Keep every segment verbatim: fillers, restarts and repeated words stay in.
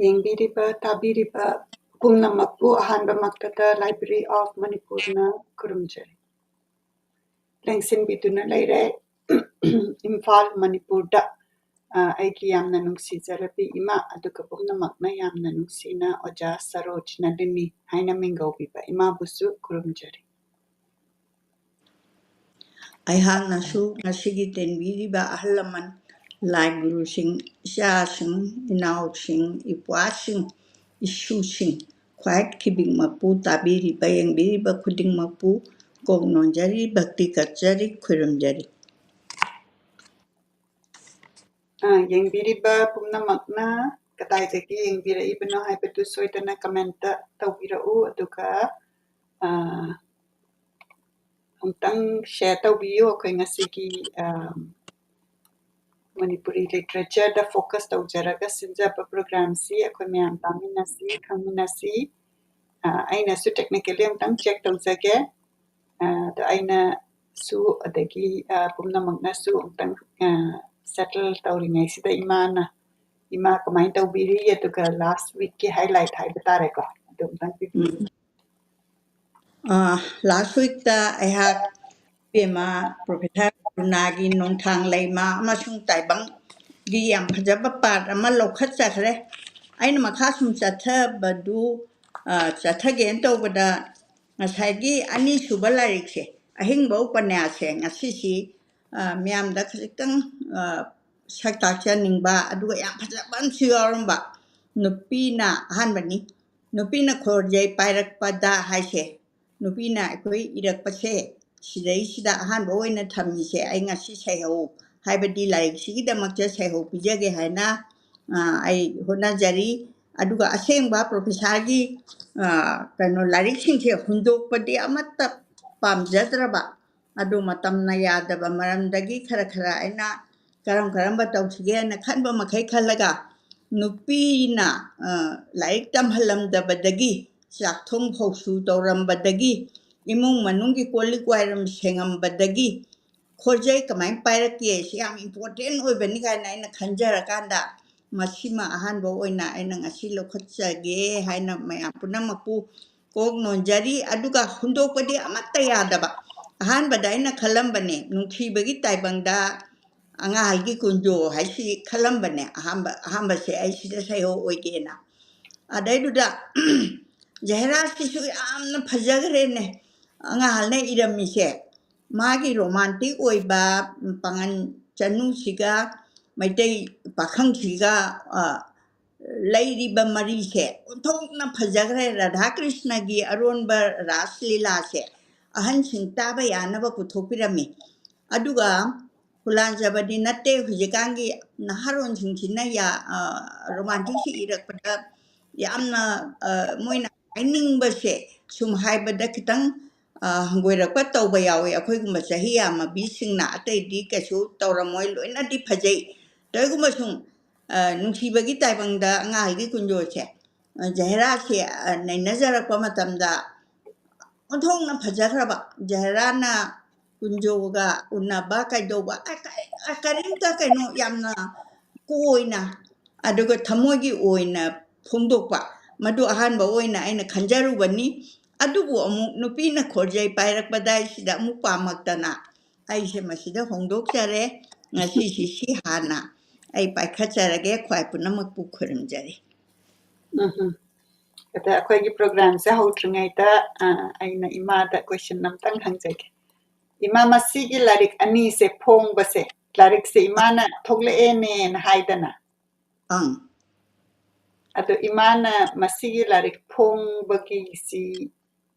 ꯌꯦꯡꯕꯤꯔꯤꯕ, ꯇꯥꯕꯤꯔꯤꯕ ꯄꯨꯝꯅꯃꯛꯄꯨ ꯑꯍꯥꯟꯕꯃꯛꯇꯗ Library of Manipurꯅ ꯈꯨꯔꯨꯝꯖꯔꯤ꯫ ꯂꯦꯡꯁꯤꯟꯕꯤꯗꯨꯅ ꯂꯩꯔꯦ꯫ ꯏꯝꯐꯥꯜ, ꯃꯅꯤꯄꯨꯔꯗ, ꯑ, ꯑꯩꯒꯤ ꯌꯥꯝꯅ ꯅꯨꯡꯁꯤꯖꯔꯕꯤ ꯏꯃꯥ, ꯑꯗꯨꯒ ꯄꯨꯝꯅꯃꯛꯅ ꯌꯥꯝꯅ ꯅꯨꯡꯁꯤꯅ ꯑꯣꯖꯥ ꯁꯔꯣꯖ ꯅꯂꯤꯅꯤ ꯍꯥꯏꯅ ꯃꯤꯡꯒꯧꯕꯤꯕ ꯏꯃꯥꯕꯨꯁꯨ ꯈꯨꯔꯨꯝꯖꯔꯤ꯫ ꯑꯩꯍꯥꯛꯅꯁꯨ ꯉꯁꯤꯒꯤ ꯇꯦꯟꯕꯤꯔꯤꯕ ꯑꯍꯜ ꯂꯃꯟ, ꯂꯥꯏ ꯒꯨꯔꯨꯁꯤꯡ, ꯏꯆꯥꯁꯤꯡ, ꯏꯅꯥꯎꯁꯤꯡ, ꯏꯄ꯭ꯋꯥꯁꯤꯡ, ꯏꯁꯨꯁꯤꯡ, ꯈ꯭ꯋꯥꯏ ꯈꯨꯗꯤꯡꯃꯛꯄꯨ, ꯇꯥꯕꯤꯔꯤꯕ, ꯌꯦꯡꯕꯤꯔꯤꯕ ꯈꯨꯗꯤꯡꯃꯛꯄꯨ ꯀꯣꯛ ꯅꯣꯟꯖꯔꯤ, ꯚꯛꯇꯤ ꯀꯠꯆꯔꯤ, ꯈꯨꯔꯨꯝꯖꯔꯤ꯫ ꯑ, ꯌꯦꯡꯕꯤꯔꯤꯕ ꯄꯨꯝꯅꯃꯛꯅ ꯀꯗꯥꯏꯗꯒꯤ ꯌꯦꯡꯕꯤꯔꯛꯏꯕꯅꯣ ꯍꯥꯏꯕꯗꯨ ꯁꯣꯏꯗꯅ comment ꯇꯧꯕꯤꯔꯛꯎ, ꯑꯗꯨꯒ, ꯑ, ꯑꯃꯨꯛꯇꯪ share ꯇꯧꯕꯤꯌꯨ꯫ ꯑꯩꯈꯣꯏ ꯉꯁꯤꯒꯤ, ꯑ, ꯃꯅꯤꯄꯨꯔꯤ literature ꯗ focus ꯇꯧꯖꯔꯒ ꯁꯤꯟꯖꯕ program ꯁꯤ ꯑꯩꯈꯣꯏ ꯃꯌꯥꯝ ꯇꯥꯃꯤꯟꯅꯁꯤ, ꯈꯪꯃꯤꯟꯅꯁꯤ꯫ ꯑ, ꯑꯩꯅꯁꯨ technically ꯑꯃꯨꯛꯇꯪ check ꯇꯧꯖꯒꯦ꯫ ꯑ, ꯑꯗꯣ ꯑꯩꯅꯁꯨ, ꯑꯗꯒꯤ, ꯑ, ꯄꯨꯝꯅꯃꯛꯅꯁꯨ ꯑꯃꯨꯛꯇꯪ, ꯑ, settle ꯇꯧꯔꯤꯉꯩꯁꯤꯗ ꯏꯃꯥꯅ, ꯏꯃꯥ ꯀꯃꯥꯏꯅ ꯇꯧꯕꯤꯔꯤ, ꯑꯗꯨꯒ last week ꯀꯤ highlight ꯍꯥꯏꯕ ꯇꯥꯔꯦꯀꯣ, ꯑꯗꯨ ꯑꯃꯨꯛꯇꯪ ꯄꯤꯕꯤꯌꯨ꯫ ꯎꯝ꯫ ꯑ, last week ꯇ ꯑꯩꯍꯥꯛ ꯏꯕꯦꯝꯃ Professor ꯀꯔꯨꯅꯥꯒꯤ ꯅꯣꯡꯊꯥꯡ ꯂꯩꯃ ꯑꯃꯁꯨꯡ ꯇꯥꯏꯕꯪꯒꯤ ꯌꯥꯝ ꯐꯖꯕ part ꯑꯃ ꯂꯧꯈꯠꯆꯈ꯭ꯔꯦ꯫ ꯑꯩꯅ ꯃꯈꯥ ꯁꯨꯝ ꯆꯠꯊꯕꯗꯨ, ꯑ, ꯆꯠꯊꯒꯦꯅ ꯇꯧꯕꯗ ꯉꯁꯥꯏꯒꯤ ꯑꯅꯤꯁꯨꯕ ꯂꯥꯏꯔꯤꯛꯁꯦ, ꯑꯍꯤꯡꯕ ꯎꯄꯅ꯭ꯌꯥꯁꯁꯦ ꯉꯁꯤꯁꯤ, ꯑ, ꯃꯌꯥꯝꯗ ꯈꯖꯤꯛꯇꯪ, ꯑ, ꯁꯛ ꯇꯥꯛꯆꯅꯤꯡꯕ, ꯑꯗꯨꯒ ꯌꯥꯝ ꯐꯖꯕ ꯑꯃꯁꯨ ꯌꯥꯎꯔꯝꯕ, ꯅꯨꯄꯤꯅ, ꯑꯍꯥꯟꯕꯅꯤ, ꯅꯨꯄꯤꯅ ꯈꯣꯔꯖꯩ ꯄꯥꯏꯔꯛꯄꯗ ꯍꯥꯏꯁꯦ, ꯅꯨꯄꯤꯅ ꯑꯩꯈꯣꯏ ꯏꯔꯛꯄꯁꯦ, ꯁꯤꯗꯩꯁꯤꯗ ꯑꯍꯥꯟꯕ ꯑꯣꯏꯅ ꯊꯝꯃꯤꯁꯦ ꯑꯩ ꯉꯁꯤ ꯁꯩꯍꯧ, ꯍꯥꯏꯕꯗꯤ ꯂꯥꯏꯔꯤꯛꯁꯤꯒꯤꯗꯃꯛꯇ ꯁꯩꯍꯧ ꯄꯤꯖꯒꯦ ꯍꯥꯏꯅ, ꯑ, ꯑꯩ ꯍꯣꯠꯅꯖꯔꯤ꯫ ꯑꯗꯨꯒ ꯑꯁꯦꯡꯕ Professor ꯒꯤ, ꯑ, ꯀꯩꯅꯣ, ꯂꯥꯏꯔꯤꯛꯁꯤꯡꯁꯦ ꯍꯨꯟꯗꯣꯛꯄꯗꯤ ꯑꯃꯠꯇ ꯄꯥꯝꯖꯗ꯭ꯔꯕ, ꯑꯗꯨ ꯃꯇꯝꯅ ꯌꯥꯗꯕ ꯃꯔꯝꯗꯒꯤ ꯈꯔ ꯈꯔ ꯑꯩꯅ ꯀꯔꯝ ꯀꯔꯝꯕ ꯇꯧꯁꯤꯒꯦꯅ ꯈꯟꯕ ꯃꯈꯩ ꯈꯜꯂꯒ, ꯅꯨꯄꯤꯅ, ꯑ, ꯂꯥꯏꯔꯤꯛ ꯇꯝꯍꯜꯂꯝꯗꯕꯗꯒꯤ, ꯆꯥꯛꯊꯣꯡ ꯐꯧꯁꯨ ꯇꯧꯔꯝꯕꯗꯒꯤ, ꯏꯃꯨꯡ ꯃꯅꯨꯡꯒꯤ ꯀꯣꯜ ꯂꯤꯛ ꯋꯥꯏꯔꯝ ꯁꯦꯡꯉꯝꯕꯗꯒꯤ, ꯈꯣꯔꯖꯩ ꯀꯃꯥꯏꯅ ꯄꯥꯏꯔꯛꯀꯦ, ꯁꯤ ꯌꯥꯝ important ꯑꯣꯏꯕꯅꯤ ꯀꯥꯏꯅ ꯑꯩꯅ ꯈꯟꯖꯔꯀꯥꯟꯗ, ꯃꯁꯤꯃ ꯑꯍꯥꯟꯕ ꯑꯣꯏꯅ ꯑꯩꯅ ꯉꯁꯤ ꯂꯧꯈꯠꯆꯒꯦ ꯍꯥꯏꯅ ꯃꯌꯥꯝ ꯄꯨꯝꯅꯃꯛꯄꯨ ꯀꯣꯛ ꯅꯣꯟꯖꯔꯤ꯫ ꯑꯗꯨꯒ ꯍꯨꯟꯗꯣꯛꯄꯗꯤ ꯑꯃꯠꯇ ꯌꯥꯗꯕ꯫ ꯑꯍꯥꯟꯕꯗ ꯑꯩꯅ ꯈꯜꯂꯝꯕꯅꯦ, ꯅꯨꯡꯁꯤꯕꯒꯤ ꯇꯥꯏꯕꯪꯗ ꯑꯉꯥꯡꯍꯜꯒꯤ ꯀꯨꯟꯖꯣ ꯍꯥꯏꯁꯤ ꯈꯜꯂꯝꯕꯅꯦ, ꯑꯍꯥꯟꯕ ꯑꯍꯥꯟꯕꯁꯦ ꯑꯩ ꯁꯤꯗ ꯁꯩꯍꯧ ꯑꯣꯏꯒꯦꯅ꯫ ꯑꯗꯩꯗꯨꯗ ꯖꯍꯦꯔꯥꯁꯤꯁꯨ ꯌꯥꯝꯅ ꯐꯖꯈ꯭ꯔꯦꯅꯦ꯫ ꯑꯉꯥꯡꯍꯜꯅ ꯏꯔꯝꯃꯤꯁꯦ, ꯃꯥꯒꯤ ꯔꯣꯃꯥꯟꯇꯤꯛ ꯑꯣꯏꯕ ꯄꯥꯉꯟ ꯆꯅꯨꯁꯤꯒ ꯃꯩꯇꯩ ꯄꯥꯈꯪꯁꯤꯒ, ꯑ, ꯂꯩꯔꯤꯕ ꯃꯔꯤꯁꯦ ꯑꯣꯟꯊꯣꯛꯅ ꯐꯖꯈ꯭ꯔꯦ꯫ ꯔꯥꯙꯥ ꯀ꯭ꯔꯤꯁꯅꯒꯤ ꯑꯔꯣꯟꯕ ꯔꯥꯁ ꯂꯤꯂꯥꯁꯦ ꯑꯍꯟꯁꯤꯡ ꯇꯥꯕ ꯌꯥꯅꯕ ꯄꯨꯊꯣꯛꯄꯤꯔꯝꯃꯤ꯫ ꯑꯗꯨꯒ ꯍꯨꯂꯥꯟꯖꯕꯗꯤ ꯅꯠꯇꯦ, ꯍꯧꯖꯤꯛꯀꯥꯟꯒꯤ ꯅꯍꯥꯔꯣꯟꯁꯤꯡꯁꯤꯅ ꯌꯥ-, ꯑ, ꯔꯣꯃꯥꯟꯇꯤꯛꯁꯤ ꯏꯔꯛꯄꯗ ꯌꯥꯝꯅ, ꯑ, ꯃꯣꯏꯅ ꯍꯥꯏꯅꯤꯡꯕꯁꯦ ꯁꯨꯝ ꯍꯥꯏꯕꯗ ꯈꯤꯇꯪ, ꯑ, ꯍꯪꯒꯣꯏꯔꯛꯄ ꯇꯧꯕ ꯌꯥꯎꯋꯤ꯫ ꯑꯩꯈꯣꯏꯒꯨꯝꯕ ꯆꯍꯤ ꯌꯥꯝꯃꯕꯤꯁꯤꯡꯅ, ꯑꯇꯩꯗꯤ ꯀꯩꯁꯨ ꯇꯧꯔꯝꯃꯣꯏ, ꯂꯣꯏꯅꯗꯤ ꯐꯖꯩ꯫ ꯇꯧꯏꯒꯨꯝꯕ ꯁꯨꯝ, ꯑ, ꯅꯨꯡꯁꯤꯕꯒꯤ ꯇꯥꯏꯕꯪꯗ ꯑꯉꯥꯡꯒꯤ ꯀꯨꯟꯖꯣꯜꯁꯦ, ꯑ, ꯖꯍꯦꯔꯥꯁꯦ, ꯑ, ꯅꯩꯅꯖꯔꯛꯄ ꯃꯇꯝꯗ ꯑꯣꯟꯊꯣꯛꯅ ꯐꯖꯈ꯭ꯔꯕ꯫ ꯖꯍꯦꯔꯥꯅ ꯀꯨꯟꯖꯣꯒ ꯎꯅꯕ ꯀꯩꯗꯧꯕ, ꯑ, ꯀ-, ꯑ, ꯀꯔꯤꯝꯇ ꯀꯩꯅꯣ ꯌꯥꯝꯅ ꯀꯣꯏꯅ, ꯑꯗꯨꯒ ꯊꯃꯣꯏꯒꯤ ꯑꯣꯏꯅ ꯐꯣꯡꯗꯣꯛꯄ, ꯃꯗꯨ ꯑꯍꯥꯟꯕ ꯑꯣꯏꯅ ꯑꯩꯅ ꯈꯟꯖꯔꯨꯕꯅꯤ꯫ ꯑꯗꯨꯕꯨ ꯑꯃꯨꯛ ꯅꯨꯄꯤꯅ ꯈꯣꯔꯖꯩ ꯄꯥꯏꯔꯛꯄꯗ ꯑꯩꯁꯤꯗ ꯑꯃꯨꯛ ꯄꯥꯝꯃꯛꯇꯅ ꯑꯩꯁꯦ ꯃꯁꯤꯗ ꯍꯣꯡꯗꯣꯛꯆꯔꯦ꯫ ꯉꯁꯤꯁꯤ ꯁꯤ ꯍꯥꯟꯅ ꯑꯩ ꯄꯥꯏꯈꯠꯆꯔꯒꯦ, ꯈ꯭ꯋꯥꯏ ꯄꯨꯝꯅꯃꯛꯄꯨ ꯈꯨꯔꯨꯝꯖꯔꯤ꯫ ꯎꯝ꯫ ꯑꯗ ꯑꯩꯈꯣꯏꯒꯤ ꯄ꯭ꯔꯣꯒ꯭ꯔꯥꯝꯁꯦ ꯍꯧꯗ꯭ꯔꯤꯉꯩꯗ, ꯑ, ꯑꯩꯅ ꯏꯃꯥꯗ ꯀꯣꯏꯁꯟ ꯑꯝꯇꯪ ꯍꯪꯖꯒꯦ꯫ ꯏꯃꯥ, ꯃꯁꯤꯒꯤ ꯂꯥꯏꯔꯤꯛ ꯑꯅꯤꯁꯦ ꯐꯣꯡꯕꯁꯦ, ꯂꯥꯏꯔꯤꯛꯁꯦ ꯏꯃꯥꯅ ꯊꯣꯛꯂꯛꯑꯦꯅꯦꯅ ꯍꯥꯏꯗꯅ꯫ ꯑꯪ꯫ ꯑꯗꯣ ꯏꯃꯥꯅ ꯃꯁꯤꯒꯤ ꯂꯥꯏꯔꯤꯛ ꯐꯣꯡꯕꯒꯤꯁꯤꯗ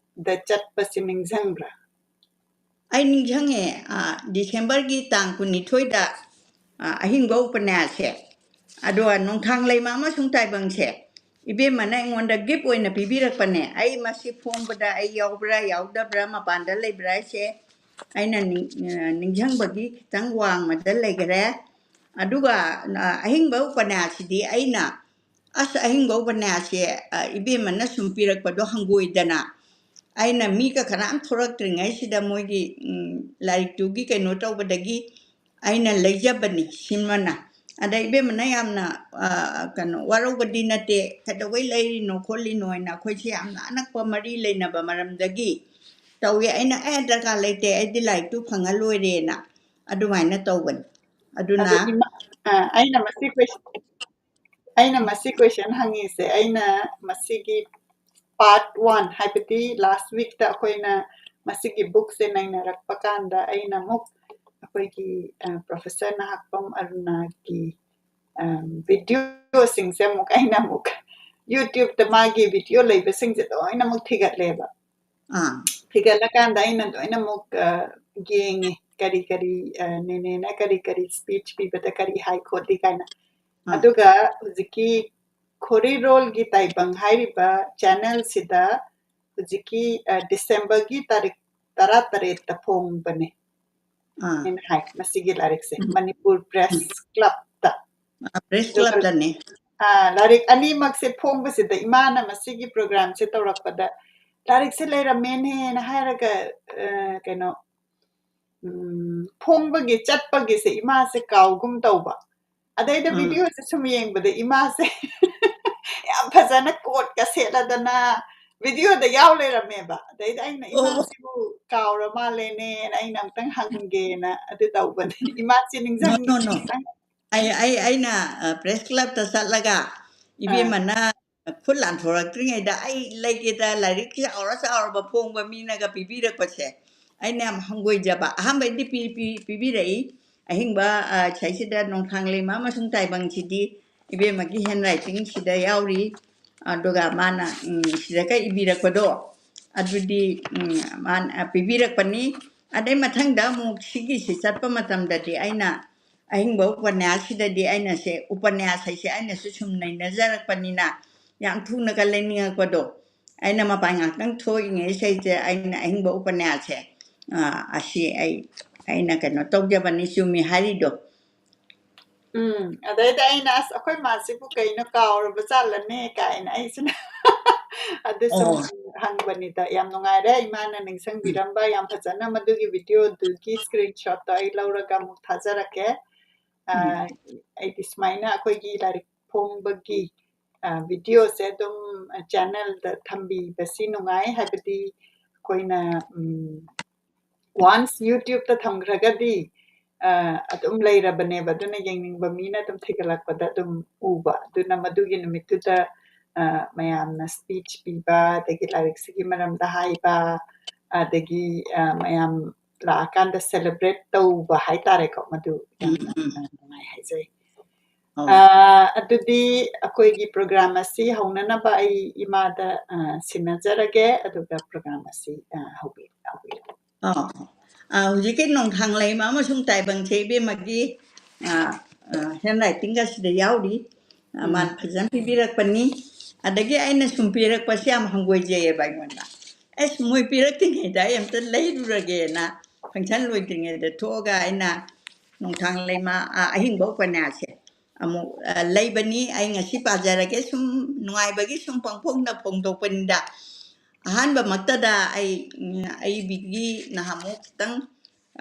ꯆꯠꯄꯁꯤ ꯅꯤꯡꯁꯤꯡꯕ꯭ꯔꯥ? ꯑꯩ ꯅꯤꯡꯁꯤꯡꯉꯦ, ꯑ, ꯗꯤꯁꯦꯝꯕꯔꯒꯤ ꯇꯥꯡ ꯀꯨꯟꯅꯤꯊꯣꯏꯗ, ꯑ, ꯑꯍꯤꯡꯕ ꯎꯄꯅ꯭ꯌꯥꯁꯁꯦ꯫ ꯑꯗꯣ ꯅꯣꯡꯊꯥꯡ ꯂꯩꯃ ꯑꯃꯁꯨꯡ ꯇꯥꯏꯕꯪꯁꯦ ꯏꯕꯦꯝꯃꯅ ꯑꯩꯉꯣꯟꯗ ꯒꯤꯐ ꯑꯣꯏꯅ ꯄꯤꯕꯤꯔꯛꯄꯅꯦ꯫ ꯑꯩ ꯃꯁꯤ ꯐꯣꯡꯕꯗ ꯑꯩ ꯌꯥꯎꯕ꯭ꯔꯥ ꯌꯥꯎꯗꯕ꯭ꯔꯥ, ꯃꯄꯥꯟꯗ ꯂꯩꯕ꯭ꯔꯥ ꯍꯥꯏꯁꯦ ꯑꯩꯅ ꯅꯤꯡ-, ꯑ, ꯅꯤꯡꯁꯤꯡꯕꯒꯤ ꯈꯤꯇꯪ ꯋꯥꯡꯃꯗ ꯂꯩꯈꯔꯦ꯫ ꯑꯗꯨꯒ, ꯑ, ꯑꯍꯤꯡꯕ ꯎꯄꯅ꯭ꯌꯥꯁꯁꯤꯗꯤ ꯑꯩꯅ, ꯑꯁ, ꯑꯍꯤꯡꯕ ꯎꯄꯅ꯭ꯌꯥꯁꯁꯦ, ꯑ, ꯏꯕꯦꯝꯃꯅ ꯁꯨꯝ ꯄꯤꯔꯛꯄꯗꯣ ꯍꯪꯒꯣꯏꯗꯅ ꯑꯩꯅ ꯃꯤꯒ ꯀꯅꯥꯝ ꯊꯣꯛꯂꯛꯇ꯭ꯔꯤꯉꯩꯁꯤꯗ ꯃꯣꯏꯒꯤ, ꯎꯝ, ꯂꯥꯏꯔꯤꯛꯇꯨꯒꯤ ꯀꯩꯅꯣ ꯇꯧꯕꯗꯒꯤ ꯑꯩꯅ ꯂꯩꯖꯕꯅꯤ ꯁꯤꯃꯅ꯫ ꯑꯗ ꯏꯕꯦꯝꯃꯅ ꯌꯥꯝꯅ, ꯑ, ꯀꯩꯅꯣ, ꯋꯥꯔꯧꯕꯗꯤ ꯅꯠꯇꯦ, "ꯀꯩꯗꯧꯕꯩ ꯂꯩꯔꯤꯅꯣ ꯈꯣꯠꯂꯤꯅꯣ" ꯍꯥꯏꯅ, ꯑꯩꯈꯣꯏꯁꯦ ꯌꯥꯝꯅ ꯑꯅꯛꯄ ꯃꯔꯤ ꯂꯩꯅꯕ ꯃꯔꯝꯗꯒꯤ ꯇꯧꯏ꯫ ꯑꯩꯅ, "ꯑꯦ, ꯗꯔꯀꯥꯔ ꯂꯩꯇꯦ, ꯑꯩꯗꯤ ꯂꯥꯏꯔꯤꯛꯇꯨ ꯐꯪꯉ ꯂꯣꯏꯔꯦꯅ" ꯑꯗꯨꯃꯥꯏꯅ ꯇꯧꯕꯅꯤ꯫ ꯑꯗꯨꯅ ꯑꯗꯣ ꯏꯃꯥ, ꯑ, ꯑꯩꯅ ꯃꯁꯤ ꯀꯣꯏꯁꯟ, ꯑꯩꯅ ꯃꯁꯤ ꯀꯣꯏꯁꯟ ꯍꯪꯉꯤꯁꯦ, ꯑꯩꯅ ꯃꯁꯤꯒꯤ part one, ꯍꯥꯏꯕꯗꯤ last weekꯇ ꯑꯩꯈꯣꯏꯅ ꯃꯁꯤꯒꯤ bookꯁꯦ ꯅꯩꯅꯔꯛꯄ ꯀꯥꯟꯗ, ꯑꯩꯅ ꯑꯃꯨꯛ ꯑꯩꯈꯣꯏꯒꯤ, ꯑ, Professor ꯅꯍꯥꯛꯄꯝ ꯑꯔꯨꯅꯥꯒꯤ, ꯑ, videoꯁꯤꯡꯁꯦ ꯑꯃꯨꯛ ꯑꯩꯅ ꯑꯃꯨꯛ YouTubeꯇ ꯃꯥꯒꯤ video ꯂꯩꯕꯁꯤꯡꯁꯦ ꯂꯣꯏꯅꯃꯛ ꯊꯤꯒꯠꯂꯦꯕ꯫ ꯑꯥ꯫ ꯊꯤꯒꯠꯂꯀꯥꯟꯗ ꯑꯩꯅ ꯂꯣꯏꯅꯃꯛ, ꯑ, ꯌꯦꯡꯉꯦ, ꯀꯔꯤ ꯀꯔꯤ, ꯑ, ꯅꯦꯅꯦꯅ ꯀꯔꯤ ꯀꯔꯤ speech ꯄꯤꯕꯗ ꯀꯔꯤ ꯍꯥꯏ ꯈꯣꯠꯂꯤ ꯀꯥꯏꯅ꯫ ꯑꯥ꯫ ꯑꯗꯨꯒ ꯍꯧꯖꯤꯛꯀꯤ ꯈꯣꯔꯤꯔꯣꯜꯒꯤ ꯇꯥꯏꯕꯪ ꯍꯥꯏꯔꯤꯕ channelꯁꯤꯗ ꯍꯧꯖꯤꯛꯀꯤ, ꯑ, Decemberꯒꯤ ꯇꯥꯔꯤꯛ ꯇꯔꯥꯇꯔꯦꯠꯇ ꯐꯣꯡꯕꯅꯦ꯫ ꯑꯥ꯫ ꯑꯩꯅ ꯍꯥꯏ, ꯃꯁꯤꯒꯤ ꯂꯥꯏꯔꯤꯛꯁꯦ ꯎꯝ꯫ ꯃꯅꯤꯄꯨꯔ Press ꯎꯝ꯫ Clubꯇ꯫ ꯑ, Press ꯑꯗꯨꯒ, Clubꯇꯅꯦ꯫ ꯑ, ꯂꯥꯏꯔꯤꯛ ꯑꯅꯤꯃꯛꯁꯦ ꯐꯣꯡꯕꯁꯤꯗ ꯏꯃꯥꯅ ꯃꯁꯤꯒꯤ programꯁꯦ ꯇꯧꯔꯛꯄꯗ, "ꯂꯥꯏꯔꯤꯛꯁꯦ ꯂꯩꯔꯝꯃꯦꯅꯦꯅ" ꯍꯥꯏꯔꯒ, ꯑ, ꯀꯩꯅꯣ, ꯎꯝ, ꯐꯣꯡꯕꯒꯤ ꯆꯠꯄꯒꯤꯁꯦ ꯏꯃꯥꯁꯦ ꯀꯥꯎꯒꯨꯝ ꯇꯧꯕ꯫ ꯑꯗꯩꯗ ꯎꯝ꯫ Videoꯁꯦ ꯁꯨꯝ ꯌꯦꯡꯕꯗ ꯏꯃꯥꯁꯦ ꯌꯥꯝ ꯐꯖꯅ coatꯀ ꯁꯦꯠꯂꯗꯅ videoꯗ ꯌꯥꯎ ꯂꯩꯔꯝꯃꯦꯕ꯫ ꯑꯗꯩꯗ ꯑꯩꯅ, ꯑꯣ꯫ "ꯏꯃꯥꯁꯤꯕꯨ ꯀꯥꯎꯔ ꯃꯥꯜꯂꯦꯅꯦꯅ ꯑꯩꯅ ꯑꯝꯇꯪ ꯍꯪꯒꯦꯅ" ꯑꯗꯨ ꯇꯧꯕꯅꯦ꯫ ꯏꯃꯥꯁꯤ No, no, no. ꯅꯤꯡꯁꯤꯡꯉꯤꯁꯦ ꯈꯤꯇꯪ꯫ ꯑꯩ, ꯑꯩ, ꯑꯩꯅ, ꯑ, Press Clubꯇ ꯆꯠꯂꯒ ꯑꯥ꯫ ꯏꯕꯦꯝꯃꯅ ꯈꯨꯠ ꯂꯥꯟꯊꯣꯔꯛꯇ꯭ꯔꯤꯉꯩꯗ ꯑꯩ ꯂꯩꯒꯦꯗ ꯂꯥꯏꯔꯤꯛ ꯆꯥꯎꯔ ꯆꯥꯎꯔꯕ ꯐꯣꯡꯕ ꯃꯤꯅꯒ ꯄꯤꯕꯤꯔꯛꯄꯁꯦ ꯑꯩꯅ ꯌꯥꯝ ꯍꯪꯒꯣꯏꯖꯕ꯫ ꯑꯍꯥꯟꯕꯩꯗꯤ ꯄꯤ-, ꯄꯤ-, ꯄꯤꯕꯤꯔꯛꯏ꯫ ꯑꯍꯤꯡꯕ, ꯑ, ꯁꯩꯁꯤꯗ ꯅꯣꯡꯊꯥꯡꯂꯩꯃ ꯑꯃꯁꯨꯡ ꯇꯥꯏꯕꯪꯁꯤꯗꯤ ꯏꯕꯦꯝꯃꯒꯤ handwritingꯁꯤꯗ ꯌꯥꯎꯔꯤ꯫ ꯑꯗꯨꯒ ꯃꯥꯅ, ꯎꯝ, ꯁꯤꯗꯒ ꯏꯕꯤꯔꯛꯄꯗꯣ, ꯑꯗꯨꯗꯤ, ꯎꯝ, ꯃꯥꯅ ꯄꯤꯕꯤꯔꯛꯄꯅꯤ꯫ ꯑꯗꯩ ꯃꯊꯪꯗ ꯑꯃꯨꯛ ꯁꯤꯒꯤꯁꯤ ꯆꯠꯄ ꯃꯇꯝꯗꯗꯤ ꯑꯩꯅ ꯑꯍꯤꯡꯕ ꯎꯄꯟꯌꯥꯁꯁꯤꯗꯗꯤ ꯑꯩꯅꯁꯦ, ꯎꯄꯟꯌꯥꯁ ꯍꯥꯏꯁꯦ ꯑꯩꯅꯁꯨ ꯁꯨꯝ ꯅꯩꯅꯖꯔꯛꯄꯅꯤꯅ ꯌꯥꯝ ꯊꯨꯅꯒ ꯂꯩꯅꯤꯡꯉꯛꯄꯗꯣ꯫ ꯑꯩꯅ ꯃꯄꯥꯟ ꯉꯥꯛꯇꯪ ꯊꯣꯛꯏꯉꯩ ꯁꯤꯗꯩꯁꯤꯗ ꯑꯩꯅ ꯑꯍꯤꯡꯕ ꯎꯄꯟꯌꯥꯁꯁꯦ, ꯑ, ꯑꯁꯤ ꯑꯩ, ꯑꯩꯅ ꯀꯩꯅꯣ ꯇꯧꯖꯕꯅꯤ, ꯆꯨꯝꯃꯤ ꯍꯥꯏꯔꯤꯗꯣ꯫ ꯎꯝ, ꯑꯗꯩꯗ ꯑꯩꯅ, "ꯑꯁ, ꯑꯩꯈꯣꯏ ꯃꯥꯁꯤꯕꯨ ꯀꯩꯅꯣ ꯀꯥꯎꯔꯕ ꯖꯥꯠꯂꯅꯦ?" ꯀꯥꯏꯅ ꯑꯩꯁꯤꯅ ꯑꯗꯨ ꯁꯨꯝ ꯑꯣ꯫ ꯍꯪꯕꯅꯤꯗ꯫ ꯌꯥꯝ ꯅꯨꯡꯉꯥꯏꯔꯦ, ꯏꯃꯥꯅ ꯅꯤꯡꯁꯤꯡꯕꯤꯔꯝꯕ꯫ ꯌꯥꯝ ꯐꯖꯅ ꯃꯗꯨꯒꯤ videoꯗꯨꯒꯤ screenshotꯇꯣ ꯑꯩ ꯂꯧꯔꯒ ꯑꯃꯨꯛ ꯊꯥꯖꯔꯛꯀꯦ꯫ ꯑ, ꯎꯝ꯫ ꯑꯩꯗꯤ ꯁꯨꯃꯥꯏꯅ ꯑꯩꯈꯣꯏꯒꯤ ꯂꯥꯏꯔꯤꯛ ꯐꯣꯡꯕꯒꯤ, ꯑ, videoꯁꯦ ꯑꯗꯨꯝ, ꯑ, channelꯗ ꯊꯝꯕꯤꯕꯁꯤ ꯅꯨꯡꯉꯥꯏ, ꯍꯥꯏꯕꯗꯤ ꯑꯩꯈꯣꯏꯅ, ꯎꯝ, once YouTubeꯇ ꯊꯝꯈ꯭ꯔꯒꯗꯤ, ꯑ, ꯑꯗꯨꯝ ꯂꯩꯔꯕꯅꯦꯕ꯫ ꯑꯗꯨꯅ ꯌꯦꯡꯅꯤꯡꯕ ꯃꯤꯅ ꯑꯗꯨꯝ ꯊꯤꯒꯠꯂꯛꯄꯗ ꯑꯗꯨꯝ ꯎꯕ꯫ ꯑꯗꯨꯅ ꯃꯗꯨꯒꯤ ꯅꯨꯃꯤꯠꯇꯨꯗ, ꯑ, ꯃꯌꯥꯝꯅ speech ꯄꯤꯕ, ꯑꯗꯒꯤ ꯂꯥꯏꯔꯤꯛꯁꯤꯒꯤ ꯃꯔꯝꯗ ꯍꯥꯏꯕ, ꯑꯗꯒꯤ, ꯑ, ꯃꯌꯥꯝ ꯂꯥꯛꯑꯀꯥꯟꯗ celebrate ꯇꯧꯕ ꯍꯥꯏꯇꯥꯔꯦꯀꯣ, ꯃꯗꯨ ꯎꯝ, ꯌꯥꯝꯅ, ꯎꯝ꯫ ꯑ, ꯅꯨꯡꯉꯥꯏ ꯍꯥꯏꯖꯩ꯫ ꯑꯧ꯫ ꯑ, ꯑꯗꯨꯗꯤ ꯑꯩꯈꯣꯏꯒꯤ program ꯑꯁꯤ ꯍꯧꯅꯅꯕ ꯑꯩ ꯏꯃꯥꯗ, ꯑ, ꯁꯤꯟꯅꯖꯔꯒꯦ, ꯑꯗꯨꯒ program ꯑꯁꯤ, ꯑ, ꯍꯧꯕꯤ-, ꯍꯧꯕꯤꯔꯣ꯫ ꯑꯥ, ꯑꯥ, ꯍꯧꯖꯤꯛꯀꯤ ꯅꯣꯡꯊꯥꯡ ꯂꯩꯃ ꯑꯃꯁꯨꯡ ꯇꯥꯏꯕꯪꯁꯦ ꯏꯕꯦꯝꯃꯒꯤ, ꯑꯥ, ꯑꯥ, handwritingꯒ ꯁꯤꯗ ꯌꯥꯎꯔꯤ꯫ ꯑꯥ, ꯎꯝ꯫ ꯃꯥꯅ ꯐꯖꯅ ꯄꯤꯕꯤꯔꯛꯄꯅꯤ꯫ ꯑꯗꯒꯤ ꯑꯩꯅ ꯁꯨꯝ ꯄꯤꯔꯛꯄꯁꯦ ꯌꯥꯝ ꯍꯪꯒꯣꯏꯖꯩꯌꯦꯕ ꯑꯩꯉꯣꯟꯗ꯫ ꯑꯁ, ꯃꯣꯏ ꯄꯤꯔꯛꯇ꯭ꯔꯤꯉꯩꯗ ꯑꯩ ꯑꯝꯇ ꯂꯩꯔꯨꯔꯒꯦꯅ function ꯂꯣꯏꯗ꯭ꯔꯤꯉꯩꯗ ꯊꯣꯛꯑꯒ ꯑꯩꯅ ꯅꯣꯡꯊꯥꯡ ꯂꯩꯃ, ꯑꯥ, ꯑꯍꯤꯡꯕ ꯎꯄꯅ꯭ꯌꯥꯁꯁꯦ ꯑꯃꯨꯛ, ꯑ, ꯂꯩꯕꯅꯤ꯫ ꯑꯩ ꯉꯁꯤ ꯄꯥꯖꯔꯒꯦ, ꯁꯨꯝ ꯅꯨꯡꯉꯥꯏꯕꯒꯤ ꯁꯨꯝ ꯄꯪꯐꯣꯡꯗ ꯐꯣꯡꯗꯣꯛꯄꯅꯤꯗ꯫ ꯑꯍꯥꯟꯕꯃꯛꯇꯗ ꯑꯩ, ꯎꯝ, ꯑꯏꯕꯤꯒꯤ ꯅꯍꯥꯟꯃꯨꯛ ꯈꯤꯇꯪ,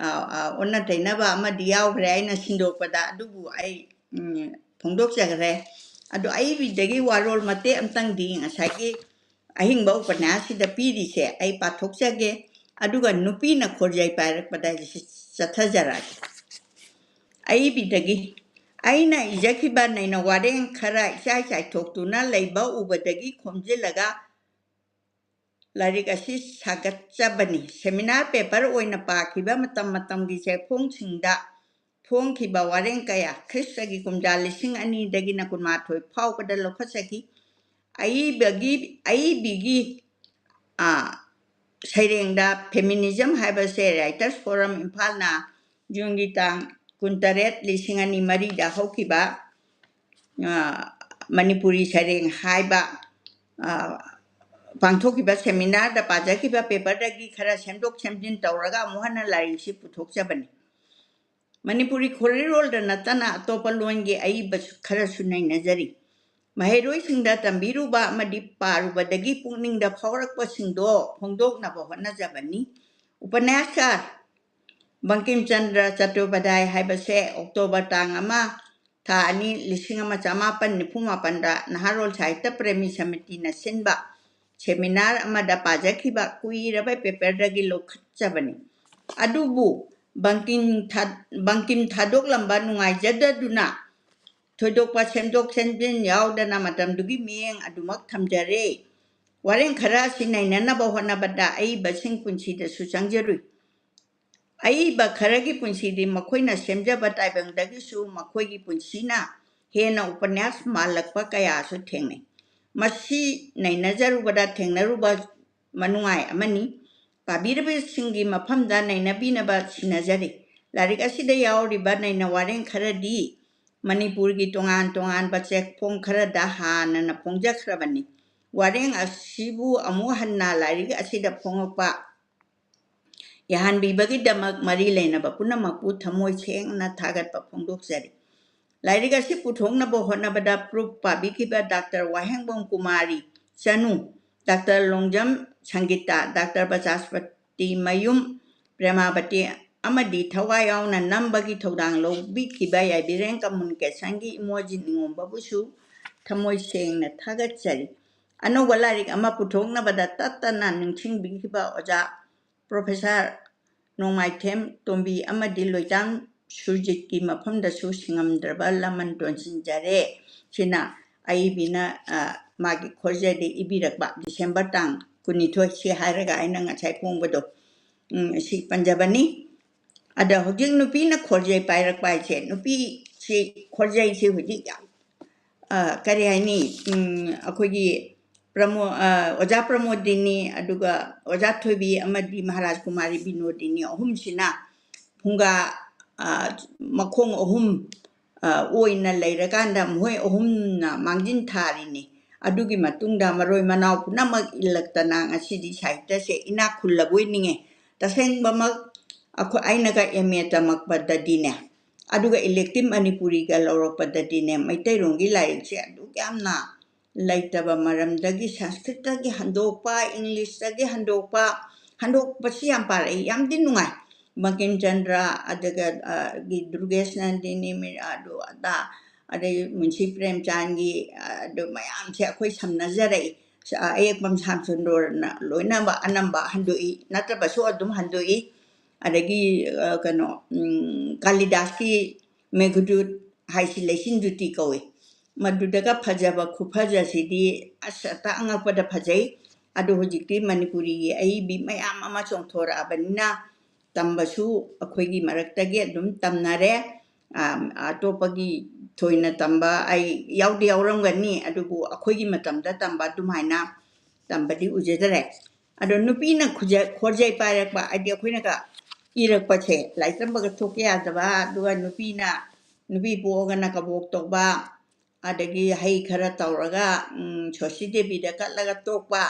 ꯑ, ꯑ, ꯑꯣꯟꯅ ꯇꯩꯅꯕ ꯑꯃꯗꯤ ꯌꯥꯎꯈ꯭ꯔꯦ ꯑꯩꯅ ꯁꯤꯟꯗꯣꯛꯄꯗ, ꯑꯗꯨꯕꯨ ꯑꯩ, ꯎꯝ, ꯐꯣꯡꯗꯣꯛꯆꯈ꯭ꯔꯦ꯫ ꯑꯗꯣ ꯑꯏꯕꯤꯗꯒꯤ ꯋꯥꯔꯣꯜ ꯃꯇꯦꯛ ꯑꯝꯇꯪꯗꯤ ꯉꯁꯥꯏꯒꯤ ꯑꯍꯤꯡꯕ ꯎꯄꯅ꯭ꯌꯥꯁꯁꯤꯗ ꯄꯤꯔꯤꯁꯦ ꯑꯩ ꯄꯥꯊꯣꯛꯆꯒꯦ, ꯑꯗꯨꯒ ꯅꯨꯄꯤꯅ ꯈꯣꯔꯖꯩ ꯄꯥꯏꯔꯛꯄꯗ ꯑꯩ ꯆꯠꯊꯖꯔꯛꯑꯒꯦ꯫ ꯑꯏꯕꯤꯗꯒꯤ, ꯑꯩꯅ ꯏꯖꯈꯤꯕ ꯅꯩꯅ ꯋꯥꯔꯦꯡ ꯈꯔ ꯏꯆꯥꯏ ꯆꯥꯏꯊꯣꯛꯇꯨꯅ ꯂꯩꯕ ꯎꯕꯗꯒꯤ ꯈꯣꯝꯖꯤꯜꯂꯒ ꯂꯥꯏꯔꯤꯛ ꯑꯁꯤ ꯁꯥꯒꯠꯆꯕꯅꯤ꯫ Seminar paper ꯑꯣꯏꯅ ꯄꯥꯈꯤꯕ ꯃꯇꯝ ꯃꯇꯝꯒꯤ ꯆꯦꯐꯣꯡꯁꯤꯡꯗ ꯐꯣꯡꯈꯤꯕ ꯋꯥꯔꯦꯡ ꯀꯌꯥ ꯈ꯭ꯔꯤꯁꯇꯒꯤ ꯀꯨꯝꯖꯥ ꯂꯤꯁꯤꯡ ꯑꯅꯤꯗꯒꯤꯅ ꯀꯨꯟꯃꯥꯊꯣꯏ ꯐꯥꯎꯕꯗ ꯂꯧꯈꯠꯆꯈꯤ꯫ ꯑꯏꯕꯒꯤ, ꯑꯏꯕꯤꯒꯤ, ꯑ, ꯁꯩꯔꯦꯡꯗ feminism ꯍꯥꯏꯕꯁꯦ Writers Forum ꯏꯝꯐꯥꯜꯅ ꯖꯨꯟꯒꯤ ꯇꯥꯡ ꯀꯨꯟꯇꯔꯦꯠ, ꯂꯤꯁꯤꯡ ꯑꯅꯤ ꯃꯔꯤꯗ ꯍꯧꯈꯤꯕ, ꯑ, ꯃꯅꯤꯄꯨꯔꯤ ꯁꯩꯔꯦꯡ ꯍꯥꯏꯕ, ꯑ, ꯄꯥꯡꯊꯣꯛꯈꯤꯕ seminarꯗ ꯄꯥꯖꯈꯤꯕ paperꯗꯒꯤ ꯈꯔ ꯁꯦꯝꯗꯣꯛ ꯁꯦꯝꯖꯤꯟ ꯇꯧꯔꯒ ꯑꯃꯨꯛ ꯍꯟꯅ ꯂꯥꯏꯔꯤꯛꯁꯤ ꯄꯨꯊꯣꯛꯆꯕꯅꯤ꯫ ꯃꯅꯤꯄꯨꯔꯤ ꯈꯣꯔꯤꯔꯣꯜꯗ ꯅꯠꯇꯅ ꯑꯇꯣꯞꯄ ꯂꯣꯟꯒꯤ ꯑꯏꯕ ꯈꯔꯁꯨ ꯅꯩꯅꯖꯔꯤ꯫ ꯃꯍꯩꯔꯣꯏꯁꯤꯡꯗ ꯇꯝꯕꯤꯔꯨꯕ ꯑꯃꯗꯤ ꯄꯥꯔꯨꯕꯗꯒꯤ ꯄꯨꯛꯅꯤꯡꯗ ꯐꯥꯎꯔꯛꯄꯁꯤꯡꯗꯣ ꯐꯣꯡꯗꯣꯛꯅꯕ ꯍꯣꯠꯅꯖꯕꯅꯤ꯫ ꯎꯄꯅ꯭ꯌꯥꯁꯀꯥꯔ ꯕꯪꯀꯤꯝ ꯆꯟꯗ꯭ꯔ ꯆꯇꯣꯄꯥꯙ꯭ꯌꯥꯏ ꯍꯥꯏꯕꯁꯦ ꯑꯣꯛꯇꯣꯕꯔ ꯇꯥꯡ ꯑꯃ, ꯊꯥ ꯑꯅꯤ, ꯂꯤꯁꯤꯡ ꯑꯃ ꯆꯃꯥꯄꯟ ꯅꯤꯐꯨ ꯃꯥꯄꯟꯗ ꯅꯍꯥꯔꯣꯜ ꯁꯥꯍꯤꯇ꯭ꯌ ꯄ꯭ꯔꯦꯃꯤ ꯁꯃꯤꯇꯤꯅ ꯁꯤꯟꯕ ꯁꯦꯃꯤꯅꯥꯔ ꯑꯃꯗ ꯄꯥꯖꯈꯤꯕ ꯀꯨꯏꯔꯕ ꯄꯦꯄꯔꯗꯒꯤ ꯂꯧꯈꯠꯆꯕꯅꯤ꯫ ꯑꯗꯨꯕꯨ ꯕꯪꯀꯤꯝ ꯊꯥ-, ꯕꯪꯀꯤꯝ ꯊꯥꯗꯣꯛꯂꯝꯕ ꯅꯨꯡꯉꯥꯏꯖꯗꯗꯨꯅ ꯊꯣꯏꯗꯣꯛꯄ ꯁꯦꯝꯗꯣꯛ ꯁꯦꯝꯖꯤꯟ ꯌꯥꯎꯗꯅ ꯃꯇꯝꯗꯨꯒꯤ ꯃꯤꯠꯌꯦꯡ ꯑꯗꯨꯃꯛ ꯊꯝꯖꯔꯦ꯫ ꯋꯥꯔꯦꯡ ꯈꯔ ꯑꯁꯤ ꯅꯩꯅꯅꯕ ꯍꯣꯠꯅꯕꯗ ꯑꯏꯕꯁꯤꯡ ꯄꯨꯟꯁꯤꯗꯁꯨ ꯆꯪꯖꯔꯨꯏ꯫ ꯑꯏꯕ ꯈꯔꯒꯤ ꯄꯨꯟꯁꯤꯗꯤ ꯃꯈꯣꯏꯅ ꯁꯦꯝꯖꯕ ꯇꯥꯏꯕꯪꯗꯒꯤꯁꯨ ꯃꯈꯣꯏꯒꯤ ꯄꯨꯟꯁꯤꯅ ꯍꯦꯟꯅ ꯎꯄꯟꯌꯥꯁ ꯃꯥꯜꯂꯛꯄ ꯀꯌꯥꯁꯨ ꯊꯦꯡꯅꯩ꯫ ꯃꯁꯤ ꯅꯩꯅꯖꯔꯨꯕꯗ ꯊꯦꯡꯅꯔꯨꯕ ꯃꯅꯨꯡꯉꯥꯏ ꯑꯃꯅꯤ꯫ ꯄꯥꯕꯤꯔꯤꯕꯁꯤꯡꯒꯤ ꯃꯐꯝꯗ ꯅꯩꯅꯕꯤꯅꯕ ꯁꯤꯟꯅꯖꯔꯤ꯫ ꯂꯥꯏꯔꯤꯛ ꯑꯁꯤꯗ ꯌꯥꯎꯔꯤꯕ ꯅꯩꯅ ꯋꯥꯔꯦꯡ ꯈꯔꯗꯤ ꯃꯅꯤꯄꯨꯔꯒꯤ ꯇꯣꯉꯥꯟ ꯇꯣꯉꯥꯟꯕ ꯆꯦꯐꯣꯡ ꯈꯔꯗ ꯍꯥꯟꯅꯅ ꯐꯣꯡꯖꯈ꯭ꯔꯕꯅꯤ꯫ ꯋꯥꯔꯦꯡ ꯑꯁꯤꯕꯨ ꯑꯃꯨꯛ ꯍꯟꯅ ꯂꯥꯏꯔꯤꯛ ꯑꯁꯤꯗ ꯐꯣꯡꯂꯛꯄ ꯌꯥꯍꯟꯕꯤꯕꯒꯤꯗꯃꯛ ꯃꯔꯤ ꯂꯩꯅꯕ ꯄꯨꯝꯅꯃꯛꯄꯨ ꯊꯃꯣꯏ ꯁꯦꯡꯅ ꯊꯥꯒꯠꯄ ꯐꯣꯡꯗꯣꯛꯆꯔꯤ꯫ ꯂꯥꯏꯔꯤꯛ ꯑꯁꯤ ꯄꯨꯊꯣꯛꯅꯕ ꯍꯣꯠꯅꯕꯗ ꯄ꯭ꯔꯨꯐ ꯄꯥꯕꯤꯈꯤꯕ ꯗꯥꯛꯇꯔ ꯋꯥꯍꯦꯡꯕꯝ ꯀꯨꯃꯥꯔꯤ ꯆꯅꯨ, ꯗꯥꯛꯇꯔ ꯂꯣꯡꯖꯝ ꯁꯪꯒꯤꯇꯥ, ꯗꯥꯛꯇꯔ ꯕꯆꯥꯁꯄꯇꯤ ꯃꯌꯨꯝ ꯄ꯭ꯔꯦꯃꯥꯕꯇꯤ ꯑꯃꯗꯤ ꯊꯋꯥꯏ ꯌꯥꯎꯅ ꯅꯝꯕꯒꯤ ꯊꯧꯗꯥꯡ ꯂꯧꯕꯤꯈꯤꯕ ꯌꯥꯏꯕꯤꯔꯦꯟ ꯀꯝꯃꯨꯅꯤꯀꯦꯁꯟꯒꯤ ꯏꯃꯣꯖꯤ ꯅꯤꯉꯣꯝꯕꯕꯨꯁꯨ ꯊꯃꯣꯏ ꯁꯦꯡꯅ ꯊꯥꯒꯠꯆꯔꯤ꯫ ꯑꯅꯧꯕ ꯂꯥꯏꯔꯤꯛ ꯑꯃ ꯄꯨꯊꯣꯛꯅꯕꯗ ꯇꯠꯇꯅ ꯅꯤꯡꯁꯤꯡꯕꯤꯈꯤꯕ ꯑꯣꯖꯥ ꯄ꯭ꯔꯣꯐꯦꯁꯔ ꯅꯣꯡꯃꯥꯏꯊꯦꯝ ꯇꯣꯝꯕꯤ ꯑꯃꯗꯤ ꯂꯣꯏꯇꯥꯝ ꯁꯨꯔꯖꯤꯠꯀꯤ ꯃꯐꯝꯗꯁꯨ ꯁꯤꯡꯉꯝꯗ꯭ꯔꯕ ꯂꯃꯟ ꯇꯣꯟꯁꯤꯟꯖꯔꯦ꯫ ꯁꯤꯅ ꯑꯏꯕꯤꯅ, ꯑ, ꯃꯥꯒꯤ ꯈꯣꯔꯖꯗ ꯏꯕꯤꯔꯛꯄ ꯗꯤꯁꯦꯝꯕꯔ ꯇꯥꯡ ꯀꯨꯟꯅꯤꯊꯣꯏ, ꯁꯤ ꯍꯥꯏꯔꯒ ꯑꯩꯅ ꯉꯁꯥꯏ ꯐꯣꯡꯕꯗꯣ, ꯎꯝ, ꯁꯤ ꯄꯟꯖꯕꯅꯤ꯫ ꯑꯗ ꯍꯧꯖꯤꯛ ꯅꯨꯄꯤꯅ ꯈꯣꯔꯖꯩ ꯄꯥꯏꯔꯛꯄ ꯍꯥꯏꯁꯦ, ꯅꯨꯄꯤꯁꯤ ꯈꯣꯔꯖꯩꯁꯤ ꯍꯧꯖꯤꯛ ꯌꯥꯝ, ꯑ, ꯀꯔꯤ ꯍꯥꯏꯅꯤ, ꯎꯝ, ꯑꯩꯈꯣꯏꯒꯤ ꯄ꯭ꯔꯃꯣ-, ꯑ, ꯑꯣꯖꯥ ꯄ꯭ꯔꯃꯣꯗꯤꯅꯤ, ꯑꯗꯨꯒ ꯑꯣꯖꯥ ꯊꯣꯏꯕꯤ ꯑꯃꯗꯤ ꯃꯍꯥꯔꯥꯖ ꯀꯨꯃꯥꯔꯤ ꯕꯤꯅꯣꯗꯤꯅꯤ ꯑꯍꯨꯝꯁꯤꯅ ꯐꯨꯡꯒꯥ, ꯑ, ꯃꯈꯣꯡ ꯑꯍꯨꯝ, ꯑ, ꯑꯣꯏꯅ ꯂꯩꯔꯀꯥꯟꯗ ꯃꯈꯣꯏ ꯑꯍꯨꯝꯅ ꯃꯥꯡꯖꯤꯟ ꯊꯥꯔꯤꯅꯤ꯫ ꯑꯗꯨꯒꯤ ꯃꯇꯨꯡꯗ ꯃꯔꯣꯏ ꯃꯅꯥꯎ ꯄꯨꯝꯅꯃꯛ ꯏꯜꯂꯛꯇꯅ ꯉꯁꯤꯗꯤ ꯁꯥꯍꯤꯇ꯭ꯌꯁꯦ ꯏꯅꯥꯛ ꯈꯨꯜꯂꯕꯣꯏ ꯅꯤꯡꯉꯦ꯫ ꯇꯁꯦꯡꯕꯃꯛ ꯑꯩꯈꯣꯏ, ꯑꯩꯅꯒ ꯑꯦꯝ ꯑꯦ ꯇꯝꯃꯛꯄꯗꯗꯤꯅꯦ, ꯑꯗꯨꯒ ꯏꯂꯦꯛꯇꯤꯚ ꯃꯅꯤꯄꯨꯔꯤꯒ ꯂꯧꯔꯛꯄꯗꯗꯤꯅꯦ, ꯃꯩꯇꯩꯔꯣꯟꯒꯤ ꯂꯥꯏꯔꯤꯛꯁꯦ ꯑꯗꯨꯛ ꯌꯥꯝꯅ ꯂꯩꯇꯕ ꯃꯔꯝꯗꯒꯤ ꯁꯪꯁꯀ꯭ꯔꯤꯠꯇꯒꯤ ꯍꯟꯗꯣꯛꯄ, ꯏꯪꯂꯤꯁꯇꯒꯤ ꯍꯟꯗꯣꯛꯄ, ꯍꯟꯗꯣꯛꯄꯁꯤ ꯌꯥꯝ ꯄꯥꯔꯛꯏ, ꯌꯥꯝꯗꯤ ꯅꯨꯡꯉꯥꯏ꯫ ꯕꯪꯀꯤꯝ ꯆꯟꯗ꯭ꯔ, ꯑꯗꯨꯒ, ꯑ, ꯒꯤ ꯗꯨꯔꯒꯦꯁ ꯅꯟꯗꯤꯅꯤ ꯃꯤꯔ, ꯑꯗꯨ ꯑꯗꯥ, ꯑꯗꯩ ꯃꯨꯟꯁꯤ ꯄ꯭ꯔꯦꯝꯆꯥꯟꯒꯤ, ꯑ, ꯑꯗꯨ ꯃꯌꯥꯝꯁꯦ ꯑꯩꯈꯣꯏ ꯁꯝꯅꯖꯔꯛꯏ꯫ ꯁ-, ꯑ, ꯑꯌꯦꯛꯄꯝ ꯁꯥꯝꯁꯨꯟꯗꯣꯔꯅ ꯂꯣꯏꯅꯃꯛ ꯑꯅꯝꯕ ꯍꯟꯗꯣꯛꯏ, ꯅꯠꯇ꯭ꯔꯕꯁꯨ ꯑꯗꯨꯝ ꯍꯟꯗꯣꯛꯏ꯫ ꯑꯗꯒꯤ, ꯑ, ꯀꯩꯅꯣ, ꯎꯝ, ꯀꯥꯂꯤꯗꯥꯁꯀꯤ ꯃꯦꯘꯗꯨꯠ ꯍꯥꯏꯁꯤ ꯂꯩꯆꯤꯟ ꯖꯨꯇꯤ ꯀꯧꯏ꯫ ꯃꯗꯨꯗꯒ ꯐꯖꯕ ꯈꯨꯐꯖꯁꯤꯗꯤ ꯑꯁ ꯑꯇ ꯑꯉꯛꯄꯗ ꯐꯖꯩ꯫ ꯑꯗꯨ ꯍꯧꯖꯤꯛꯇꯤ ꯃꯅꯤꯄꯨꯔꯤꯒꯤ ꯑꯏꯕꯤ ꯃꯌꯥꯝ ꯑꯃ ꯆꯣꯡꯊꯣꯔꯛꯑꯕꯅꯤꯅ ꯇꯝꯕꯁꯨ ꯑꯩꯈꯣꯏꯒꯤ ꯃꯔꯛꯇꯒꯤ ꯑꯗꯨꯝ ꯇꯝꯅꯔꯦ꯫ ꯑ, ꯑꯇꯣꯞꯄꯒꯤ ꯊꯣꯏꯅ ꯇꯝꯕ ꯑꯩ ꯌꯥꯎꯗꯤ ꯌꯥꯎꯔꯝꯒꯅꯤ, ꯑꯗꯨꯕꯨ ꯑꯩꯈꯣꯏꯒꯤ ꯃꯇꯝꯗ ꯇꯝꯕ ꯑꯗꯨꯃꯥꯏꯅ ꯇꯝꯕꯗꯤ ꯎꯖꯗꯔꯦ꯫ ꯑꯗꯣ ꯅꯨꯄꯤꯅ ꯈꯨꯖ-, ꯈꯣꯔꯖꯩ ꯄꯥꯏꯔꯛꯄ, ꯍꯥꯏꯗꯤ ꯑꯩꯈꯣꯏꯅꯒ ꯏꯔꯛꯄꯁꯦ, ꯂꯥꯏꯔꯤꯛ ꯇꯝꯕꯒ ꯊꯣꯛꯄ ꯌꯥꯗꯕ, ꯑꯗꯨꯒ ꯅꯨꯄꯤꯅ, ꯅꯨꯄꯤ ꯄꯣꯛꯑꯒꯅ ꯀꯕꯣꯛ ꯇꯧꯕ, ꯑꯗꯒꯤ ꯍꯩ ꯈꯔ ꯇꯧꯔꯒ, ꯎꯝ, ꯁꯣꯁꯤ ꯗꯦꯕꯤꯗ ꯀꯠꯂꯒ ꯇꯣꯛꯄ,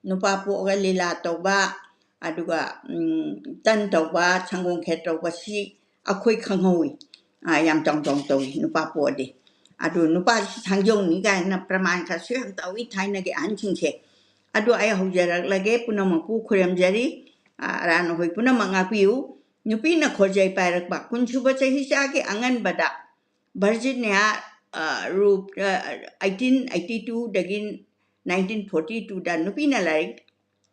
ꯅꯨꯄꯥ ꯄꯣꯛꯑꯒ ꯂꯤꯂꯥ ꯇꯧꯕ, ꯑꯗꯨꯒ, ꯎꯝ, ꯇꯟ ꯇꯧꯕ, ꯁꯪꯒꯣꯝ ꯈꯦꯔ ꯇꯧꯕ, ꯁꯤ ꯑꯩꯈꯣꯏ ꯈꯪꯍꯧꯋꯤ꯫ ꯑ, ꯌꯥꯝ ꯆꯥꯎ ꯆꯥꯎ ꯇꯧꯏ ꯅꯨꯄꯥ ꯄꯣꯛꯑꯗꯤ꯫ ꯑꯗꯨ ꯅꯨꯄꯥꯁꯤ ꯁꯥꯡꯖꯧꯅꯤ ꯀꯥꯏꯅ ꯄ꯭ꯔꯃꯥꯟ ꯈꯔꯁꯨ ꯌꯥꯝ ꯇꯧꯏ ꯊꯥꯏꯅꯒꯤ ꯑꯍꯟꯁꯤꯡꯁꯦ꯫ ꯑꯗꯨ ꯑꯩ ꯍꯧꯖꯔꯛꯂꯒꯦ, ꯄꯨꯝꯅꯃꯛꯄꯨ ꯈꯨꯔꯨꯝꯖꯔꯤ꯫ ꯑ, ꯑꯔꯥꯟ ꯑꯍꯣꯏ ꯄꯨꯝꯅꯃꯛ ꯉꯥꯛꯄꯤꯌꯨ꯫ ꯅꯨꯄꯤꯅ ꯈꯣꯔꯖꯩ ꯄꯥꯏꯔꯛꯄ꯫ ꯀꯨꯟꯁꯨꯕ ꯆꯍꯤꯆꯥꯒꯤ ꯑꯉꯟꯕꯗ ꯚꯔꯖꯤꯅꯤꯌꯥ, ꯑ, ꯔꯨꯞ, ꯑ, eighteen eighty two ꯗꯒꯤ nineteen forty two ꯗ ꯅꯨꯄꯤꯅ ꯂꯥꯏꯔꯤꯛ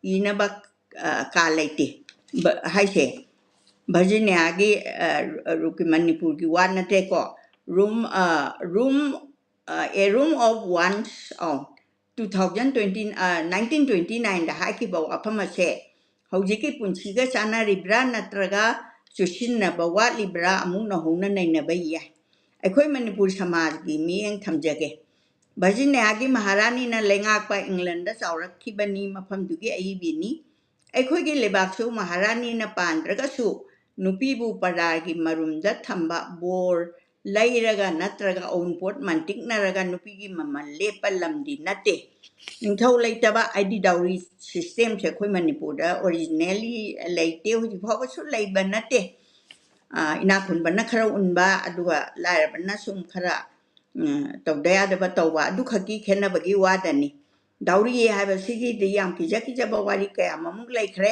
ꯏꯅꯕ, ꯑ, ꯀꯥ ꯂꯩꯇꯦ꯫ ꯕ-, ꯍꯥꯏꯁꯦ, ꯚꯔꯖꯤꯅꯤꯌꯥꯒꯤ, ꯑ, ꯔꯨꯞꯀꯤ ꯃꯅꯤꯄꯨꯔꯒꯤ ꯋꯥ ꯅꯠꯇꯦꯀꯣ꯫ Room, ꯑ, room, ꯑ, a room of one's own꯫ Two thousand twenty, ꯑ, nineteen twenty nine ꯗ ꯍꯥꯏꯈꯤꯕ ꯋꯥꯐꯝ ꯑꯁꯦ ꯍꯧꯖꯤꯛꯀꯤ ꯄꯨꯟꯁꯤꯒ ꯆꯥꯟꯅꯔꯤꯕ꯭ꯔꯥ ꯅꯠꯇ꯭ꯔꯒ ꯆꯨꯁꯤꯟꯅꯕ ꯋꯥꯠꯂꯤꯕ꯭ꯔꯥ ꯑꯃꯨꯛ ꯅꯧꯍꯧꯅ ꯅꯩꯅꯕ ꯌꯥꯏ꯫ ꯑꯩꯈꯣꯏ ꯃꯅꯤꯄꯨꯔ ꯁꯃꯥꯖꯒꯤ ꯃꯤꯠꯌꯦꯡ ꯊꯝꯖꯒꯦ꯫ ꯚꯔꯖꯤꯅꯤꯌꯥꯒꯤ ꯃꯍꯥꯔꯥꯅꯤꯅ ꯂꯩꯉꯥꯛꯄ ꯏꯪꯂꯦꯟꯗ ꯆꯥꯎꯔꯛꯈꯤꯕꯅꯤ, ꯃꯐꯝꯗꯨꯒꯤ ꯑꯏꯕꯤꯅꯤ꯫ ꯑꯩꯈꯣꯏꯒꯤ ꯂꯩꯕꯥꯛꯁꯨ ꯃꯍꯥꯔꯥꯅꯤꯅ ꯄꯥꯟꯗ꯭ꯔꯒꯁꯨ ꯅꯨꯄꯤꯕꯨ ꯄꯔꯗꯥꯒꯤ ꯃꯔꯨꯝꯗ ꯊꯝꯕ, ꯕꯣꯔ ꯂꯩꯔꯒ ꯅꯠꯇ꯭ꯔꯒ ꯑꯎꯟꯄꯣꯠ ꯃꯟꯇꯤꯛꯅꯔꯒ ꯅꯨꯄꯤꯒꯤ ꯃꯃꯜ ꯂꯦꯞꯄ ꯂꯝꯗꯤ ꯅꯠꯇꯦ꯫ ꯅꯤꯡꯊꯧ ꯂꯩꯇꯕ, ꯍꯥꯏꯗꯤ dowry system ꯁꯦ ꯑꯩꯈꯣꯏ ꯃꯅꯤꯄꯨꯔꯗ originally ꯂꯩꯇꯦ, ꯍꯧꯖꯤꯛ ꯐꯥꯎꯕꯁꯨ ꯂꯩꯕ ꯅꯠꯇꯦ꯫ ꯑ, ꯏꯅꯥꯛ ꯈꯨꯟꯕꯅ ꯈꯔ ꯎꯟꯕ, ꯑꯗꯨꯒ ꯂꯥꯏꯔꯕꯅ ꯁꯨꯝ ꯈꯔ, ꯎꯝ, ꯇꯧꯗ ꯌꯥꯗꯕ ꯇꯧꯕ, ꯑꯗꯨꯈꯛꯀꯤ ꯈꯦꯠꯅꯕꯒꯤ ꯋꯥꯗꯅꯤ꯫ Dowry ꯍꯥꯏꯕꯁꯤꯒꯤꯗꯤ ꯌꯥꯝ ꯀꯤꯖ ꯀꯤꯖꯕ ꯋꯥꯔꯤ ꯀꯌꯥ ꯑꯃꯃꯨꯛ ꯂꯩꯈ꯭ꯔꯦ꯫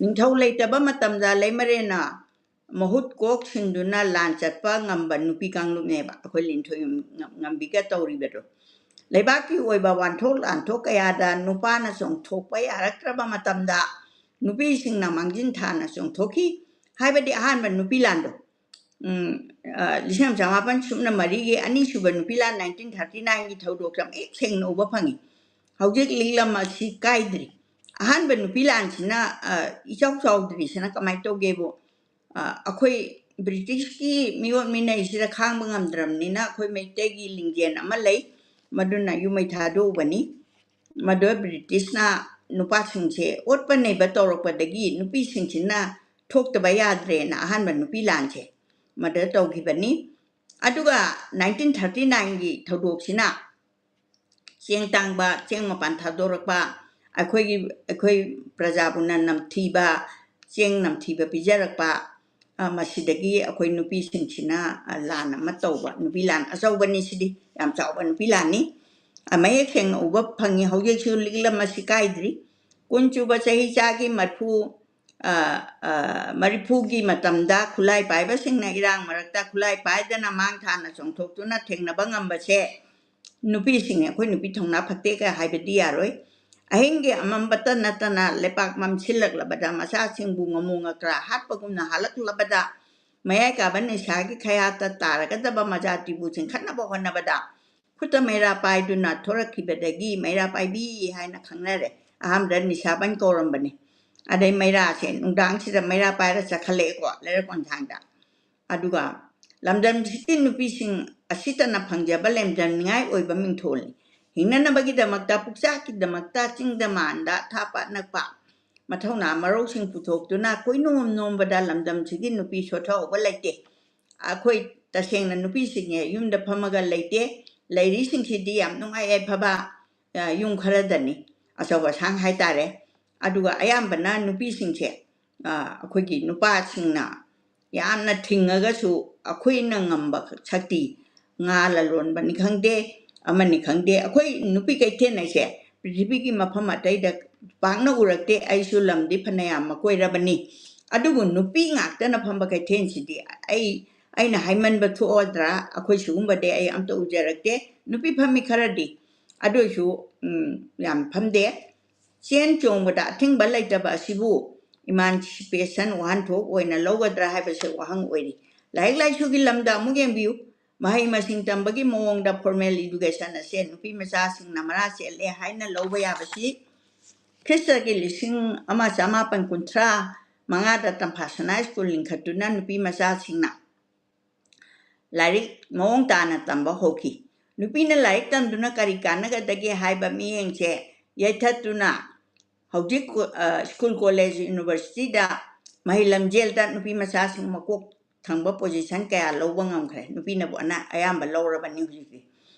ꯅꯤꯡꯊꯧ ꯂꯩꯇꯕ ꯃꯇꯝꯗ ꯂꯩꯃꯔꯦꯟꯅ ꯃꯍꯨꯠ ꯀꯣꯛ ꯁꯤꯟꯗꯨꯅ ꯂꯥꯟ ꯆꯠꯄ ꯉꯝꯕ ꯅꯨꯄꯤ ꯀꯥꯡꯂꯨꯞꯅꯦꯕ ꯑꯩꯈꯣꯏ ꯂꯤꯟꯊꯣꯏ ꯉꯝꯕꯤꯒ ꯇꯧꯔꯤꯕꯗꯣ꯫ ꯂꯩꯕꯥꯛꯀꯤ ꯑꯣꯏꯕ ꯋꯥꯟꯊꯣꯛ ꯂꯥꯟꯊꯣꯛ ꯀꯌꯥꯗ ꯅꯨꯄꯥꯅ ꯆꯣꯡꯊꯣꯛꯄ ꯌꯥꯔꯛꯇ꯭ꯔꯕ ꯃꯇꯝꯗ ꯅꯨꯄꯤꯁꯤꯡꯅ ꯃꯥꯡꯖꯤꯟ ꯊꯥꯅ ꯆꯣꯡꯊꯣꯛꯈꯤ꯫ ꯍꯥꯏꯕꯗꯤ ꯑꯍꯥꯟꯕ ꯅꯨꯄꯤ ꯂꯥꯟꯗꯣ, ꯎꯝ, ꯑ, ꯂꯤꯁꯤꯡ ꯑꯃ ꯆꯃꯥꯄꯟ ꯁꯨꯞꯅ ꯃꯔꯤꯒꯤ ꯑꯅꯤꯁꯨꯕ ꯅꯨꯄꯤ ꯂꯥꯟ nineteen thirty nineꯒꯤ ꯊꯧꯗꯣꯛꯁꯦ ꯃꯌꯦꯛ ꯁꯦꯡꯅ ꯎꯕ ꯐꯪꯉꯤ꯫ ꯍꯧꯖꯤꯛ ꯂꯤꯛꯂꯝ ꯑꯁꯤ ꯀꯥꯏꯗ꯭ꯔꯤ꯫ ꯑꯍꯥꯟꯕ ꯅꯨꯄꯤ ꯂꯥꯟꯁꯤꯅ, ꯑ, ꯏꯆꯥꯎ ꯆꯥꯎꯗ꯭ꯔꯤꯁꯤꯅ ꯀꯃꯥꯏꯅ ꯇꯧꯒꯦꯕꯨ, ꯑ, ꯑꯩꯈꯣꯏ ꯕ꯭ꯔꯤꯇꯤꯁꯀꯤ ꯃꯤꯑꯣꯠ ꯃꯤꯅꯩꯁꯤꯗ ꯈꯥꯡꯕ ꯉꯝꯗ꯭ꯔꯕꯅꯤꯅ ꯑꯩꯈꯣꯏ ꯃꯩꯇꯩꯒꯤ ꯂꯤꯡꯖꯦꯜ ꯑꯃ ꯂꯩ, ꯃꯗꯨꯅ ꯌꯨꯝꯃꯩ ꯊꯥꯗꯣꯛꯎꯕꯅꯤ꯫ ꯃꯗꯨ ꯕ꯭ꯔꯤꯇꯤꯁꯅ ꯅꯨꯄꯥꯁꯤꯡꯁꯦ ꯑꯣꯠꯄ ꯅꯩꯕ ꯇꯧꯔꯛꯄꯗꯒꯤ ꯅꯨꯄꯤꯁꯤꯡꯁꯤꯅ ꯊꯣꯛꯇꯕ ꯌꯥꯗ꯭ꯔꯦꯅ ꯑꯍꯥꯟꯕ ꯅꯨꯄꯤ ꯂꯥꯟꯁꯦ ꯃꯗꯨ ꯇꯧꯈꯤꯕꯅꯤ꯫ ꯑꯗꯨꯒ nineteen thirty nineꯒꯤ ꯊꯧꯗꯣꯛꯁꯤꯅ ꯆꯦꯡ ꯇꯥꯡꯕ, ꯆꯦꯡ ꯃꯄꯥꯟ ꯊꯥꯗꯣꯔꯛꯄ, ꯑꯩꯈꯣꯏꯒꯤ, ꯑꯩꯈꯣꯏ ꯄ꯭ꯔꯖꯥꯕꯨꯅ ꯅꯝꯊꯤꯕ, ꯆꯦꯡ ꯅꯝꯊꯤꯕ ꯄꯤꯖꯔꯛꯄ, ꯑ, ꯃꯁꯤꯗꯒꯤ ꯑꯩꯈꯣꯏ ꯅꯨꯄꯤꯁꯤꯡꯁꯤꯅ, ꯑ, ꯂꯥꯟ ꯑꯃ ꯇꯧꯕ, ꯅꯨꯄꯤ ꯂꯥꯟ ꯑꯆꯧꯕꯅꯤ ꯁꯤꯗꯤ, ꯌꯥꯝ ꯆꯥꯎꯕ ꯅꯨꯄꯤ ꯂꯥꯟꯅꯤ꯫ ꯑ, ꯃꯌꯦꯛ ꯁꯦꯡꯅ ꯎꯕ ꯐꯪꯉꯤ꯫ ꯍꯧꯖꯤꯛꯁꯨ ꯂꯤꯛꯂꯝ ꯑꯁꯤ ꯀꯥꯏꯗ꯭ꯔꯤ꯫ ꯀꯨꯟ ꯁꯨꯕ ꯆꯍꯤ ꯆꯥꯒꯤ ꯃꯔꯐꯨ, ꯑ, ꯑ, ꯃꯔꯤꯐꯨꯒꯤ ꯃꯇꯝꯗ ꯈꯨꯠꯂꯥꯏ ꯄꯥꯏꯕꯁꯤꯡꯅ ꯏꯔꯥꯡ ꯃꯔꯛꯇ ꯈꯨꯠꯂꯥꯏ ꯄꯥꯏꯗꯅ ꯃꯥꯡ ꯊꯥꯅ ꯆꯣꯡꯊꯣꯛꯇꯨꯅ ꯊꯦꯡꯅꯕ ꯉꯝꯕꯁꯦ ꯅꯨꯄꯤꯁꯤꯡꯅ ꯑꯩꯈꯣꯏ ꯅꯨꯄꯤ ꯊꯧꯅꯥ ꯐꯠꯇꯦꯒ ꯍꯥꯏꯕꯗꯤ ꯌꯥꯔꯣꯏ꯫ ꯑꯍꯤꯡꯒꯤ ꯑꯃꯝꯕꯇ ꯅꯠꯇꯅ ꯂꯩꯄꯥꯛ ꯃꯝꯁꯤꯜꯂꯛꯂꯕꯗ ꯃꯆꯥꯁꯤꯡꯕꯨ ꯉꯥꯃꯨ ꯉꯀ꯭ꯔꯥ ꯍꯥꯠꯄꯒꯨꯝꯅ ꯍꯥꯠꯂꯛꯂꯕꯗ ꯃꯌꯥꯏ ꯀꯥꯕ ꯅꯤꯁꯥꯒꯤ ꯈꯌꯥꯠꯇ ꯇꯥꯔꯒꯗꯕ ꯃꯆꯥꯇꯤꯕꯨ ꯆꯤꯡꯈꯠꯅꯕ ꯍꯣꯠꯅꯕꯗ ꯈꯨꯠꯇ ꯃꯩꯔꯥ ꯄꯥꯏꯗꯨꯅ ꯊꯣꯔꯛꯈꯤꯕꯗꯒꯤ ꯃꯩꯔꯥ ꯄꯥꯏꯕꯤ ꯍꯥꯏꯅ ꯈꯪꯅꯔꯦ꯫ ꯑꯍꯥꯟꯕꯗ ꯅꯤꯁꯥꯕꯟ ꯀꯧꯔꯝꯕꯅꯤ꯫ ꯑꯗꯩ ꯃꯩꯔꯥꯁꯦ ꯅꯨꯡꯗꯥꯡꯁꯤꯗ ꯃꯩꯔꯥ ꯄꯥꯏꯔ ꯆꯠꯈꯠꯂꯛꯑꯦꯀꯣ ꯂꯩꯔꯛ ꯀꯣꯟꯊꯥꯡꯗ꯫ ꯑꯗꯨꯒ ꯂꯝꯗꯝꯁꯤꯒꯤ ꯅꯨꯄꯤꯁꯤꯡ ꯑꯁꯤꯇꯅ ꯐꯪꯖꯕ ꯂꯦꯝꯖꯅꯤꯡꯉꯥꯏ ꯑꯣꯏꯕ ꯃꯤꯡꯊꯣꯜꯅꯤ꯫ ꯍꯤꯡꯅꯅꯕꯒꯤꯗꯃꯛꯇ, ꯄꯨꯛꯆꯥꯛꯀꯤꯗꯃꯛꯇ ꯆꯤꯡꯗ ꯃꯥꯟꯗ ꯊꯥꯞꯄ ꯅꯛꯄ ꯃꯊꯧꯅꯥ ꯃꯔꯧꯁꯤꯡ ꯄꯨꯊꯣꯛꯇꯨꯅ ꯀꯣꯏꯅꯣꯝ ꯅꯣꯝꯕꯗ ꯂꯝꯗꯝꯁꯤꯒꯤ ꯅꯨꯄꯤ ꯁꯣꯊꯍꯧꯕ ꯂꯩꯇꯦ꯫ ꯑꯩꯈꯣꯏ ꯇꯁꯦꯡꯅ ꯅꯨꯄꯤꯁꯤꯡꯁꯦ ꯌꯨꯝꯗ ꯐꯝꯃꯒ ꯂꯩꯇꯦ꯫ ꯂꯩꯔꯤꯁꯤꯡꯁꯤꯗꯤ ꯌꯥꯝ ꯅꯨꯡꯉꯥꯏ ꯌꯥꯏꯐꯕ, ꯑ, ꯌꯨꯝ ꯈꯔꯗꯅꯤ, ꯑꯆꯧ ꯑꯁꯥꯡ ꯍꯥꯏꯇꯥꯔꯦ꯫ ꯑꯗꯨꯒ ꯑꯌꯥꯝꯕꯅ ꯅꯨꯄꯤꯁꯤꯡꯁꯦ, ꯑ, ꯑꯩꯈꯣꯏꯒꯤ ꯅꯨꯄꯥꯁꯤꯡꯅ ꯌꯥꯝꯅ ꯊꯤꯡꯉꯒꯁꯨ ꯑꯩꯈꯣꯏꯅ ꯉꯝꯕ ꯁꯛꯇꯤ, ꯉꯥ ꯂꯂꯣꯟꯕꯅꯤ ꯈꯪꯗꯦ, ꯑꯃꯅꯤ ꯈꯪꯗꯦ, ꯑꯩꯈꯣꯏ ꯅꯨꯄꯤ ꯀꯩꯊꯦꯟ ꯍꯥꯏꯁꯦ ꯄ꯭ꯔꯤꯊꯤꯕꯤꯒꯤ ꯃꯐꯝ ꯑꯇꯩꯗ ꯄꯥꯛꯅ ꯎꯔꯛꯇꯦ꯫ ꯑꯩꯁꯨ ꯂꯝꯗꯤ ꯐꯅꯌꯥꯝ ꯑꯃ ꯀꯣꯏꯔꯕꯅꯤ, ꯑꯗꯨꯕꯨ ꯅꯨꯄꯤ ꯉꯥꯛꯇꯅ ꯐꯝꯕ ꯀꯩꯊꯦꯜꯁꯤꯗꯤ ꯑꯩ, ꯑꯩꯅ ꯍꯥꯏꯃꯟꯕ ꯊꯣꯛꯑꯗ꯭ꯔꯥ? ꯑꯩꯈꯣꯏ ꯁꯤꯒꯨꯝꯕꯗꯤ ꯑꯩ ꯑꯝꯇ ꯎꯖꯔꯛꯇꯦ꯫ ꯅꯨꯄꯤ ꯐꯝꯃꯤ ꯈꯔꯗꯤ, ꯑꯗꯨ ꯑꯣꯏꯁꯨ, ꯎꯝ, ꯌꯥꯝ ꯐꯝꯗꯦ꯫ ꯆꯦꯟ ꯆꯣꯡꯕꯗ ꯑꯊꯤꯡꯕ ꯂꯩꯇꯕ ꯑꯁꯤꯕꯨ ꯏꯃꯥꯟꯁꯤꯄꯦꯁꯟ ꯋꯥꯍꯟꯊꯣꯛ ꯑꯣꯏꯅ ꯂꯧꯒꯗ꯭ꯔꯥ ꯍꯥꯏꯕꯁꯤ ꯋꯥꯍꯪ ꯑꯣꯏꯔꯤ꯫ ꯂꯥꯏꯔꯤꯛ ꯂꯥꯏꯁꯨꯒꯤ ꯂꯝꯗ ꯑꯃꯨꯛ ꯌꯦꯡꯕꯤꯌꯨ꯫ ꯃꯍꯩ ꯃꯁꯤꯡ ꯇꯝꯕꯒꯤ ꯃꯑꯣꯡꯗ ꯐꯣꯔꯃꯦꯜ ꯏꯗꯨꯀꯦꯁꯟ ꯑꯁꯦ ꯅꯨꯄꯤ ꯃꯆꯥꯁꯤꯡꯅ ꯃꯔꯥ ꯆꯦꯜꯂꯦ ꯍꯥꯏꯅ ꯂꯧꯕ ꯌꯥꯕꯁꯤ ꯈ꯭ꯔꯤꯁꯇꯒꯤ ꯂꯤꯁꯤꯡ ꯑꯃ ꯆꯃꯥꯄꯟ ꯀꯨꯟꯊ꯭ꯔꯥ ꯃꯉꯥꯗ ꯇꯝꯐꯥꯁꯅꯥ ꯁ꯭ꯀꯨꯜ ꯂꯤꯡꯈꯠꯇꯨꯅ ꯅꯨꯄꯤ ꯃꯆꯥꯁꯤꯡꯅ ꯂꯥꯏꯔꯤꯛ ꯃꯑꯣꯡ ꯇꯥꯅ ꯇꯝꯕ ꯍꯧꯈꯤ꯫ ꯅꯨꯄꯤꯅ ꯂꯥꯏꯔꯤꯛ ꯇꯝꯗꯨꯅ ꯀꯔꯤ ꯀꯥꯟꯅꯒꯗꯒꯦ ꯍꯥꯏꯕ ꯃꯤꯠꯌꯦꯡꯁꯦ ꯌꯩꯊꯠꯇꯨꯅ ꯍꯧꯖꯤꯛ ꯀꯣ-, ꯑ, ꯁ꯭ꯀꯨꯜ, ꯀꯣꯂꯦꯖ, ꯌꯨꯅꯤꯚꯔꯁꯤꯇꯤꯗ ꯃꯍꯩ ꯂꯝꯖꯦꯜꯗ ꯅꯨꯄꯤ ꯃꯆꯥꯁꯤꯡ ꯃꯀꯣꯛ ꯊꯪꯕ ꯄꯣꯖꯤꯁꯟ ꯀꯌꯥ ꯂꯧꯕ ꯉꯝꯈ꯭ꯔꯦ꯫ ꯅꯨꯄꯤꯅꯕꯨ ꯑꯅ-, ꯑꯌꯥꯝꯕ ꯂꯧꯔꯕꯅꯤ ꯍꯧꯖꯤꯛꯇꯤ꯫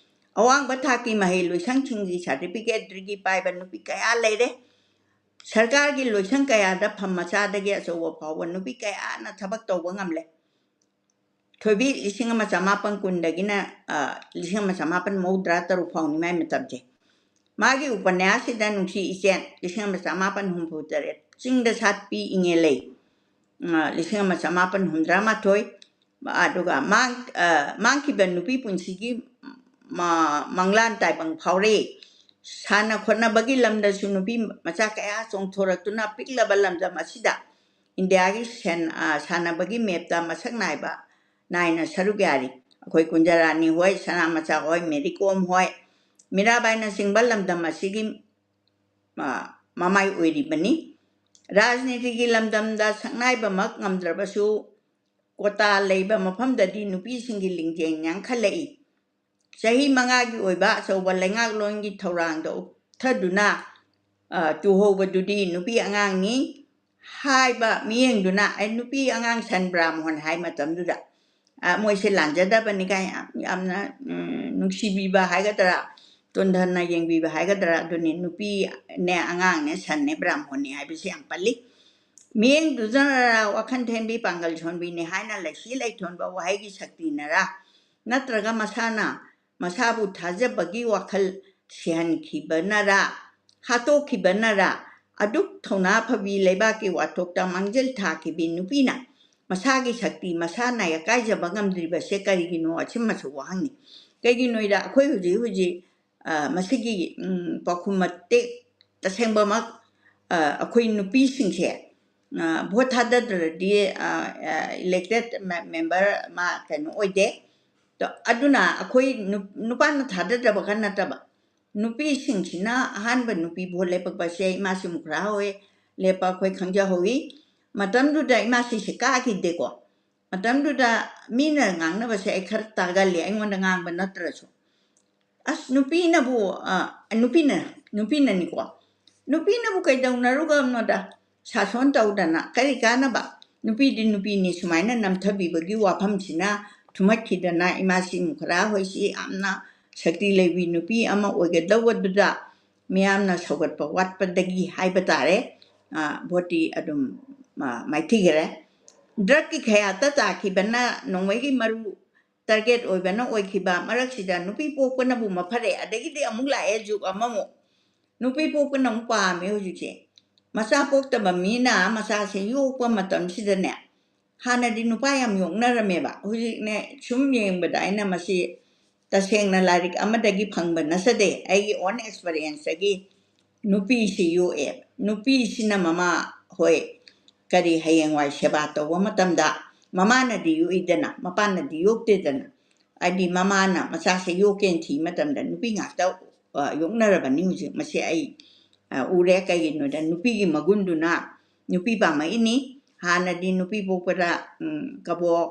ꯑꯋꯥꯡꯕ ꯊꯥꯛꯀꯤ ꯃꯍꯩ ꯂꯣꯏꯁꯪꯁꯤꯡꯒꯤ ꯁꯥꯔꯇꯤꯐꯤꯀꯦꯠ, ꯗꯤꯒ꯭ꯔꯤ ꯄꯥꯏꯕ ꯅꯨꯄꯤ ꯀꯌꯥ ꯂꯩꯔꯦ꯫ ꯁꯔꯀꯥꯔꯒꯤ ꯂꯣꯏꯁꯪ ꯀꯌꯥꯗ ꯐꯝ ꯃꯆꯥꯗꯒꯤ ꯑꯆꯧꯕ ꯐꯥꯎꯕ ꯅꯨꯄꯤ ꯀꯌꯥꯅ ꯊꯕꯛ ꯇꯧꯕ ꯉꯝꯂꯦ꯫ ꯊꯣꯏꯕꯤ ꯂꯤꯁꯤꯡ ꯑꯃ ꯆꯃꯥꯄꯟ ꯀꯨꯟꯗꯒꯤꯅ, ꯑ, ꯂꯤꯁꯤꯡ ꯑꯃ ꯆꯃꯥꯄꯟ ꯃꯧꯗ꯭ꯔꯥ ꯇꯔꯨꯛ ꯐꯥꯎꯅꯤ ꯃꯥꯏ ꯃꯇꯝꯁꯦ꯫ ꯃꯥꯒꯤ ꯎꯄꯟꯌꯥꯁꯁꯤꯗ ꯅꯨꯡꯁꯤ ꯏꯆꯦꯟ, ꯂꯤꯁꯤꯡ ꯑꯃ ꯆꯃꯥꯄꯟ ꯍꯨꯝꯐꯨ ꯇꯔꯦꯠ, ꯆꯤꯡꯗ ꯁꯥꯠꯄꯤ ꯏꯉꯦ ꯂꯩ, ꯑ, ꯂꯤꯁꯤꯡ ꯑꯃ ꯆꯃꯥꯄꯟ ꯍꯨꯝꯗ꯭ꯔꯥ ꯃꯥꯊꯣꯏ, ꯑꯗꯨꯒ ꯃꯥꯡ-, ꯑ, ꯃꯥꯡꯈꯤꯕ ꯅꯨꯄꯤ ꯄꯨꯟꯁꯤꯒꯤ ꯃ-, ꯃꯪꯂꯥꯟ ꯇꯥꯏꯕꯪ ꯐꯥꯎꯔꯦ꯫ ꯁꯥꯟꯅ ꯈꯣꯠꯅꯕꯒꯤ ꯂꯝꯗꯁꯨ ꯅꯨꯄꯤ ꯃꯆꯥ ꯀꯌꯥ ꯆꯣꯡꯊꯣꯔꯛꯇꯨꯅ ꯄꯤꯛꯂꯕ ꯂꯝꯗꯝ ꯑꯁꯤꯗ ꯏꯟꯗꯤꯌꯥꯒꯤ ꯁꯦꯟ-, ꯑ, ꯁꯥꯟꯅꯕꯒꯤ ꯃꯦꯞꯇ ꯃꯁꯛ ꯅꯥꯏꯕ, ꯅꯥꯏꯅ ꯁꯔꯨꯛ ꯌꯥꯔꯤ꯫ ꯑꯩꯈꯣꯏ ꯀꯨꯟꯖꯔꯥꯅꯤ ꯍꯣꯏ, ꯁꯅꯥꯃꯆꯥ ꯍꯣꯏ, ꯃꯦꯔꯤ ꯀꯣꯝ ꯍꯣꯏ, ꯃꯤꯔꯥꯕꯥꯏꯅꯆꯤꯡꯕ ꯂꯝꯗꯝ ꯑꯁꯤꯒꯤ, ꯑ, ꯃꯃꯥꯏ ꯑꯣꯏꯔꯤꯕꯅꯤ꯫ ꯔꯥꯖꯅꯤꯇꯤꯒꯤ ꯂꯝꯗꯝꯗ ꯁꯛꯅꯥꯏꯕꯃꯛ ꯉꯝꯗ꯭ꯔꯕꯁꯨ, ꯀꯣꯇꯥ ꯂꯩꯕ ꯃꯐꯝꯗꯗꯤ ꯅꯨꯄꯤꯁꯤꯡꯒꯤ ꯂꯤꯡꯖꯦꯜ ꯌꯥꯡꯈꯠꯂꯛꯏ꯫ ꯆꯍꯤ ꯃꯉꯥꯒꯤ ꯑꯣꯏꯕ ꯑꯆꯧꯕ ꯂꯩꯉꯥꯛꯂꯣꯟꯒꯤ ꯊꯧꯔꯥꯡꯗ ꯎꯞꯊꯗꯨꯅ, ꯑ, ꯇꯨꯍꯧꯕꯗꯨꯗꯤ ꯅꯨꯄꯤ ꯑꯉꯥꯡꯅꯤ ꯍꯥꯏꯕ ꯃꯤꯠꯌꯦꯡꯗꯨꯅ, "ꯑꯩ ꯅꯨꯄꯤ ꯑꯉꯥꯡ ꯁꯟ ꯕ꯭ꯔꯥꯍꯃꯣꯟ" ꯍꯥꯏ ꯃꯇꯝꯗꯨꯗ꯫ ꯑ, ꯃꯣꯏꯁꯦ ꯂꯥꯟꯖꯗꯕꯅꯤ ꯀꯥꯏ ꯌꯥꯝ, ꯌꯥꯝꯅ, ꯎꯝ, ꯅꯨꯡꯁꯤꯕꯤꯕ ꯍꯥꯏꯒꯗ꯭ꯔꯥ, ꯇꯣꯟꯊꯅ ꯌꯦꯡꯕꯤꯕ ꯍꯥꯏꯒꯗ꯭ꯔꯥ, ꯑꯗꯨꯅꯤ, ꯅꯨꯄꯤꯅꯦ, ꯑꯉꯥꯡꯅꯦ, ꯁꯟꯅꯦ, ꯕ꯭ꯔꯥꯍꯃꯣꯟꯅꯦ ꯍꯥꯏꯕꯁꯤ ꯌꯥꯝ ꯄꯜꯂꯤ꯫ ꯃꯤꯠꯌꯦꯡꯗꯨꯗꯅꯔ ꯋꯥꯈꯜ ꯊꯦꯝꯕꯤ ꯄꯥꯡꯒꯜ ꯁꯣꯟꯕꯤꯅꯤ ꯍꯥꯏꯅ ꯂꯩꯁꯤ ꯂꯩꯊꯣꯟꯕ ꯋꯥꯍꯩꯒꯤ ꯁꯛꯇꯤꯅꯔ, ꯅꯠꯇ꯭ꯔꯒ ꯃꯁꯥꯅ ꯃꯁꯥꯕꯨ ꯊꯥꯖꯕꯒꯤ ꯋꯥꯈꯜ ꯁꯤꯍꯟꯈꯤꯕꯅꯔꯥ, ꯍꯥꯠꯇꯣꯛꯈꯤꯕꯅꯔꯥ, ꯑꯗꯨꯛ ꯊꯧꯅꯥ ꯐꯕꯤ ꯂꯩꯕꯥꯛꯀꯤ ꯋꯥꯊꯣꯛꯇ ꯃꯥꯡꯖꯤꯜ ꯊꯥꯈꯤꯕꯤ ꯅꯨꯄꯤꯅ ꯃꯁꯥꯒꯤ ꯁꯛꯇꯤ ꯃꯁꯥꯅ ꯑꯀꯥꯏꯖꯕ ꯉꯝꯗ꯭ꯔꯤꯕꯁꯦ ꯀꯔꯤꯒꯤꯅꯣ? ꯑꯁꯤꯃꯁꯨ ꯋꯥꯍꯪꯅꯤ꯫ ꯀꯩꯒꯤꯅꯣꯗ ꯑꯩꯈꯣꯏ ꯍꯧꯖꯤꯛ ꯍꯧꯖꯤꯛ, ꯑ, ꯃꯁꯤꯒꯤ, ꯎꯝ, ꯄꯥꯎꯈꯨꯝ ꯃꯇꯦꯛ ꯇꯁꯦꯡꯕꯃꯛ, ꯑ, ꯑꯩꯈꯣꯏ ꯅꯨꯄꯤꯁꯤꯡꯁꯦ, ꯑ, ꯚꯣꯠ ꯊꯥꯗꯗ꯭ꯔꯗꯤ, ꯑ, ꯑ, elected me-, member ꯃꯥ ꯀꯩꯅꯣ ꯑꯣꯏꯗꯦ꯫ ꯑꯗꯣ ꯑꯗꯨꯅ ꯑꯩꯈꯣꯏ ꯅꯨ-, ꯅꯨꯄꯥꯅ ꯊꯥꯗꯗꯕ ꯈꯛ ꯅꯠꯇꯕ, ꯅꯨꯄꯤꯁꯤꯡꯁꯤꯅ ꯑꯍꯥꯟꯕ ꯅꯨꯄꯤ ꯚꯣꯠ ꯂꯦꯞꯄꯛꯄꯁꯦ ꯏꯃꯥꯁꯤ ꯃꯨꯈ꯭ꯔꯥ ꯍꯣꯏ ꯂꯦꯞꯄ ꯑꯩꯈꯣꯏ ꯈꯪꯖꯍꯧꯋꯤ꯫ ꯃꯇꯝꯗꯨꯗ ꯏꯃꯥꯁꯤꯁꯦ ꯀꯥꯈꯤꯗꯦꯀꯣ꯫ ꯃꯇꯝꯗꯨꯗ ꯃꯤꯅ ꯉꯥꯡꯅꯕꯁꯦ ꯑꯩ ꯈꯔ ꯇꯥꯒꯜꯂꯤ, ꯑꯩꯉꯣꯟꯗ ꯉꯥꯡꯕ ꯅꯠꯇ꯭ꯔꯁꯨ꯫ "ꯑꯁ, ꯅꯨꯄꯤꯅꯕꯨ, ꯑ, ꯅꯨꯄꯤꯅ, ꯅꯨꯄꯤꯅꯅꯤꯀꯣ, ꯅꯨꯄꯤꯅꯕꯨ ꯀꯩꯗꯧꯅꯔꯨꯒꯕꯅꯣꯗ? ꯁꯥꯁꯣꯟ ꯇꯧꯗꯅ ꯀꯔꯤ ꯀꯥꯟꯅꯕ? ꯅꯨꯄꯤꯗꯤ ꯅꯨꯄꯤꯅꯤ", ꯁꯨꯃꯥꯏꯅ ꯅꯝꯊꯕꯤꯕꯒꯤ ꯋꯥꯐꯝꯁꯤꯅ ꯊꯨꯝꯍꯠꯈꯤꯗꯅ ꯏꯃꯥꯁꯤ ꯃꯨꯈꯔꯥ ꯍꯣꯏꯁꯤ ꯌꯥꯝꯅ ꯁꯛꯇꯤ ꯂꯩꯕꯤ ꯅꯨꯄꯤ ꯑꯃ ꯑꯣꯏꯒꯗꯧꯕꯗꯨꯗ ꯃꯤꯌꯥꯝꯅ ꯁꯧꯒꯠꯄ ꯋꯥꯠꯄꯗꯒꯤ ꯍꯥꯏꯕ ꯇꯥꯔꯦ, ꯑ, ꯚꯣꯠꯇꯤ ꯑꯗꯨꯝ, ꯑ, ꯃꯥꯏꯊꯤꯈꯔꯦ꯫ ꯗ꯭ꯔꯒꯀꯤ ꯈꯌꯥꯠꯇ ꯇꯥꯈꯤꯕꯅ ꯅꯣꯡꯃꯩꯒꯤ ꯃꯔꯨ target ꯑꯣꯏꯕꯅ ꯑꯣꯏꯈꯤꯕ ꯃꯔꯛꯁꯤꯗ ꯅꯨꯄꯤ ꯄꯣꯛꯄꯅꯕꯨ ꯃꯐꯔꯦ꯫ ꯑꯗꯒꯤꯗꯤ ꯑꯃꯨꯛ ꯂꯥꯛꯑꯦ ꯖꯨꯛ ꯑꯃꯃꯨꯛ꯫ ꯅꯨꯄꯤ ꯄꯣꯛꯄꯅ ꯑꯃꯨꯛ ꯄꯥꯝꯃꯦ ꯍꯧꯖꯤꯛꯁꯦ꯫ ꯃꯆꯥ ꯄꯣꯛꯇꯕ ꯃꯤꯅ ꯃꯆꯥꯁꯦ ꯌꯣꯛꯄ ꯃꯇꯝꯁꯤꯗꯅꯦ, ꯍꯥꯟꯅꯗꯤ ꯅꯨꯄꯥ ꯌꯥꯝ ꯌꯣꯛꯅꯔꯝꯃꯦꯕ꯫ ꯍꯧꯖꯤꯛꯅꯦ, ꯁꯨꯝ ꯌꯦꯡꯕꯗ ꯑꯩꯅ ꯃꯁꯤ ꯇꯁꯦꯡꯅ ꯂꯥꯏꯔꯤꯛ ꯑꯃꯗꯒꯤ ꯐꯪꯕ ꯅꯠꯆꯗꯦ, ꯑꯩꯒꯤ own experienceꯇꯒꯤ ꯅꯨꯄꯤꯁꯤ ꯌꯣꯛꯑꯦ꯫ ꯅꯨꯄꯤꯁꯤꯅ ꯃꯃꯥ ꯍꯣꯏ ꯀꯔꯤ ꯍꯌꯦꯡꯋꯥꯏ ꯁꯦꯕꯥ ꯇꯧꯕ ꯃꯇꯝꯗ ꯃꯃꯥꯅꯗꯤ ꯌꯣꯛꯏꯗꯅ, ꯃꯄꯥꯅꯗꯤ ꯌꯣꯛꯇꯦꯗꯅ꯫ ꯍꯥꯏꯗꯤ ꯃꯃꯥꯅ ꯃꯆꯥꯁꯦ ꯌꯣꯛꯀꯦꯅ ꯊꯤ ꯃꯇꯝꯗ ꯅꯨꯄꯤ ꯉꯥꯛꯇ, ꯑ, ꯌꯣꯛꯅꯔꯕꯅꯤ ꯍꯧꯖꯤꯛ꯫ ꯃꯁꯤ ꯑꯩ, ꯑ, ꯎꯔꯦ꯫ ꯀꯩꯒꯤꯅꯣꯗ ꯅꯨꯄꯤꯒꯤ ꯃꯒꯨꯟꯗꯨꯅ ꯅꯨꯄꯤ ꯄꯥꯝꯃꯛꯏꯅꯤ꯫ ꯍꯥꯟꯅꯗꯤ ꯅꯨꯄꯤ ꯄꯣꯛꯄꯗ, ꯎꯝ, ꯀꯕꯣꯛ,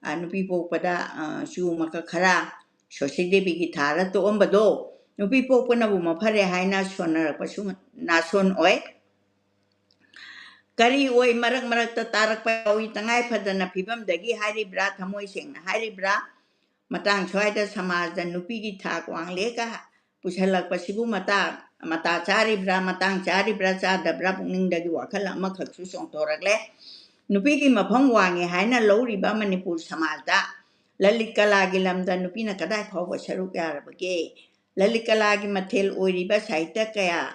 ꯑ, ꯅꯨꯄꯤ ꯄꯣꯛꯄꯗ, ꯑ, ꯆꯨ ꯃꯀꯛ ꯈꯔ ꯁꯣꯁꯤ ꯗꯦꯕꯤꯒꯤ ꯊꯥꯔ ꯇꯣꯛꯑꯝꯕꯗꯣ, ꯅꯨꯄꯤ ꯄꯣꯛꯄꯅꯕꯨ ꯃꯐꯔꯦ ꯍꯥꯏꯅ ꯁꯣꯟꯅꯔꯛꯄꯁꯨ ꯅꯥꯁꯣꯟ ꯑꯣꯏ꯫ ꯀꯔꯤ ꯑꯣꯏ ꯃꯔꯛ ꯃꯔꯛꯇ ꯇꯥꯔꯛꯄ ꯌꯥꯎꯏ? ꯇꯉꯥꯏ ꯐꯗꯅ ꯐꯤꯕꯝꯗꯒꯤ ꯍꯥꯏꯔꯤꯕ꯭ꯔꯥ, ꯊꯃꯣꯏ ꯁꯦꯡꯅ ꯍꯥꯏꯔꯤꯕ꯭ꯔꯥ? ꯃꯇꯥꯡ ꯁ꯭ꯋꯥꯏꯗ ꯁꯃꯥꯖꯗ ꯅꯨꯄꯤꯒꯤ ꯊꯥꯛ ꯋꯥꯡꯂꯦꯒ ꯄꯨꯁꯜꯂꯛꯄꯁꯤꯕꯨ ꯃꯇꯥ-, ꯃꯇꯥ ꯆꯥꯔꯤꯕ꯭ꯔꯥ, ꯃꯇꯥꯡ ꯆꯥꯔꯤꯕ꯭ꯔꯥ, ꯆꯥꯗꯕ꯭ꯔꯥ, ꯄꯨꯛꯅꯤꯡꯗꯒꯤ ꯋꯥꯈꯜ ꯑꯃꯈꯛꯁꯨ ꯆꯣꯡꯊꯣꯔꯛꯂꯦ꯫ ꯅꯨꯄꯤꯒꯤ ꯃꯐꯝ ꯋꯥꯡꯉꯦ ꯍꯥꯏꯅ ꯂꯧꯔꯤꯕ ꯃꯅꯤꯄꯨꯔ ꯁꯃꯥꯖꯗ ꯂꯂꯤꯠ ꯀꯂꯥꯒꯤ ꯂꯝꯗ ꯅꯨꯄꯤꯅ ꯀꯗꯥꯏ ꯐꯥꯎꯕ ꯁꯔꯨꯛ ꯌꯥꯔꯕꯒꯦ? ꯂꯂꯤꯠ ꯀꯂꯥꯒꯤ ꯃꯊꯦꯜ ꯑꯣꯏꯔꯤꯕ ꯁꯥꯍꯤꯇ꯭ꯌ ꯀꯌꯥ,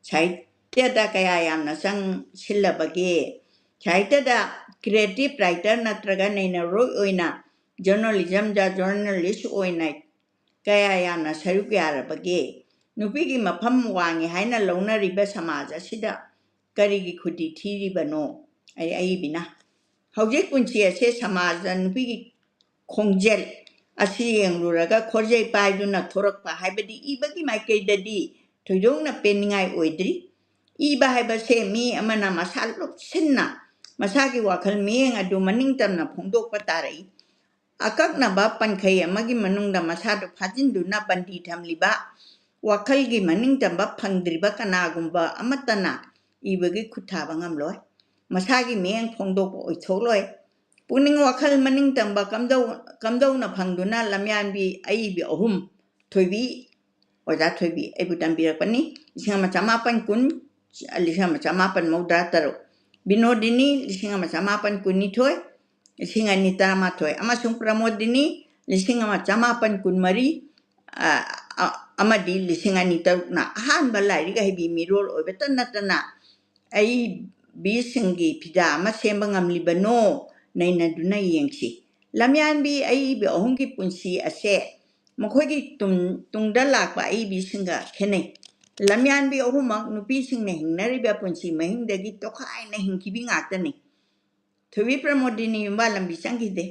ꯁꯥꯍꯤꯇ꯭ꯌꯗ ꯀꯌꯥ ꯌꯥꯝꯅ ꯆꯪꯁꯤꯜꯂꯕꯒꯦ? ꯁꯥꯍꯤꯇ꯭ꯌꯗ creative writer ꯅꯠꯇ꯭ꯔꯒ ꯅꯩꯅꯔꯣꯏ ꯑꯣꯏꯅ journalism ꯗ journalist ꯑꯣꯏꯅ ꯀꯌꯥ ꯌꯥꯝꯅ ꯁꯔꯨꯛ ꯌꯥꯔꯕꯒꯦ? ꯅꯨꯄꯤꯒꯤ ꯃꯐꯝ ꯋꯥꯡꯉꯤ ꯍꯥꯏꯅ ꯂꯧꯅꯔꯤꯕ ꯁꯃꯥꯖ ꯑꯁꯤꯗ ꯀꯔꯤꯒꯤ ꯈꯨꯗꯤ ꯊꯤꯔꯤꯕꯅꯣ? ꯑꯩ ꯑꯏꯕꯤꯅ ꯍꯧꯖꯤꯛ ꯄꯨꯟꯁꯤ ꯑꯁꯦ ꯁꯃꯥꯖꯗ ꯅꯨꯄꯤꯒꯤ ꯈꯣꯡꯖꯦꯜ ꯑꯁꯤ ꯌꯦꯡꯂꯨꯔꯒ ꯈꯣꯔꯖꯩ ꯄꯥꯏꯗꯨꯅ ꯊꯣꯔꯛꯄ ꯍꯥꯏꯕꯗꯤ ꯏꯕꯒꯤ ꯃꯥꯏꯀꯩꯗꯗꯤ ꯊꯣꯏꯗꯣꯛꯅ ꯄꯦꯟꯅꯤꯡꯉꯥꯏ ꯑꯣꯏꯗ꯭ꯔꯤ꯫ ꯏꯕ ꯍꯥꯏꯕꯁꯦ ꯃꯤ ꯑꯃꯅ ꯃꯁꯥ ꯂꯨꯞꯁꯤꯟꯅ ꯃꯁꯥꯒꯤ ꯋꯥꯈꯜ ꯃꯤꯠꯌꯦꯡ ꯑꯗꯨ ꯃꯅꯤꯡ ꯇꯝꯅ ꯐꯣꯡꯗꯣꯛꯄ ꯇꯥꯔꯛꯏ꯫ ꯑꯀꯛꯅꯕ ꯄꯟꯈꯩ ꯑꯃꯒꯤ ꯃꯅꯨꯡꯗ ꯃꯁꯥꯗꯨ ꯐꯥꯖꯤꯟꯗꯨꯅ ꯕꯟꯗꯤ ꯊꯝꯂꯤꯕ, ꯋꯥꯈꯜꯒꯤ ꯃꯅꯤꯡ ꯇꯝꯕ ꯐꯪꯗ꯭ꯔꯤꯕ ꯀꯅꯥꯒꯨꯝꯕ ꯑꯃꯠꯇꯅ ꯏꯕꯒꯤ ꯈꯨꯠ ꯊꯥꯕ ꯉꯝꯂꯣꯏ꯫ ꯃꯁꯥꯒꯤ ꯃꯤꯠꯌꯦꯡ ꯐꯣꯡꯗꯣꯛꯄ ꯑꯣꯏꯊꯣꯛꯂꯣꯏ꯫ ꯄꯨꯛꯅꯤꯡ ꯋꯥꯈꯜ ꯃꯅꯤꯡ ꯇꯝꯕ ꯀꯝꯗꯧ-, ꯀꯝꯗꯧꯅ ꯐꯪꯗꯨꯅ ꯂꯝꯌꯥꯟꯕꯤ ꯑꯏꯕꯤ ꯑꯍꯨꯝ, ꯊꯣꯏꯕꯤ, ꯑꯣꯖꯥ ꯊꯣꯏꯕꯤ ꯑꯩꯕꯨ ꯇꯝꯕꯤꯔꯛꯄꯅꯤ꯫ ꯂꯤꯁꯤꯡ ꯑꯃ ꯆꯃꯥꯄꯟ ꯀꯨꯟ, ꯂꯤꯁꯤꯡ ꯑꯃ ꯆꯃꯥꯄꯟ ꯃꯧꯗ꯭ꯔꯥ ꯇꯔꯨꯛ꯫ ꯕꯤꯅꯣꯗꯤꯅꯤ, ꯂꯤꯁꯤꯡ ꯑꯃ ꯆꯃꯥꯄꯟ ꯀꯨꯟꯅꯤꯊꯣꯏ, ꯂꯤꯁꯤꯡ ꯑꯅꯤ ꯇꯔꯥꯃꯥꯊꯣꯏ, ꯑꯃꯁꯨꯡ ꯄ꯭ꯔꯃꯣꯗꯤꯅꯤ, ꯂꯤꯁꯤꯡ ꯑꯃ ꯆꯃꯥꯄꯟ ꯀꯨꯟꯃꯔꯤ, ꯑ, ꯑ, ꯑꯃꯗꯤ ꯂꯤꯁꯤꯡ ꯑꯅꯤ ꯇꯔꯨꯛꯅ ꯑꯍꯥꯟꯕ ꯂꯥꯏꯔꯤꯛ ꯍꯩꯕꯤ ꯃꯤꯔꯣꯜ ꯑꯣꯏꯕꯇ ꯅꯠꯇꯅ ꯑꯏꯕꯤꯁꯤꯡꯒꯤ ꯐꯤꯗꯥ ꯑꯃ ꯁꯦꯝꯕ ꯉꯝꯂꯤꯕꯅꯣ ꯅꯩꯅꯗꯨꯅ ꯌꯦꯡꯁꯤ꯫ ꯂꯝꯌꯥꯟꯕꯤ ꯑꯏꯕꯤ ꯑꯍꯨꯝꯒꯤ ꯄꯨꯟꯁꯤ ꯑꯁꯦ ꯃꯈꯣꯏꯒꯤ ꯇꯨꯡ-, ꯇꯨꯡꯗ ꯂꯥꯛꯄ ꯑꯏꯕꯤꯁꯤꯡꯒ ꯈꯦꯠꯅꯩ꯫ ꯂꯝꯌꯥꯟꯕꯤ ꯑꯍꯨꯝꯃꯛ ꯅꯨꯄꯤꯁꯤꯡꯅ ꯍꯤꯡꯅꯔꯤꯕ ꯄꯨꯟꯁꯤ ꯃꯍꯤꯡꯗꯒꯤ ꯇꯣꯈꯥꯏꯅ ꯍꯤꯡꯈꯤꯕꯤ ꯉꯥꯛꯇꯅꯤ꯫ ꯊꯣꯏꯕꯤ ꯄ꯭ꯔꯃꯣꯗꯤꯅꯤ ꯌꯨꯝꯕꯥꯜ ꯂꯝꯕꯤ ꯆꯪꯈꯤꯗꯦ꯫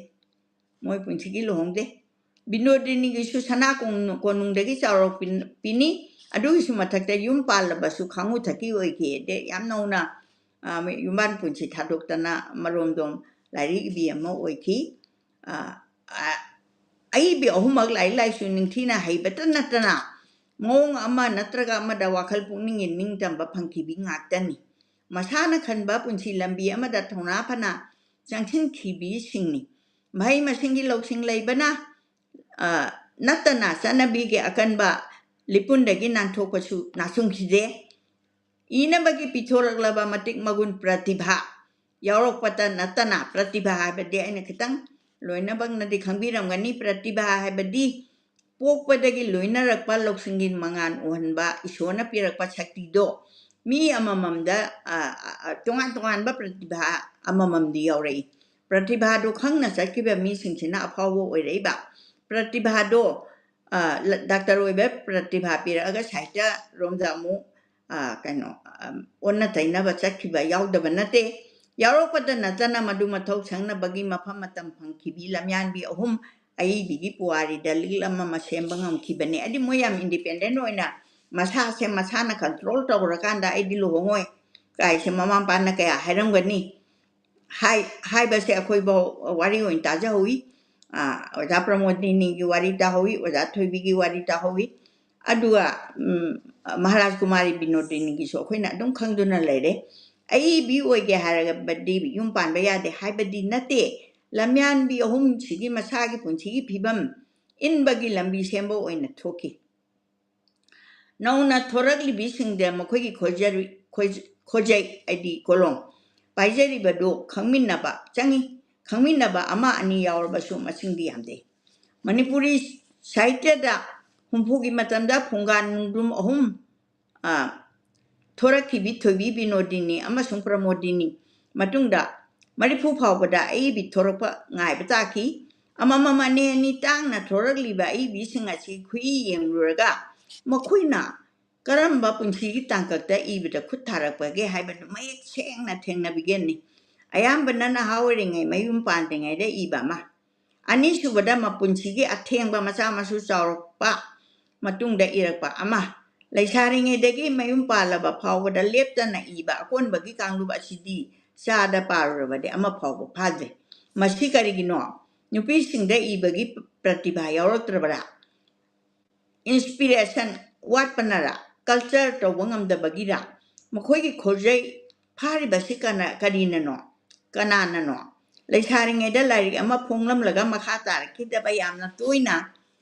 ꯃꯣꯏ ꯄꯨꯟꯁꯤꯒꯤ ꯂꯨꯍꯣꯡꯗꯦ꯫ ꯕꯤꯅꯣꯗꯤꯅꯤꯒꯤꯁꯨ ꯁꯅꯥ ꯀꯣꯡ-, ꯀꯣꯅꯨꯡꯗꯒꯤ ꯆꯥꯎꯔꯛꯄꯤꯅꯤ꯫ ꯑꯗꯨꯒꯤꯁꯨ ꯃꯊꯛꯇ ꯌꯨꯝ ꯄꯥꯜꯂꯕꯁꯨ ꯈꯥꯉꯨ ꯊꯛꯀꯤ ꯑꯣꯏꯈꯤ꯫ ꯑꯗꯩ ꯌꯥꯝ ꯅꯧꯅ, ꯑ, ꯌꯨꯝꯕꯥꯜ ꯄꯨꯟꯁꯤ ꯊꯥꯗꯣꯛꯇꯅ ꯃꯔꯣꯝꯗꯣꯝ ꯂꯥꯏꯔꯤꯛ ꯏꯕꯤ ꯑꯃ ꯑꯣꯏꯈꯤ꯫ ꯑ, ꯑ, ꯑꯏꯕꯤ ꯑꯍꯨꯝꯃꯛ ꯂꯥꯏꯔꯤꯛ ꯂꯥꯏꯁꯨ ꯅꯤꯡꯊꯤꯅ ꯍꯩꯕꯇ ꯅꯠꯇꯅ ꯃꯑꯣꯡ ꯑꯃ ꯅꯠꯇ꯭ꯔꯒ ꯑꯃꯗ ꯋꯥꯈꯜ ꯄꯨꯛꯅꯤꯡꯒꯤ ꯅꯤꯡꯇꯝꯕ ꯐꯪꯈꯤꯕꯤ ꯉꯥꯛꯇꯅꯤ꯫ ꯃꯁꯥꯅ ꯈꯟꯕ ꯄꯨꯟꯁꯤ ꯂꯝꯕꯤ ꯑꯃꯗ ꯊꯧꯅꯥ ꯐꯅ ꯆꯪꯁꯤꯟꯈꯤꯕꯤꯁꯤꯡꯅꯤ꯫ ꯃꯍꯩ ꯃꯁꯤꯡꯒꯤ ꯂꯧꯁꯤꯡ ꯂꯩꯕꯅ, ꯑ, ꯅꯠꯇꯅ ꯆꯠꯅꯕꯤꯒꯤ ꯑꯀꯟꯕ ꯂꯤꯄꯨꯟꯗꯒꯤ ꯅꯥꯟꯊꯣꯛꯄꯁꯨ ꯅꯥꯆꯨꯡꯈꯤꯗꯦ꯫ ꯏꯅꯕꯒꯤ ꯄꯤꯊꯣꯔꯛꯂꯕ ꯃꯇꯤꯛ ꯃꯒꯨꯟ ꯄ꯭ꯔꯇꯤꯚꯥ ꯌꯥꯎꯔꯛꯄꯇ ꯅꯠꯇꯅ, ꯄ꯭ꯔꯇꯤꯚꯥ ꯍꯥꯏꯕꯗꯤ ꯑꯩꯅ ꯈꯤꯇꯪ ꯂꯣꯏꯅꯃꯛꯅꯗꯤ ꯈꯪꯕꯤꯔꯝꯒꯅꯤ, ꯄ꯭ꯔꯇꯤꯚꯥ ꯍꯥꯏꯕꯗꯤ ꯄꯣꯛꯄꯗꯒꯤ ꯂꯣꯏꯅꯔꯛꯄ ꯂꯧꯁꯤꯡꯒꯤ ꯃꯉꯥꯜ ꯎꯍꯟꯕ ꯏꯁꯣꯔꯅ ꯄꯤꯔꯛꯄ ꯁꯛꯇꯤꯗꯣ ꯃꯤ ꯑꯃꯃꯝꯗ, ꯑ, ꯑ, ꯑ, ꯇꯣꯉꯥꯟ ꯇꯣꯉꯥꯟꯕ ꯄ꯭ꯔꯇꯤꯚꯥ ꯑꯃꯃꯝꯗꯤ ꯌꯥꯎꯔꯛꯏ꯫ ꯄ꯭ꯔꯇꯤꯚꯥꯗꯣ ꯈꯪꯅ ꯆꯠꯈꯤꯕ ꯃꯤꯁꯤꯡꯁꯤꯅ ꯑꯐꯥꯎꯕ ꯑꯣꯏꯔꯛꯏꯕ꯫ ꯄ꯭ꯔꯇꯤꯚꯥꯗꯣ, ꯑ, ꯂ-, ꯗꯥꯛꯇꯔ ꯑꯣꯏꯕ ꯄ꯭ꯔꯇꯤꯚꯥ ꯄꯤꯔꯛꯑꯒ ꯁꯥꯍꯤꯇ꯭ꯌꯔꯣꯝꯗ ꯑꯃꯨꯛ, ꯑ, ꯀꯩꯅꯣ, ꯑ, ꯑꯣꯟꯅ ꯇꯩꯅꯕ ꯆꯠꯈꯤꯕ ꯌꯥꯎꯗꯕ ꯅꯠꯇꯦ꯫ ꯌꯥꯎꯔꯛꯄꯗ ꯅꯠꯇꯅ ꯃꯗꯨ ꯃꯊꯧ ꯁꯪꯅꯕꯒꯤ ꯃꯐꯝ ꯃꯇꯝ ꯐꯪꯈꯤꯕꯤ ꯂꯝꯌꯥꯟꯕꯤ ꯑꯍꯨꯝ ꯑꯏꯕꯤꯒꯤ ꯄꯨꯋꯥꯔꯤꯗ ꯂꯤꯛꯂꯝ ꯑꯃ ꯁꯦꯝꯕ ꯉꯝꯈꯤꯕꯅꯤ꯫ ꯍꯥꯏꯗꯤ ꯃꯣꯏ ꯌꯥꯝ independent ꯑꯣꯏꯅ ꯃꯁꯥꯁꯦ ꯃꯁꯥꯅ control ꯇꯧꯔꯀꯥꯟꯗ "ꯑꯩꯗꯤ ꯂꯨꯍꯣꯡꯉꯣꯏ" ꯀꯥꯏꯁꯦ ꯃꯃꯥ ꯃꯄꯥꯅ ꯀꯌꯥ ꯍꯥꯏꯔꯝꯒꯅꯤ꯫ ꯍꯥꯏ-, ꯍꯥꯏꯕꯁꯦ ꯑꯩꯈꯣꯏꯐꯥꯎ ꯋꯥꯔꯤ ꯑꯣꯏꯅ ꯇꯥꯖꯍꯧꯋꯤ꯫ ꯑꯥ, ꯑꯣꯖꯥ ꯄ꯭ꯔꯃꯣꯗꯤꯅꯤꯒꯤ ꯋꯥꯔꯤ ꯇꯥꯍꯧꯋꯤ, ꯑꯣꯖꯥ ꯊꯣꯏꯕꯤꯒꯤ ꯋꯥꯔꯤ ꯇꯥꯍꯧꯋꯤ꯫ ꯑꯗꯨꯒ, ꯎꯝ, ꯃꯍꯥꯔꯥꯖ ꯀꯨꯃꯥꯔꯤ ꯕꯤꯅꯣꯗꯤꯅꯤꯒꯤꯁꯨ ꯑꯩꯈꯣꯏꯅ ꯑꯗꯨꯝ ꯈꯪꯗꯨꯅ ꯂꯩꯔꯦ꯫ ꯑꯏꯕꯤ ꯑꯣꯏꯒꯦ ꯍꯥꯏꯔꯕꯗꯤ ꯌꯨꯝ ꯄꯥꯟꯕ ꯌꯥꯗꯦ ꯍꯥꯏꯕꯗꯤ ꯅꯠꯇꯦ꯫ ꯂꯝꯌꯥꯟꯕꯤ ꯑꯍꯨꯝꯁꯤꯒꯤ ꯃꯁꯥꯒꯤ ꯄꯨꯟꯁꯤꯒꯤ ꯐꯤꯕꯝ ꯏꯟꯕꯒꯤ ꯂꯝꯕꯤ ꯁꯦꯝꯕ ꯑꯣꯏꯅ ꯊꯣꯛꯈꯤ꯫ ꯅꯧꯅ ꯊꯣꯔꯛꯂꯤꯕꯤꯁꯤꯡꯗ ꯃꯈꯣꯏꯒꯤ ꯈꯣꯏꯖꯔꯤ-, ꯈꯣꯏ-, ꯈꯣꯏꯖꯩ, ꯍꯥꯏꯗꯤ ꯀꯣꯂꯣꯝ ꯄꯥꯏꯖꯔꯤꯕꯗꯨ ꯈꯪꯃꯤꯟꯅꯕ ꯆꯪꯏ꯫ ꯈꯪꯃꯤꯟꯅꯕ ꯑꯃ ꯑꯅꯤ ꯌꯥꯎꯔꯕꯁꯨ ꯃꯁꯤꯡꯗꯤ ꯌꯥꯝꯗꯦ꯫ ꯃꯅꯤꯄꯨꯔꯤ ꯁꯥꯍꯤꯇ꯭ꯌꯗ ꯍꯨꯝꯐꯨꯒꯤ ꯃꯇꯝꯗ ꯐꯨꯡꯒꯥ ꯅꯨꯡꯗ꯭ꯔꯨꯝ ꯑꯍꯨꯝ, ꯑ, ꯊꯣꯔꯛꯈꯤꯕꯤ ꯊꯣꯏꯕꯤ ꯕꯤꯅꯣꯗꯤꯅꯤ ꯑꯃꯁꯨꯡ ꯄ꯭ꯔꯃꯣꯗꯤꯅꯤ꯫ ꯃꯇꯨꯡꯗ ꯃꯔꯤꯐꯨ ꯐꯥꯎꯕꯗ ꯑꯏꯕꯤ ꯊꯣꯔꯛꯄ ꯉꯥꯏꯕ ꯇꯥꯈꯤ꯫ ꯑꯃꯃꯝ ꯑꯅꯤ ꯑꯅꯤ ꯇꯥꯡꯅ ꯊꯣꯔꯛꯂꯤꯕ ꯑꯏꯕꯤꯁꯤꯡ ꯑꯁꯤ ꯈꯨꯏ ꯌꯦꯡꯂꯨꯔꯒ ꯃꯈꯣꯏꯅ ꯀꯔꯝꯕ ꯄꯨꯟꯁꯤꯒꯤ ꯇꯥꯡꯀꯛꯇ ꯏꯕꯗ ꯈꯨꯠ ꯊꯥꯔꯛꯄꯒꯦ ꯍꯥꯏꯕꯗꯨ ꯃꯌꯦꯛ ꯁꯦꯡꯅ ꯊꯦꯡꯅꯕꯤꯒꯅꯤ꯫ ꯑꯌꯥꯝꯕꯅ ꯅꯍꯥ ꯑꯣꯏꯔꯤꯉꯩ ꯃꯌꯨꯝ ꯄꯥꯟꯗ꯭ꯔꯤꯉꯩꯗ ꯏꯕ ꯑꯃ, ꯑꯅꯤꯁꯨꯕꯗ ꯃꯄꯨꯟꯁꯤꯒꯤ ꯑꯊꯦꯡꯕ ꯃꯆꯥ ꯃꯁꯨ ꯆꯥꯎꯔꯛꯄ ꯃꯇꯨꯡꯗ ꯏꯔꯛꯄ ꯑꯃ, ꯂꯩꯁꯥꯔꯤꯉꯩꯗꯒꯤ ꯃꯌꯨꯝ ꯄꯥꯜꯂꯕ ꯐꯥꯎꯕꯗ ꯂꯦꯞꯇꯅ ꯏꯕ ꯑꯀꯣꯟꯕꯒꯤ ꯀꯥꯡꯂꯨꯞ ꯑꯁꯤꯗꯤ ꯆꯥꯗ ꯄꯥꯔꯨꯔꯕꯗꯤ ꯑꯃ ꯐꯥꯎꯕ ꯐꯥꯗ꯭ꯔꯦ꯫ ꯃꯁꯤ ꯀꯔꯤꯒꯤꯅꯣ? ꯅꯨꯄꯤꯁꯤꯡꯗ ꯏꯕꯒꯤ ꯄ꯭ꯔꯇꯤꯚꯥ ꯌꯥꯎꯔꯛꯇ꯭ꯔꯕꯔꯥ? Inspiration ꯋꯥꯠꯄꯅꯔꯥ? Culture ꯇꯧꯕ ꯉꯝꯗꯕꯒꯤꯔꯥ? ꯃꯈꯣꯏꯒꯤ ꯈꯣꯔꯖꯩ ꯐꯥꯔꯤꯕꯁꯤ ꯀꯅꯥ-, ꯀꯔꯤꯅꯅꯣ? ꯀꯅꯥꯅꯅꯣ? ꯂꯩꯁꯥꯔꯤꯉꯩꯗ ꯂꯥꯏꯔꯤꯛ ꯑꯃ ꯐꯣꯡꯂꯝꯂꯒ ꯃꯈꯥ ꯇꯥꯔꯛꯈꯤꯗꯕ ꯌꯥꯝꯅ ꯇꯣꯏꯅ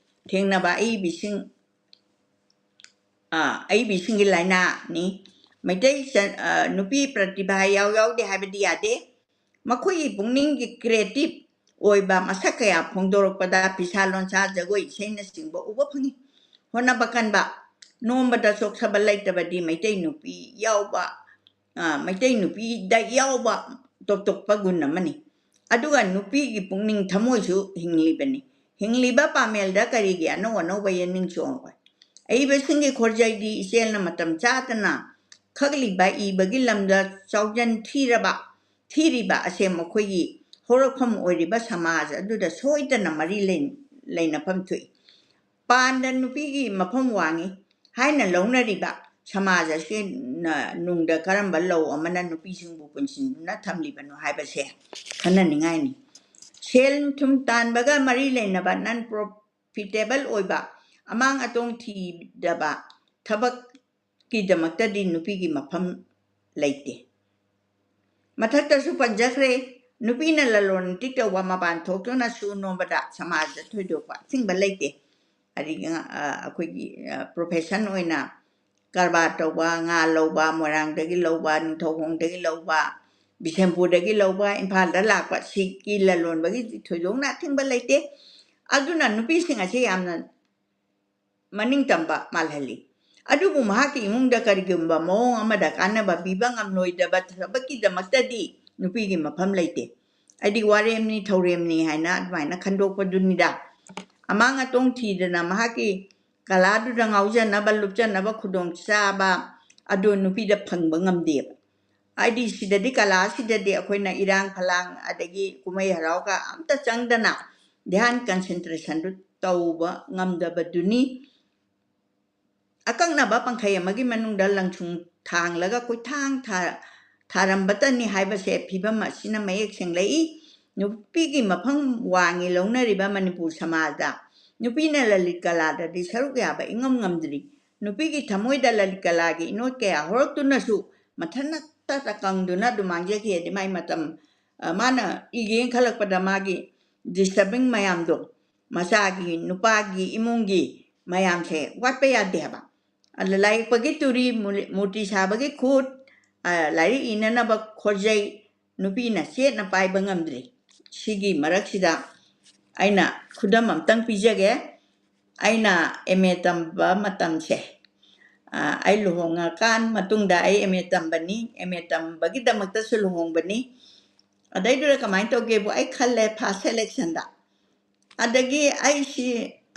ꯊꯦꯡꯅꯕ ꯑꯏꯕꯤꯁꯤꯡ, ꯑ, ꯑꯏꯕꯤꯁꯤꯡꯒꯤ ꯂꯥꯏꯅꯥꯅꯤ꯫ ꯃꯩꯇꯩ ꯆ-, ꯑ, ꯅꯨꯄꯤ ꯄ꯭ꯔꯇꯤꯚꯥ ꯌꯥꯎ ꯌꯥꯎꯗꯦ ꯍꯥꯏꯕꯗꯤ ꯌꯥꯗꯦ꯫ ꯃꯈꯣꯏꯒꯤ ꯄꯨꯛꯅꯤꯡꯒꯤ creative ꯑꯣꯏꯕ ꯃꯁꯛ ꯀꯌꯥ ꯐꯣꯡꯗꯣꯔꯛꯄꯗ ꯐꯤꯁꯥ ꯂꯣꯟꯁꯥ, ꯖꯒꯣꯏ ꯏꯁꯩꯅꯆꯤꯡꯕ ꯎꯕ ꯐꯪꯉꯤ꯫ ꯍꯣꯠꯅꯕ ꯀꯟꯕ, ꯅꯣꯝꯕꯗ ꯆꯣꯛꯊꯕ ꯂꯩꯇꯕꯗꯤ ꯃꯩꯇꯩ ꯅꯨꯄꯤ ꯌꯥꯎꯕ, ꯑ, ꯃꯩꯇꯩ ꯅꯨꯄꯤꯗ ꯌꯥꯎꯕ ꯇꯣꯞ ꯇꯣꯞꯄ ꯒꯨꯟ ꯑꯃꯅꯤ꯫ ꯑꯗꯨꯒ ꯅꯨꯄꯤꯒꯤ ꯄꯨꯛꯅꯤꯡ ꯊꯃꯣꯏꯁꯨ ꯍꯤꯡꯂꯤꯕꯅꯤ꯫ ꯍꯤꯡꯂꯤꯕ ꯄꯥꯃꯦꯜꯗ ꯀꯔꯤꯒꯤ ꯑꯅꯧ ꯑꯅꯧꯕ ꯌꯦꯅꯤꯡ ꯆꯣꯡꯉꯣꯏ? ꯑꯏꯕꯁꯤꯡꯒꯤ ꯈꯣꯔꯖꯩꯗꯤ ꯏꯆꯦꯜꯅ ꯃꯇꯝ ꯆꯥꯗꯅ ꯈꯛꯂꯤꯕ ꯏꯕꯒꯤ ꯂꯝꯗ ꯆꯥꯎꯖꯟ ꯊꯤꯔꯕ, ꯊꯤꯔꯤꯕ ꯑꯁꯦ ꯃꯈꯣꯏꯒꯤ ꯍꯧꯔꯛꯐꯝ ꯑꯣꯏꯔꯤꯕ ꯁꯃꯥꯖ ꯑꯗꯨꯗ ꯁꯣꯏꯗꯅ ꯃꯔꯤ ꯂꯩ-, ꯂꯩꯅꯐꯝ ꯊꯣꯛꯏ꯫ ꯄꯥꯟꯗ ꯅꯨꯄꯤꯒꯤ ꯃꯐꯝ ꯋꯥꯡꯉꯤ ꯍꯥꯏꯅ ꯂꯧꯅꯔꯤꯕ ꯁꯃꯥꯖ ꯑꯁꯤꯅ ꯅꯨꯡꯗ ꯀꯔꯝꯕ ꯂꯧ ꯑꯃꯅ ꯅꯨꯄꯤꯁꯤꯡꯕꯨ ꯄꯨꯟꯁꯤꯟꯗꯨꯅ ꯊꯝꯂꯤꯕꯅꯣ ꯍꯥꯏꯕꯁꯦ ꯈꯟꯅꯅꯤꯡꯉꯥꯏꯅꯤ꯫ ꯁꯦꯜ ꯊꯨꯝ ꯇꯥꯟꯕꯒ ꯃꯔꯤ ꯂꯩꯅꯕ non profitable ꯑꯣꯏꯕ ꯑꯃꯥꯡ ꯑꯇꯣꯡ ꯊꯤꯗꯕ ꯊꯕꯛꯀꯤꯗꯃꯛꯇꯗꯤ ꯅꯨꯄꯤꯒꯤ ꯃꯐꯝ ꯂꯩꯇꯦ꯫ ꯃꯊꯛꯇꯁꯨ ꯄꯟꯖꯈ꯭ꯔꯦ, ꯅꯨꯄꯤꯅ ꯂꯂꯣꯟ ꯏꯇꯤꯛ ꯇꯧꯕ, ꯃꯄꯥꯟ ꯊꯣꯛꯇꯨꯅ ꯁꯨ ꯅꯣꯝꯕꯗ ꯁꯃꯥꯖꯗ ꯊꯣꯏꯗꯣꯛꯄ ꯑꯊꯤꯡꯕ ꯂꯩꯇꯦ꯫ ꯑꯗꯒꯤ, ꯑ, ꯑꯩꯈꯣꯏꯒꯤ, ꯑ, profession ꯑꯣꯏꯅ ꯀꯔꯕꯥꯔ ꯇꯧꯕ, ꯉꯥ ꯂꯧꯕ, ꯃꯣꯏꯔꯥꯡꯗꯒꯤ ꯂꯧꯕ, ꯅꯤꯡꯊꯧꯈꯣꯡꯗꯒꯤ ꯂꯧꯕ, ꯕꯤꯁꯦꯝꯄꯨꯔꯗꯒꯤ ꯂꯧꯕ, ꯏꯝꯐꯥꯜꯗ ꯂꯥꯛꯄ, ꯁꯤꯒꯤ ꯂꯂꯣꯟꯕꯒꯤ ꯊꯣꯏꯗꯣꯛꯅ ꯑꯊꯤꯡꯕ ꯂꯩꯇꯦ꯫ ꯑꯗꯨꯅ ꯅꯨꯄꯤꯁꯤꯡ ꯑꯁꯤ ꯌꯥꯝꯅ ꯃꯅꯤꯡ ꯇꯝꯕ ꯃꯥꯜꯍꯜꯂꯤ꯫ ꯑꯗꯨꯕꯨ ꯃꯍꯥꯛꯀꯤ ꯏꯃꯨꯡꯗ ꯀꯔꯤꯒꯨꯝꯕ ꯃꯑꯣꯡ ꯑꯃꯗ ꯀꯥꯟꯅꯕ ꯄꯤꯕ ꯉꯝꯂꯣꯏꯗꯕ ꯊꯕꯛꯀꯤꯗꯃꯛꯇꯗꯤ ꯅꯨꯄꯤꯒꯤ ꯃꯐꯝ ꯂꯩꯇꯦ꯫ ꯍꯥꯏꯗꯤ ꯋꯥꯔꯦꯝꯅꯤ, ꯊꯧꯔꯦꯝꯅꯤ ꯍꯥꯏꯅ ꯑꯗꯨꯃꯥꯏꯅ ꯈꯟꯗꯣꯛꯄꯗꯨꯅꯤꯗ꯫ ꯑꯃꯥꯡ ꯑꯇꯣꯡ ꯊꯤꯗꯅ ꯃꯍꯥꯛꯀꯤ ꯀꯂꯥꯗꯨꯗ ꯉꯥꯎꯖꯅꯕ, ꯂꯨꯞꯆꯅꯕ ꯈꯨꯗꯣꯡꯆꯥꯕ ꯑꯗꯨ ꯅꯨꯄꯤꯗ ꯐꯪꯕ ꯉꯝꯗꯦꯕ꯫ ꯍꯥꯏꯗꯤ ꯁꯤꯗꯗꯤ, ꯀꯂꯥꯁꯤꯗꯗꯤ ꯑꯩꯈꯣꯏꯅ ꯏꯔꯥꯡ ꯐꯂꯥꯡ ꯑꯗꯒꯤ ꯀꯨꯝꯍꯩ ꯍꯔꯥꯎꯒ ꯑꯝꯇ ꯆꯪꯗꯅ ꯙ꯭ꯌꯥꯟ concentrationꯗꯨ ꯇꯧꯕ ꯉꯝꯗꯕꯗꯨꯅꯤ꯫ ꯑꯀꯛꯅꯕ ꯄꯪꯈꯩ ꯑꯃꯒꯤ ꯃꯅꯨꯡꯗ ꯂꯪꯁꯨꯡ ꯊꯥꯡꯂꯒ ꯀꯣꯏꯊꯥꯡ ꯊꯥ-, ꯊꯥꯔꯝꯕꯇꯅꯤ ꯍꯥꯏꯕꯁꯦ ꯐꯤꯕꯝ ꯑꯁꯤꯅ ꯃꯌꯦꯛ ꯁꯦꯡꯂꯛꯏ꯫ ꯅꯨꯄꯤꯒꯤ ꯃꯐꯝ ꯋꯥꯡꯉꯤ ꯂꯧꯅꯔꯤꯕ ꯃꯅꯤꯄꯨꯔ ꯁꯃꯥꯖꯗ ꯅꯨꯄꯤꯅ ꯂꯂꯤꯠ ꯀꯂꯥꯗꯗꯤ ꯁꯔꯨꯛ ꯌꯥꯕ ꯏꯉꯝ ꯉꯝꯗ꯭ꯔꯤ꯫ ꯅꯨꯄꯤꯒꯤ ꯊꯃꯣꯏꯗ ꯂꯂꯤꯠ ꯀꯂꯥꯒꯤ ꯏꯅꯣꯠ ꯀꯌꯥ ꯍꯧꯔꯛꯇꯨꯅꯁꯨ ꯃꯊꯟꯇ ꯀꯪꯗꯨꯅ ꯑꯗꯨꯝ ꯃꯥꯡꯖꯈꯤ꯫ ꯍꯥꯏꯗꯤ ꯃꯥꯏ ꯃꯇꯝ, ꯑ, ꯃꯥꯅ ꯏꯒꯦꯅ ꯈꯜꯂꯛꯄꯗ ꯃꯥꯒꯤ disturbing ꯃꯌꯥꯝꯗꯣ, ꯃꯆꯥꯒꯤ, ꯅꯨꯄꯥꯒꯤ, ꯏꯃꯨꯡꯒꯤ ꯃꯌꯥꯝꯁꯦ ꯋꯥꯠꯄ ꯌꯥꯗꯦ ꯍꯥꯏꯕ꯫ ꯑꯗ ꯂꯥꯏ ꯌꯦꯛꯄꯒꯤ ꯇꯨꯔꯤ, ꯃꯨ-, ꯃꯨꯔꯇꯤ ꯁꯥꯕꯒꯤ ꯈꯨꯠ, ꯑ, ꯂꯥꯏꯔꯤꯛ ꯏꯅꯅꯕ ꯈꯣꯔꯖꯩ, ꯅꯨꯄꯤꯅ ꯆꯦꯠꯅ ꯄꯥꯏꯕ ꯉꯝꯗ꯭ꯔꯤ꯫ ꯁꯤꯒꯤ ꯃꯔꯛꯁꯤꯗ ꯑꯩꯅ ꯈꯨꯗꯝ ꯑꯝꯇꯪ ꯄꯤꯖꯒꯦ꯫ ꯑꯩꯅ ꯑꯦꯝ ꯑꯦ ꯇꯝꯕ ꯃꯇꯝꯁꯦ, ꯑ, ꯑꯩ ꯂꯨꯍꯣꯡꯉꯀꯥꯟ ꯃꯇꯨꯡꯗ ꯑꯩ ꯑꯦꯝ ꯑꯦ ꯇꯝꯕꯅꯤ, ꯑꯦꯝ ꯑꯦ ꯇꯝꯕꯒꯤꯗꯃꯛꯇꯁꯨ ꯂꯨꯍꯣꯡꯕꯅꯤ꯫ ꯑꯗꯩꯗꯨꯗ ꯀꯃꯥꯏꯅ ꯇꯧꯒꯦꯕꯨ ꯑꯩ ꯈꯜꯂꯦ first selectionꯗ꯫ ꯑꯗꯒꯤ ꯑꯩꯁꯤ,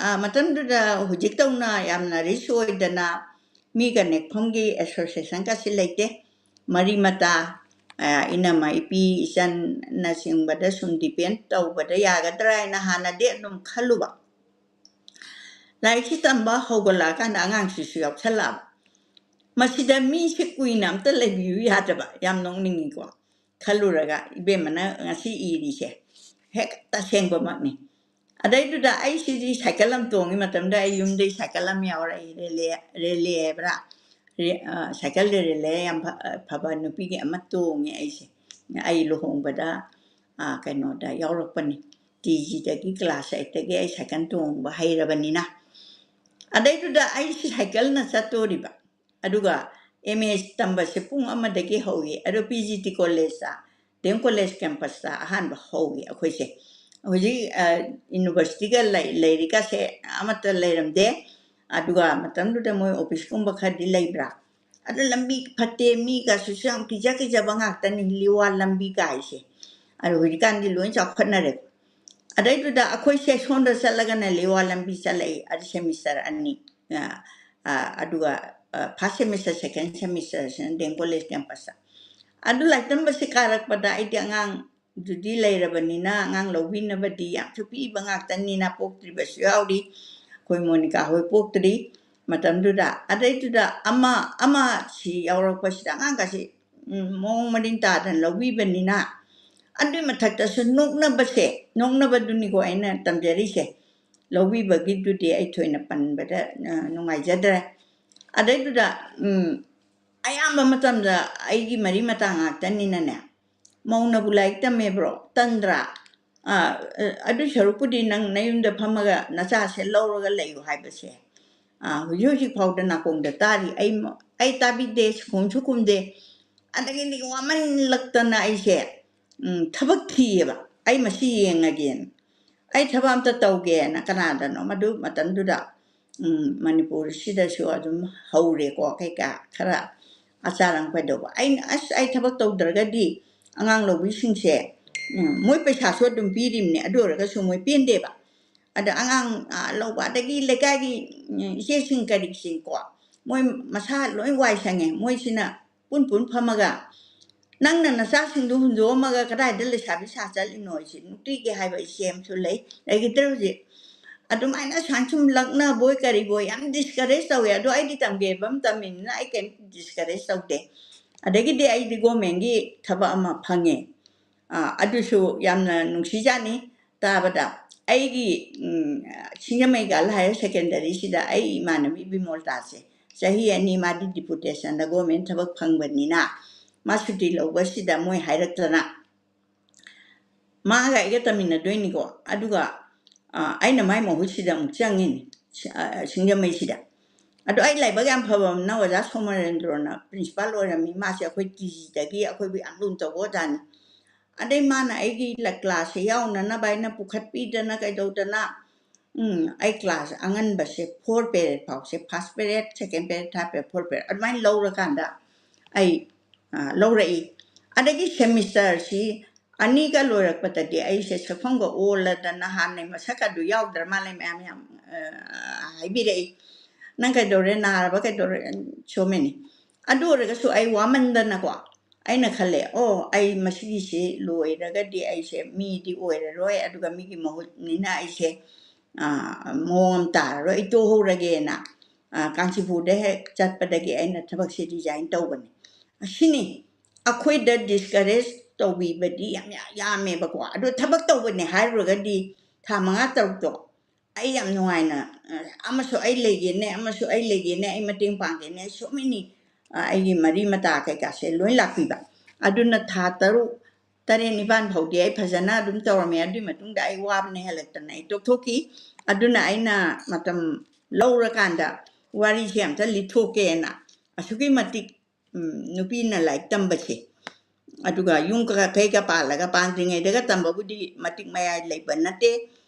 ꯑ, ꯃꯇꯝꯗꯨꯗ ꯍꯧꯖꯤꯛꯇꯧꯅ ꯌꯥꯝꯅ rich ꯑꯣꯏꯗꯅ ꯃꯤꯒ ꯅꯦꯛꯐꯝꯒꯤ associationꯒꯁꯤ ꯂꯩꯇꯦ꯫ ꯃꯔꯤ ꯃꯇꯥ, ꯑ, ꯏꯅꯝꯃ ꯏꯄꯤ ꯏꯆꯟꯅꯆꯤꯡꯕꯗ ꯁꯨꯝ depend ꯇꯧꯕꯗ ꯌꯥꯒꯗ꯭ꯔꯥ ꯍꯥꯏꯅ ꯍꯥꯟꯅꯗꯤ ꯑꯗꯨꯝ ꯈꯜꯂꯨꯕ꯫ ꯂꯥꯏꯔꯤꯛꯁꯤ ꯇꯝꯕ ꯍꯧꯒꯠꯂꯛꯑꯀꯥꯟꯗ ꯑꯉꯥꯡꯁꯤꯁꯨ ꯌꯥꯎꯁꯜꯂꯛꯑꯕ꯫ ꯃꯁꯤꯗ ꯃꯤꯁꯦ ꯀꯨꯏꯅ ꯑꯝꯇ ꯂꯩꯕꯤꯌꯨ ꯌꯥꯗꯕ꯫ ꯌꯥꯝ ꯅꯣꯛꯅꯤꯡꯉꯤꯀꯣ꯫ ꯈꯜꯂꯨꯔꯒ ꯏꯕꯦꯝꯃꯅ ꯉꯁꯤ ꯏꯔꯤꯁꯦ ꯍꯦꯛ ꯇꯁꯦꯡꯕꯃꯛꯅꯤ꯫ ꯑꯗꯩꯗꯨꯗ ꯑꯩ ꯁꯤꯗꯤ ꯁꯥꯏꯀꯜ ꯑꯃ ꯇꯣꯡꯉꯤ ꯃꯇꯝꯗ ꯑꯩ ꯌꯨꯝꯗꯩ ꯁꯥꯏꯀꯜ ꯑꯃ ꯌꯥꯎꯔꯛꯏ, ꯔꯦꯂꯦ, ꯔꯦꯂꯦ ꯍꯥꯏꯕ꯭ꯔꯥ? ꯔꯦ-, ꯑ, ꯁꯥꯏꯀꯜꯗꯤ ꯔꯦꯂꯦ ꯌꯥꯝ ꯐ-, ꯐꯕ ꯅꯨꯄꯤꯒꯤ ꯑꯃ ꯇꯣꯡꯉꯦ ꯑꯩꯁꯦ꯫ ꯑꯩ ꯂꯨꯍꯣꯡꯕꯗ, ꯑ, ꯀꯩꯅꯣꯗ ꯌꯥꯎꯔꯛꯄꯅꯤ꯫ ꯇꯤ ꯖꯤꯗꯒꯤ class eightꯇꯒꯤ ꯑꯩ ꯁꯥꯏꯀꯜ ꯇꯣꯡꯕ ꯍꯩꯔꯕꯅꯤꯅ꯫ ꯑꯗꯩꯗꯨꯗ ꯑꯩꯁꯤ ꯁꯥꯏꯀꯜꯅ ꯆꯠꯇꯣꯔꯤꯕ꯫ ꯑꯗꯨꯒ ꯑꯦꯝ ꯑꯦ ꯇꯝꯕꯁꯦ ꯄꯨꯡ ꯑꯃꯗꯒꯤ ꯍꯧꯏ꯫ ꯑꯗꯣ ꯄꯤ ꯖꯤ ꯇꯤ ꯀꯣꯂꯦꯖꯇ, ꯗꯤ ꯑꯦꯝ ꯀꯣꯂꯦꯖ campusꯇ ꯑꯍꯥꯟꯕ ꯍꯧꯏ ꯑꯩꯈꯣꯏꯁꯦ꯫ ꯍꯧꯖꯤꯛ, ꯑ, universityꯒ ꯂꯩ-, ꯂꯩꯔꯤꯀꯥꯁꯦ ꯑꯃꯠꯇ ꯂꯩꯔꯝꯗꯦ꯫ ꯑꯗꯨꯒ ꯃꯇꯝꯗꯨꯗ ꯃꯣꯏ officeꯀꯨꯝꯕ ꯈꯔꯗꯤ ꯂꯩꯕ꯭ꯔꯥ? ꯑꯗ ꯂꯝꯕꯤ ꯐꯠꯇꯦ, ꯃꯤꯒꯁꯨ ꯌꯥꯝ ꯀꯤꯖ ꯀꯤꯖꯕ ꯉꯥꯛꯇꯅꯤ, ꯂꯤꯋꯥ ꯂꯝꯕꯤ ꯀꯥꯏꯁꯦ꯫ ꯑꯗꯣ ꯍꯧꯖꯤꯛꯀꯥꯟꯗꯤ ꯂꯣꯏ ꯆꯥꯎꯈꯠꯅꯔꯦ꯫ ꯑꯗꯩꯗꯨꯗ ꯑꯩꯈꯣꯏꯁꯦ ꯁꯣꯝꯗ ꯆꯠꯂꯒꯅ ꯂꯤꯋꯥ ꯂꯝꯕꯤ ꯆꯠꯂꯛꯏ, ꯑꯗꯨ semester ꯑꯅꯤ꯫ ꯑ, ꯑ, ꯑꯗꯨꯒ, ꯑ, first semester, second semesterꯁꯤꯅ ꯗꯤ ꯑꯦꯝ ꯀꯣꯂꯦꯖ campusꯇ꯫ ꯑꯗꯨ ꯂꯥꯏꯔꯤꯛ ꯇꯝꯕꯁꯤ ꯀꯥꯔꯛꯄꯗ ꯑꯩꯗꯤ ꯑꯉꯥꯡꯗꯨꯗꯤ ꯂꯩꯔꯕꯅꯤꯅ ꯑꯉꯥꯡ ꯂꯧꯕꯤꯅꯕꯗꯤ ꯌꯥꯝꯁꯨ ꯄꯤꯛꯏꯕ ꯉꯥꯛꯇꯅꯤꯅ ꯄꯣꯛꯇ꯭ꯔꯤꯕꯁꯨ ꯌꯥꯎꯔꯤ꯫ ꯑꯩꯈꯣꯏ ꯃꯣꯅꯤꯀꯥ ꯍꯣꯏ ꯄꯣꯛꯇ꯭ꯔꯤ ꯃꯇꯝꯗꯨꯗ꯫ ꯑꯗꯩꯗꯨꯗ ꯑꯃ, ꯑꯃ ꯁꯤ ꯌꯥꯎꯔꯛꯄꯁꯤꯗ ꯑꯉꯥꯡꯒꯁꯤ, ꯎꯝ, ꯃꯑꯣꯡ ꯃꯔꯤꯟ ꯇꯥꯗꯅ ꯂꯧꯕꯤꯕꯅꯤꯅ ꯑꯗꯨꯏ ꯃꯊꯛꯇꯁꯨ ꯅꯣꯛꯅꯕꯁꯦ, ꯅꯣꯛꯅꯕꯗꯨꯅꯤꯀꯣ ꯑꯩꯅ ꯇꯝꯖꯔꯤꯁꯦ꯫ ꯂꯧꯕꯤꯕꯒꯤꯗꯨꯗꯤ ꯑꯩ ꯊꯣꯏꯅ ꯄꯟꯕꯗ, ꯑ, ꯅꯨꯡꯉꯥꯏꯖꯗ꯭ꯔꯦ꯫ ꯑꯗꯩꯗꯨꯗ, ꯎꯝ, ꯑꯌꯥꯝꯕ ꯃꯇꯝꯗ ꯑꯩꯒꯤ ꯃꯔꯤ ꯃꯇꯥ ꯉꯥꯛꯇꯅꯤꯅꯅꯦ, "ꯃꯧꯅꯕꯨ ꯂꯥꯏꯔꯤꯛ ꯇꯝꯃꯦꯕ꯭ꯔꯣ? ꯇꯟꯗ꯭ꯔꯥ? ꯑ, ꯑ, ꯑꯗꯨꯏ ꯁꯔꯨꯛꯄꯨꯗꯤ ꯅꯪ ꯅꯌꯨꯝꯗ ꯐꯝꯃꯒ ꯅꯆꯥꯁꯦ ꯂꯧꯔꯒ ꯂꯩꯌꯨ" ꯍꯥꯏꯕꯁꯦ, ꯑ, ꯍꯧꯖꯤꯛ ꯍꯧꯖꯤꯛ ꯐꯥꯎꯗ ꯅꯥꯀꯣꯡꯗ ꯇꯥꯔꯤ꯫ ꯑꯩ ꯃ-, ꯑꯩ ꯇꯥꯕꯤꯗꯦ, ꯁꯨꯈꯨꯝꯁꯨ ꯈꯨꯝꯗꯦ꯫ ꯑꯗꯒꯤꯗꯤ ꯋꯥꯃꯟꯂꯛꯇꯅ ꯑꯩꯁꯦ, ꯎꯝ, ꯊꯕꯛ ꯊꯤꯌꯦꯕ꯫ ꯑꯩ ꯃꯁꯤ ꯌꯦꯡꯉꯒꯦꯅ꯫ ꯑꯩ ꯊꯕꯛ ꯑꯝꯇ ꯇꯧꯒꯦꯅ ꯀꯅꯥꯗꯅꯣ ꯃꯗꯨ ꯃꯇꯝꯗꯨꯗ, ꯎꯝ, ꯃꯅꯤꯄꯨꯔꯁꯤꯗꯁꯨ ꯑꯗꯨꯝ ꯍꯧꯔꯦꯀꯣ, ꯀꯩꯀꯥ ꯈꯔ ꯑꯆꯥꯔ ꯑꯃ ꯀꯩꯗꯧꯕ꯫ ꯑꯩꯅ, "ꯑꯁ, ꯑꯩ ꯊꯕꯛ ꯇꯧꯗ꯭ꯔꯒꯗꯤ ꯑꯉꯥꯡ ꯂꯧꯕꯤꯁꯤꯡꯁꯦ, ꯎꯝ, ꯃꯣꯏ ꯄꯩꯁꯥꯁꯨ ꯑꯗꯨꯝ ꯄꯤꯔꯤꯕꯅꯦ, ꯑꯗꯨ ꯑꯣꯏꯔꯒꯁꯨ ꯃꯣꯏ ꯄꯦꯟꯗꯦꯕ꯫ ꯑꯗ ꯑꯉꯥꯡ, ꯑ, ꯂꯧꯕ, ꯑꯗꯒꯤ ꯂꯩꯀꯥꯏꯒꯤ, ꯎꯝ, ꯏꯆꯦꯁꯤꯡ ꯀꯔꯤꯁꯤꯡꯀꯣ, ꯃꯣꯏ ꯃꯁꯥ ꯂꯣꯏ ꯋꯥꯏ ꯁꯪꯉꯦ꯫ ꯃꯣꯏꯁꯤꯅ ꯄꯨꯟ ꯄꯨꯟ ꯐꯝꯃꯒ, ꯅꯪꯅ ꯅꯆꯥꯁꯤꯡꯗꯨ ꯍꯨꯟꯗꯣꯛꯑꯝꯃꯒ ꯀꯗꯥꯏꯗ ꯂꯩꯁꯥꯕꯤ ꯁꯥ ꯆꯠꯂꯤꯅꯣ?" ꯁꯤ ꯅꯨꯡꯇꯤꯒꯤ ꯍꯥꯏꯕ ꯏꯆꯦ ꯑꯃꯁꯨ ꯂꯩ, ꯂꯩꯈꯤꯗ꯭ꯔꯦ ꯍꯧꯖꯤꯛ꯫ ꯑꯗꯨꯃꯥꯏꯅ ꯁꯨꯃꯥꯏꯅ ꯁꯨꯝ ꯂꯛꯅꯕꯣꯏ ꯀꯔꯤꯕꯣꯏ ꯌꯥꯝ discourage ꯇꯧꯋꯦ꯫ ꯑꯗꯣ ꯑꯩꯗꯤ ꯇꯝꯒꯦꯕ ꯑꯃ ꯇꯝꯃꯤꯅꯤꯅ ꯑꯩ ꯀꯩꯝ discourage ꯇꯧꯗꯦ꯫ ꯑꯗꯒꯤꯗꯤ ꯑꯩꯗꯤ governmentꯀꯤ ꯊꯕꯛ ꯑꯃ ꯐꯪꯉꯦ꯫ ꯑ, ꯑꯗꯨꯁꯨ ꯌꯥꯝꯅ ꯅꯨꯡꯁꯤꯖꯥꯠꯅꯤ ꯇꯥꯕꯗ꯫ ꯑꯩꯒꯤ, ꯎꯝ, ꯁꯤꯡꯖꯃꯩ Girls Higher Secondaryꯁꯤꯗ ꯑꯩ ꯏꯃꯥꯟꯅꯕꯤ ꯕꯤꯃꯣꯜꯇꯥꯁꯦ ꯆꯍꯤ ꯑꯅꯤ ꯃꯥꯗꯤ deputationꯗ government ꯊꯕꯛ ꯐꯪꯕꯅꯤꯅ ꯃꯥ ꯁꯨꯇꯤ ꯂꯧꯕꯁꯤꯗ ꯃꯣꯏ ꯍꯥꯏꯔꯛꯇꯅ ꯃꯥꯒ ꯑꯩꯒ ꯇꯝꯃꯤꯟꯅꯗꯣꯏꯅꯤꯀꯣ꯫ ꯑꯗꯨꯒ, ꯑ, ꯑꯩꯅ ꯃꯥꯏ ꯃꯍꯨꯠꯁꯤꯗ ꯑꯃꯨꯛ ꯆꯪꯉꯤꯅꯤ, ꯁꯤ-, ꯑ, ꯁꯤꯡꯖꯃꯩꯁꯤꯗ꯫ ꯑꯗꯣ ꯑꯩ ꯂꯥꯏꯕꯛ ꯌꯥꯝ ꯐꯕ ꯑꯃꯅ ꯑꯣꯖꯥ ꯁꯣꯃꯣꯔꯦꯟꯗ꯭ꯔꯣꯅ principal ꯑꯣꯏꯔꯝꯃꯤ꯫ ꯃꯥꯁꯦ ꯑꯩꯈꯣꯏ KGꯗꯒꯤ ꯑꯩꯈꯣꯏꯕꯨ ꯌꯥꯝ ꯂꯨꯅ ꯇꯧꯕ ꯑꯣꯖꯥꯅꯤ꯫ ꯑꯗꯩ ꯃꯥꯅ ꯑꯩꯒꯤ ꯂ-, classꯁꯦ ꯌꯥꯎꯅꯅꯕ ꯑꯩꯅ ꯄꯨꯈꯠꯄꯤꯗꯅ ꯀꯩꯗꯧꯗꯅ, ꯎꯝ, ꯑꯩ class ꯑꯉꯟꯕꯁꯦ four period ꯐꯥꯎꯁꯦ, first period, second period, third period, fourth period ꯑꯗꯨꯃꯥꯏꯅ ꯂꯧꯔꯀꯥꯟꯗ ꯑꯩ, ꯑ, ꯂꯧꯔꯛꯏ꯫ ꯑꯗꯒꯤ semesterꯁꯤ ꯑꯅꯤꯒ ꯂꯣꯏꯔꯛꯄꯗꯗꯤ ꯑꯩꯁꯦ ꯁꯛꯐꯝꯒ ꯑꯣꯜꯂꯗꯅ ꯍꯥꯟꯅꯩ ꯃꯁꯛꯀꯗꯨ ꯌꯥꯎꯗ꯭ꯔ ꯃꯥꯜꯂꯦ ꯃꯌꯥꯝ ꯌꯥꯝ, ꯑ, ꯍꯥꯏꯕꯤꯔꯛꯏ꯫ "ꯅꯪ ꯀꯩꯗꯧꯔꯦ? ꯅꯥꯔꯕ ꯀꯩꯗꯧꯔꯦ?" So many꯫ ꯑꯗꯨ ꯑꯣꯏꯔꯒꯁꯨ ꯑꯩ ꯋꯥꯃꯟꯗꯅꯀꯣ, ꯑꯩꯅ ꯈꯜꯂꯦ, "ꯑꯣ, ꯑꯩ ꯃꯁꯤꯒꯤꯁꯤ ꯂꯣꯏꯔꯒꯗꯤ ꯑꯩꯁꯦ ꯃꯤꯗꯤ ꯑꯣꯏꯔꯔꯣꯏ, ꯑꯗꯨꯒ ꯃꯤꯒꯤ ꯃꯍꯨꯠꯅꯤꯅ ꯑꯩꯁꯦ, ꯑ, ꯃꯑꯣꯡ ꯑꯃ ꯇꯥꯔꯔꯣꯏ, ꯑꯩ ꯇꯣꯛꯍꯧꯔꯒꯦꯅ", ꯑ, ꯀꯥꯟꯆꯤꯄꯨꯔꯗ ꯍꯦꯛ ꯆꯠꯄꯗꯒꯤ ꯑꯩꯅ ꯊꯕꯛꯁꯦ resign ꯇꯧꯕꯅꯤ꯫ ꯑꯁꯤꯅꯤ ꯑꯩꯈꯣꯏꯗ discourage ꯇꯧꯕꯤꯕꯗꯤ ꯌꯥꯝ ꯌꯥ-, ꯌꯥꯝꯃꯦꯕꯀꯣ꯫ ꯑꯗꯣ ꯊꯕꯛ ꯇꯧꯕꯅꯦ ꯍꯥꯏꯔꯨꯔꯒꯗꯤ ꯊꯥ ꯃꯉꯥ ꯇꯔꯨꯛꯇꯣ ꯑꯩ ꯌꯥꯝ ꯅꯨꯡꯉꯥꯏꯅ, ꯑ, ꯑꯃꯁꯨ ꯑꯩ ꯂꯩꯒꯦꯅꯦ, ꯑꯃꯁꯨ ꯑꯩ ꯂꯩꯒꯦꯅꯦ, ꯑꯩ ꯃꯇꯦꯡ ꯄꯥꯡꯒꯦꯅꯦ, so many, ꯑ, ꯑꯩꯒꯤ ꯃꯔꯤ ꯃꯇꯥ ꯀꯩꯀꯥꯁꯦ ꯂꯣꯏ ꯂꯥꯛꯄꯤꯕ꯫ ꯑꯗꯨꯅ ꯊꯥ ꯇꯔꯨꯛ, ꯇꯔꯦꯠ, ꯅꯤꯄꯥꯟ ꯐꯥꯎꯗꯤ ꯑꯩ ꯐꯖꯅ ꯑꯗꯨꯝ ꯇꯧꯔꯝꯃꯦ꯫ ꯑꯗꯨꯒꯤ ꯃꯇꯨꯡꯗ ꯑꯩ ꯋꯥꯕꯅ ꯍꯦꯜꯂꯛꯇꯅ ꯑꯩ ꯇꯣꯛꯊꯣꯛꯈꯤ꯫ ꯑꯗꯨꯅ ꯑꯩꯅ ꯃꯇꯝ ꯂꯧꯔꯀꯥꯟꯗ ꯋꯥꯔꯤꯁꯦ ꯑꯝꯇ ꯂꯤꯊꯣꯛꯀꯦꯅ꯫ ꯑꯁꯨꯛꯀꯤ ꯃꯇꯤꯛ, ꯎꯝ, ꯅꯨꯄꯤꯅ ꯂꯥꯏꯔꯤꯛ ꯇꯝꯕꯁꯦ ꯑꯗꯨꯒ ꯌꯨꯝ ꯀ-, ꯀꯩꯒ ꯄꯥꯜꯂꯒ, ꯄꯥꯟꯗ꯭ꯔꯤꯉꯩꯗꯒ ꯇꯝꯕꯕꯨꯗꯤ ꯃꯇꯤꯛ ꯃꯌꯥꯏ ꯂꯩꯕ ꯅꯠꯇꯦ꯫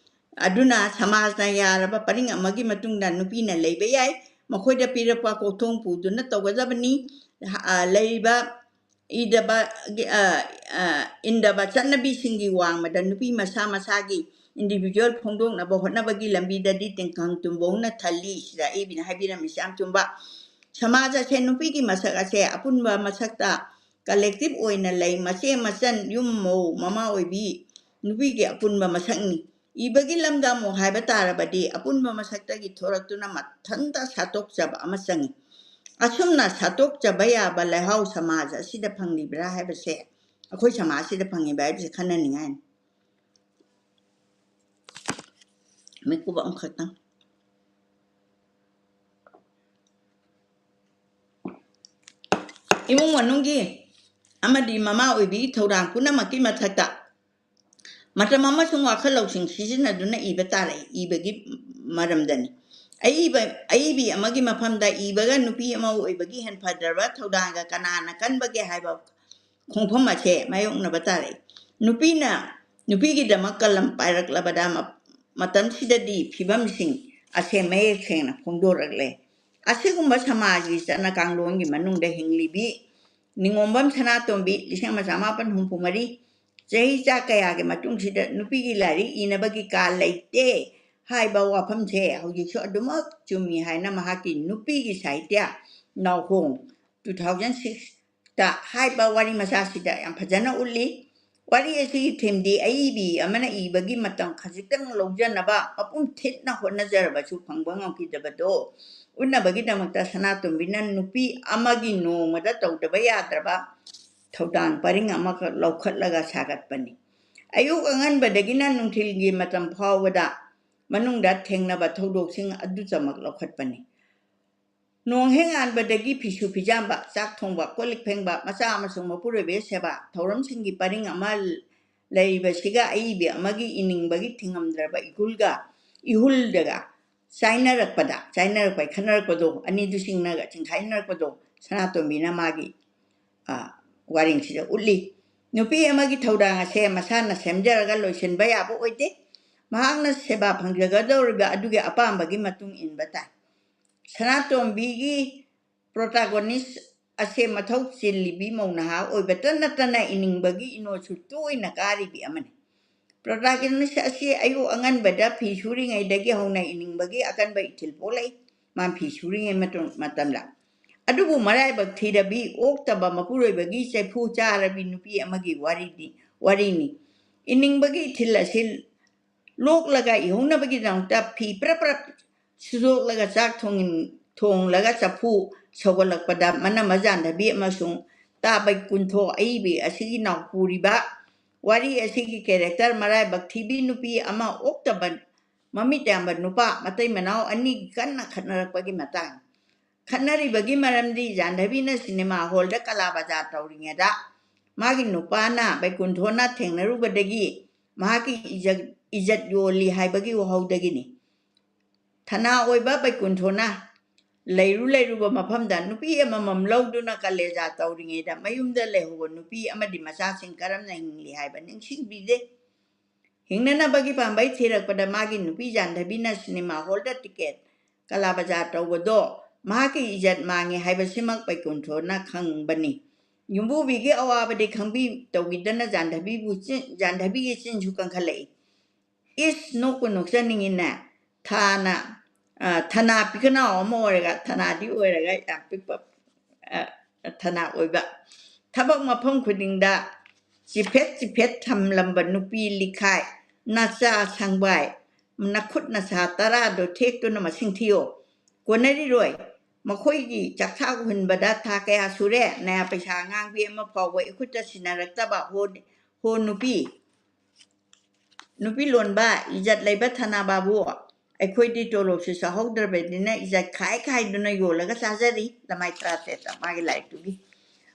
ꯑꯗꯨꯅ ꯁꯃꯥꯖꯅ ꯌꯥꯔꯕ ꯄꯔꯤꯡ ꯑꯃꯒꯤ ꯃꯇꯨꯡꯗ ꯅꯨꯄꯤꯅ ꯂꯩꯕ ꯌꯥꯏ꯫ ꯃꯈꯣꯏꯗ ꯄꯤꯔꯛꯄ ꯀꯣꯛꯊꯣꯡ ꯄꯨꯗꯨꯅ ꯇꯧꯒꯗꯕꯅꯤ꯫ ꯑ, ꯂꯩꯔꯤꯕ ꯏꯗꯕ, ꯑ, ꯑ, ꯏꯟꯗꯕ ꯆꯠꯅꯕꯤꯁꯤꯡꯒꯤ ꯋꯥꯡꯃꯗ ꯅꯨꯄꯤ ꯃꯁꯥ ꯃꯁꯥꯒꯤ individual ꯐꯣꯡꯗꯣꯛꯅꯕ ꯍꯣꯠꯅꯕꯒꯤ ꯂꯝꯕꯤꯗꯗꯤ ꯇꯤꯡꯈꯪ ꯇꯨꯝꯕꯧꯅ ꯊꯜꯂꯤ꯫ ꯁꯤꯗ ꯑꯏꯕꯤꯅ ꯍꯥꯏꯕꯤꯔꯝꯃꯤꯁꯦ ꯌꯥꯝ ꯆꯨꯝꯕ꯫ ꯁꯃꯥꯖ ꯑꯁꯦ ꯅꯨꯄꯤꯒꯤ ꯃꯁꯛ ꯑꯁꯦ ꯑꯄꯨꯟꯕ ꯃꯁꯛꯇ collective ꯑꯣꯏꯅ ꯂꯩ꯫ ꯃꯆꯦ ꯃꯆꯟ, ꯌꯨꯝ ꯃꯧ, ꯃꯃꯥ ꯑꯣꯏꯕꯤ ꯅꯨꯄꯤꯒꯤ ꯑꯄꯨꯟꯕ ꯃꯁꯛꯅꯤ꯫ ꯏꯕꯒꯤ ꯂꯝꯗ ꯑꯃꯨꯛ ꯍꯥꯏꯕ ꯇꯥꯔꯕꯗꯤ, ꯑꯄꯨꯟꯕ ꯃꯁꯛꯇꯒꯤ ꯊꯣꯔꯛꯇꯨꯅ ꯃꯊꯟꯇ ꯁꯥꯠꯇꯣꯛꯆꯕ ꯑꯃ ꯆꯪꯏ꯫ ꯑꯁꯨꯝꯅ ꯁꯥꯠꯇꯣꯛꯆꯕ ꯌꯥꯕ ꯂꯩꯍꯥꯎ ꯁꯃꯥꯖ ꯑꯁꯤꯗ ꯐꯪꯂꯤꯕ꯭ꯔꯥ ꯍꯥꯏꯕꯁꯦ, ꯑꯩꯈꯣꯏ ꯁꯃꯥꯖ ꯑꯁꯤꯗ ꯐꯪꯉꯤꯕ꯭ꯔꯥ ꯍꯥꯏꯕꯁꯦ ꯈꯟꯅꯅꯤꯡꯉꯥꯏꯅꯤ꯫ ꯃꯤꯀꯨꯞ ꯑꯃꯈꯛꯇꯪ꯫ ꯏꯃꯨꯡ ꯃꯅꯨꯡꯒꯤ ꯑꯃꯗꯤ ꯃꯃꯥ ꯑꯣꯏꯕꯤꯒꯤ ꯊꯧꯗꯥꯡ ꯄꯨꯝꯅꯃꯛꯀꯤ ꯃꯊꯛꯇ ꯃꯇꯝ ꯑꯃꯁꯨꯡ ꯋꯥꯈꯜ ꯂꯧꯁꯤꯡ ꯁꯤꯖꯤꯟꯅꯗꯨꯅ ꯏꯕ ꯇꯥꯔꯦ꯫ ꯏꯕꯒꯤ ꯃꯔꯝꯗꯅꯤ꯫ ꯑꯏꯕ, ꯑꯏꯕꯤ ꯑꯃꯒꯤ ꯃꯐꯝꯗ ꯏꯕꯒ ꯅꯨꯄꯤ ꯑꯃ ꯑꯣꯏꯕꯒꯤ ꯍꯦꯟꯐꯗ꯭ꯔꯕ ꯊꯧꯗꯥꯡꯒ ꯀꯅꯥꯅ ꯀꯟꯕꯒꯦ ꯍꯥꯏꯕ ꯈꯣꯡꯐꯝ ꯑꯁꯦ ꯃꯥꯌꯣꯛꯅꯕ ꯇꯥꯔꯦ꯫ ꯅꯨꯄꯤꯅ, ꯅꯨꯄꯤꯒꯤꯗꯃꯛ ꯀꯂꯝ ꯄꯥꯏꯔꯛꯂꯕꯗ ꯃ-, ꯃꯇꯝꯁꯤꯗꯗꯤ ꯐꯤꯕꯝꯁꯤꯡ ꯑꯁꯦ ꯃꯌꯦꯛ ꯁꯦꯡꯅ ꯐꯣꯡꯗꯣꯔꯛꯂꯦ꯫ ꯑꯁꯤꯒꯨꯝꯕ ꯁꯃꯥꯖꯒꯤ ꯆꯠꯅ ꯀꯥꯡꯂꯣꯟꯒꯤ ꯃꯅꯨꯡꯗ ꯍꯤꯡꯂꯤꯕꯤ ꯅꯤꯉꯣꯝꯕꯝ ꯁꯅꯥꯇꯣꯝꯕꯤ ꯂꯤꯁꯤꯡ ꯑꯃ ꯆꯃꯥꯄꯟ ꯍꯨꯝꯐꯨ ꯃꯔꯤ, ꯆꯍꯤ ꯆꯥ ꯀꯌꯥꯒꯤ ꯃꯇꯨꯡꯁꯤꯗ ꯅꯨꯄꯤꯒꯤ ꯂꯥꯏꯔꯤꯛ ꯏꯅꯕꯒꯤ ꯀꯥ ꯂꯩꯇꯦ ꯍꯥꯏꯕ ꯋꯥꯐꯝꯁꯦ ꯍꯧꯖꯤꯛꯁꯨ ꯑꯗꯨꯃꯛ ꯆꯨꯝꯃꯤ ꯍꯥꯏꯅ ꯃꯍꯥꯛꯀꯤ ꯅꯨꯄꯤꯒꯤ ꯁꯥꯍꯤꯇ꯭ꯌ ꯅꯥꯎꯍꯣꯡ two thousand six ꯇ ꯍꯥꯏꯕ ꯋꯥꯔꯤ ꯃꯆꯥꯁꯤꯗ ꯌꯥꯝ ꯐꯖꯅ ꯎꯠꯂꯤ꯫ ꯋꯥꯔꯤ ꯑꯁꯤꯒꯤ ꯊꯤꯝꯗꯤ ꯑꯏꯕꯤ ꯑꯃꯅ ꯏꯕꯒꯤ ꯃꯇꯝ ꯈꯖꯤꯛꯇꯪ ꯂꯧꯖꯅꯕ ꯃꯄꯨꯝ ꯊꯤꯠꯅ ꯍꯣꯠꯅꯖꯔꯕꯁꯨ ꯐꯪꯕ ꯉꯝꯈꯤꯗꯕꯗꯣ ꯎꯠꯅꯕꯒꯤꯗꯃꯛꯇ ꯁꯅꯥꯇꯣꯝꯕꯤꯅ ꯅꯨꯄꯤ ꯑꯃꯒꯤ ꯅꯣꯡꯃꯗ ꯇꯧꯗꯕ ꯌꯥꯗ꯭ꯔꯕ ꯊꯧꯗꯥꯡ ꯄꯔꯤꯡ ꯑꯃꯈꯛ ꯂꯧꯈꯠꯂꯒ ꯁꯥꯒꯠꯄꯅꯤ꯫ ꯑꯌꯨꯛ ꯑꯉꯟꯕꯗꯒꯤꯅ ꯅꯨꯡꯊꯤꯜꯒꯤ ꯃꯇꯝ ꯐꯥꯎꯕꯗ ꯃꯅꯨꯡꯗ ꯊꯦꯡꯅꯕ ꯊꯧꯗꯣꯛꯁꯤꯡ ꯑꯗꯨꯇꯃꯛ ꯂꯧꯈꯠꯄꯅꯤ꯫ ꯅꯣꯡ ꯍꯦꯛ ꯉꯥꯟꯕꯗꯒꯤ ꯐꯤꯁꯨ ꯐꯤꯖꯥꯝꯕ, ꯆꯥꯛ ꯊꯣꯡꯕ, ꯀꯣꯜ ꯂꯤꯛ ꯐꯦꯡꯕ, ꯃꯆꯥ ꯑꯃꯁꯨꯡ ꯃꯄꯨꯔꯣꯏꯕꯒꯤ ꯁꯦꯕꯥ ꯊꯧꯔꯝꯁꯤꯡꯒꯤ ꯄꯔꯤꯡ ꯑꯃ ꯂꯩꯔꯤꯕꯁꯤꯒ ꯑꯏꯕꯤ ꯑꯃꯒꯤ ꯏꯅꯤꯡꯕꯒꯤ ꯊꯤꯉꯝꯗ꯭ꯔꯕ ꯏꯍꯨꯜꯒ, ꯏꯍꯨꯜꯗꯒ ꯆꯥꯏꯅꯔꯛꯄꯗ, ꯆꯥꯏꯅꯔꯛꯄ, ꯈꯠꯅꯔꯛꯄꯗꯣ, ꯑꯅꯤꯗꯨ ꯆꯤꯡꯅꯒ ꯆꯤꯡꯈꯥꯏꯅꯔꯛꯄꯗꯣ, ꯁꯅꯥꯇꯣꯝꯕꯤꯅ ꯃꯥꯒꯤ, ꯑ, ꯋꯥꯔꯦꯡꯁꯤꯗ ꯎꯠꯂꯤ꯫ ꯅꯨꯄꯤ ꯑꯃꯒꯤ ꯊꯧꯗꯥꯡ ꯑꯁꯦ ꯃꯁꯥꯅ ꯁꯦꯝꯖꯔꯒ ꯂꯣꯏꯁꯤꯟꯕ ꯌꯥꯕ ꯑꯣꯏꯗꯦ꯫ ꯃꯍꯥꯛꯅ ꯁꯦꯕꯥ ꯐꯪꯖꯒꯗꯧꯔꯤꯕ ꯑꯗꯨꯒꯤ ꯑꯄꯥꯝꯕꯒꯤ ꯃꯇꯨꯡ ꯏꯟꯕ ꯇꯥꯏ꯫ ꯁꯅꯥꯇꯣꯝꯕꯤꯒꯤ protagonist ꯑꯁꯦ ꯃꯊꯧ ꯆꯤꯜꯂꯤꯕꯤ ꯃꯧ ꯅꯍꯥ ꯑꯣꯏꯕꯇ ꯅꯠꯇꯅ ꯏꯅꯤꯡꯕꯒꯤ ꯏꯅꯣꯠꯁꯨ ꯇꯣꯏꯅ ꯀꯥꯔꯤꯕꯤ ꯑꯃꯅꯤ꯫ Protagonist ꯑꯁꯤ ꯑꯌꯨꯛ ꯑꯉꯟꯕꯗ ꯐꯤ ꯁꯨꯔꯤꯉꯩꯗꯒꯤ ꯍꯧꯅ ꯏꯅꯤꯡꯕꯒꯤ ꯑꯀꯟꯕ ꯏꯊꯤꯜ ꯄꯣꯛꯂꯛꯏ꯫ ꯃꯥ ꯐꯤ ꯁꯨꯔꯤꯉꯩ ꯃꯇꯝ-, ꯃꯇꯝꯗ꯫ ꯑꯗꯨꯕꯨ ꯃꯔꯥꯏꯕꯛ ꯊꯤꯔꯕꯤ ꯑꯣꯛꯇꯕ ꯃꯄꯨꯔꯣꯏꯕꯒꯤ ꯆꯩꯐꯨ ꯆꯥꯔꯕꯤ ꯅꯨꯄꯤ ꯑꯃꯒꯤ ꯋꯥꯔꯤꯗꯤ, ꯋꯥꯔꯤꯅꯤ꯫ ꯏꯅꯤꯡꯕꯒꯤ ꯏꯊꯤꯜ ꯑꯁꯤ ꯂꯣꯛꯂꯒ ꯏꯍꯧꯅꯕꯒꯤꯗꯃꯛꯇ ꯐꯤ ꯄ꯭ꯔꯞ ꯄ꯭ꯔꯞ ꯁꯨꯗꯣꯛꯂꯒ ꯆꯥꯛ ꯊꯣꯡ-, ꯊꯣꯡꯂꯒ ꯆꯐꯨ ꯁꯧꯒꯠꯂꯛꯄꯗ ꯃꯅꯝꯃ ꯖꯥꯟꯗꯕꯤ ꯑꯃꯁꯨꯡ ꯇꯥ ꯕꯩꯀꯨꯟꯊꯣ ꯑꯏꯕꯤ ꯑꯁꯤꯒꯤ ꯅꯥꯎꯄꯨꯔꯤꯕ ꯋꯥꯔꯤ ꯑꯁꯤꯒꯤ character ꯃꯔꯥꯏꯕꯛ ꯊꯤꯕꯤ ꯅꯨꯄꯤ ꯑꯃ ꯑꯣꯛꯇꯕ ꯃꯃꯤꯠ ꯌꯥꯝꯕ ꯅꯨꯄꯥ ꯃꯇꯩ ꯃꯅꯥꯎ ꯑꯅꯤꯒꯤ ꯀꯟꯅ ꯈꯠꯅꯔꯛꯄꯒꯤ ꯃꯇꯥꯡ꯫ ꯈꯠꯅꯔꯤꯕꯒꯤ ꯃꯔꯝꯗꯤ ꯖꯥꯟꯗꯕꯤꯅ ꯁꯤꯅꯦꯃꯥ ꯍꯣꯜꯗ ꯀꯂꯥ ꯕꯖꯥꯔ ꯇꯧꯔꯤꯉꯩꯗ ꯃꯥꯒꯤ ꯅꯨꯄꯥꯅ ꯕꯩꯀꯨꯟꯊꯣꯅ ꯊꯦꯡꯅꯔꯨꯕꯗꯒꯤ ꯃꯍꯥꯛꯀꯤ ꯏꯖꯠ, ꯏꯖꯠ ꯌꯣꯜꯂꯤ ꯍꯥꯏꯕꯒꯤ ꯋꯥꯍꯧꯗꯒꯤꯅꯤ꯫ ꯊꯅꯥ ꯑꯣꯏꯕ ꯕꯩꯀꯨꯟꯊꯣꯅ ꯂꯩꯔꯨ ꯂꯩꯔꯨꯕ ꯃꯐꯝꯗ ꯅꯨꯄꯤ ꯑꯃꯃꯝ ꯂꯧꯗꯨꯅ ꯀꯂꯦꯖꯥ ꯇꯧꯔꯤꯉꯩꯗ ꯃꯌꯨꯝꯗ ꯂꯩꯍꯧꯕ ꯅꯨꯄꯤ ꯑꯃꯗꯤ ꯃꯆꯥꯁꯤꯡ ꯀꯔꯝꯅ ꯍꯤꯡꯂꯤ ꯍꯥꯏꯕ ꯅꯤꯡꯁꯤꯡꯕꯤꯗꯦ꯫ ꯍꯤꯡꯅꯅꯕꯒꯤ ꯄꯥꯝꯕꯩ ꯊꯤꯔꯛꯄꯗ ꯃꯥꯒꯤ ꯅꯨꯄꯤ ꯖꯥꯟꯗꯕꯤꯅ ꯁꯤꯅꯦꯃꯥ ꯍꯣꯜꯗ ꯇꯤꯀꯦꯠ ꯀꯂꯥ ꯕꯖꯥꯔ ꯇꯧꯕꯗꯣ ꯃꯍꯥꯛꯀꯤ ꯏꯖꯠ ꯃꯥꯡꯉꯤ ꯍꯥꯏꯕꯁꯤꯃꯛ ꯕꯩꯀꯨꯟꯊꯣꯅ ꯈꯪꯕꯅꯤ꯫ ꯌꯨꯝꯕꯨꯕꯤꯒꯤ ꯑꯋꯥꯕꯗꯤ ꯈꯪꯕꯤ ꯇꯧꯕꯤꯗꯅ ꯖꯥꯟꯗꯕꯤꯕꯨ ꯆꯤꯟ-, ꯖꯥꯟꯗꯕꯤꯒꯤ ꯆꯤꯟꯁꯨ ꯀꯟꯈꯠꯂꯛꯏ꯫ ꯏꯁ, ꯅꯣꯛꯄꯨ ꯅꯣꯛꯆꯅꯤꯡꯉꯤꯅꯦ꯫ ꯊꯥꯅ, ꯑ, ꯊꯅꯥ ꯄꯤꯈꯅꯥꯎ ꯑꯃ ꯑꯣꯏꯔꯒ, ꯊꯅꯥꯗꯤ ꯑꯣꯏꯔꯒ ꯌꯥꯝ ꯄꯤꯛꯄ, ꯑ, ꯊꯅꯥ ꯑꯣꯏꯕ꯫ ꯊꯕꯛ ꯃꯐꯝ ꯈꯨꯗꯤꯡꯗ ꯆꯤꯐꯦꯠ ꯆꯤꯐꯦꯠ ꯊꯝꯂꯝꯕ ꯅꯨꯄꯤ ꯂꯤꯈꯥꯏ, ꯅꯆꯥ ꯁꯪꯕꯥꯏ, ꯅꯈꯨꯠ ꯅꯁꯥ ꯇꯔꯥꯗꯣ ꯊꯦꯛꯇꯨꯅ ꯃꯁꯤꯡ ꯊꯤꯌꯣ꯫ ꯀꯣꯟꯅꯔꯤꯔꯣꯏ꯫ ꯃꯈꯣꯏꯒꯤ ꯆꯥꯛꯊꯥꯛ ꯍꯨꯟꯕꯗ ꯊꯥ ꯀꯌꯥ ꯁꯨꯔꯦ? ꯅꯌꯥ ꯄꯩꯁꯥ ꯑꯉꯥꯡꯕꯤ ꯑꯃ ꯐꯥꯎꯕ ꯏꯈꯨꯠꯇ ꯁꯤꯟꯅꯔꯛꯇꯕ꯫ ꯍꯣ, ꯍꯣ ꯅꯨꯄꯤ, ꯅꯨꯄꯤ ꯂꯣꯟꯕ, ꯏꯖꯠ ꯂꯩꯕ ꯊꯅꯥ ꯕꯥꯕꯨ, ꯑꯩꯈꯣꯏꯗꯤ ꯇꯣꯂꯣꯞꯁꯨ ꯆꯥꯍꯧꯗ꯭ꯔꯕꯅꯤꯅ ꯏꯖꯠ ꯈꯥꯏ ꯈꯥꯏꯗꯨꯅ ꯌꯣꯜꯂꯒ ꯆꯥꯖꯔꯤ꯫ ꯂꯃꯥꯏ ꯇꯔꯥꯇꯔꯦꯠꯇ ꯃꯥꯒꯤ ꯂꯥꯏꯔꯤꯛꯇꯨꯒꯤ꯫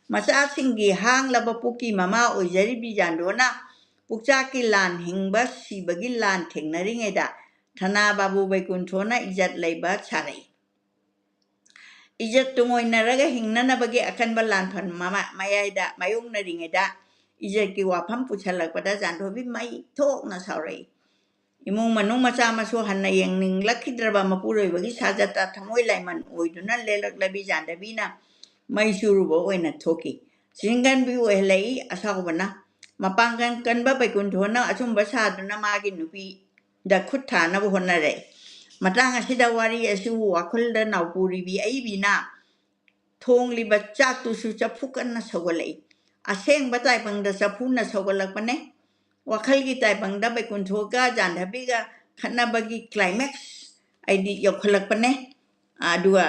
ꯃꯆꯥꯁꯤꯡꯒꯤ ꯍꯥꯡꯂꯕ ꯄꯨꯛꯀꯤ ꯃꯃꯥ ꯑꯣꯏꯖꯔꯤꯕꯤ ꯖꯥꯟꯗꯣꯅ ꯄꯨꯛꯆꯥꯛꯀꯤ ꯂꯥꯟ ꯍꯤꯡꯕ ꯁꯤꯕꯒꯤ ꯂꯥꯟ ꯊꯦꯡꯅꯔꯤꯉꯩꯗ ꯊꯅꯥ ꯕꯥꯕꯨ ꯕꯩꯀꯨꯟꯊꯣꯅ ꯏꯖꯠ ꯂꯩꯕ ꯁꯥꯔꯛꯏ꯫ ꯏꯖꯠ ꯇꯨꯡꯑꯣꯏꯅꯔꯒ ꯍꯤꯡꯅꯅꯕꯒꯤ ꯑꯀꯟꯕ ꯂꯥꯟꯐꯝ ꯃꯃꯥ-, ꯃꯌꯥꯏꯗ ꯃꯥꯌꯣꯛꯅꯔꯤꯉꯩꯗ ꯏꯖꯠꯀꯤ ꯋꯥꯐꯝ ꯄꯨꯁꯜꯂꯛꯄꯗ ꯖꯥꯟꯙꯣꯕꯤ ꯃꯩ ꯊꯣꯛꯅ ꯁꯥꯎꯔꯛꯏ꯫ ꯏꯃꯨꯡ ꯃꯅꯨꯡ ꯃꯆꯥ ꯃꯁꯨ ꯍꯟꯅ ꯌꯦꯡꯅꯤꯡꯂꯛꯈꯤꯗ꯭ꯔꯕ ꯃꯄꯨꯔꯣꯏꯕꯒꯤ ꯁꯥꯖꯠꯇ ꯊꯃꯣꯏ ꯂꯥꯏꯃꯟ ꯑꯣꯏꯗꯨꯅ ꯂꯦꯜꯂꯛꯂꯕꯤ ꯖꯥꯟꯙꯕꯤꯅ ꯃꯩ ꯆꯨꯔꯨꯕ ꯑꯣꯏꯅ ꯊꯣꯛꯈꯤ꯫ ꯆꯤꯡꯒꯟꯕꯤ ꯑꯣꯏꯍꯜꯂꯛꯏ ꯑꯁꯥꯎꯕꯅ꯫ ꯃꯄꯥꯡꯒꯜ ꯀꯟꯕ ꯕꯩꯀꯨꯟꯊꯣꯅ ꯑꯆꯨꯝꯕ ꯁꯥꯗꯨꯅ ꯃꯥꯒꯤ ꯅꯨꯄꯤꯗ ꯈꯨꯠ ꯊꯥꯅꯕ ꯍꯣꯠꯅꯔꯦ꯫ ꯃꯇꯥꯡ ꯑꯁꯤꯗ ꯋꯥꯔꯤ ꯑꯁꯤꯕꯨ ꯋꯥꯈꯜꯗ ꯅꯥꯎꯄꯨꯔꯤꯕꯤ ꯑꯏꯕꯤꯅ ꯊꯣꯡꯂꯤꯕ ꯆꯥꯛꯇꯨꯁꯨ ꯆꯐꯨ ꯀꯟꯅ ꯁꯧꯒꯠꯂꯛꯏ꯫ ꯑꯁꯦꯡꯕ ꯇꯥꯏꯕꯪꯗ ꯆꯐꯨꯅ ꯁꯧꯒꯠꯂꯛꯄꯅꯦ꯫ ꯋꯥꯈꯜꯒꯤ ꯇꯥꯏꯕꯪꯗ ꯕꯩꯀꯨꯟꯊꯣꯒ ꯖꯥꯟꯙꯕꯤꯒ ꯈꯠꯅꯕꯒꯤ climax ꯍꯥꯏꯗꯤ ꯌꯧꯈꯠꯂꯛꯄꯅꯦ꯫ ꯑꯗꯨꯒ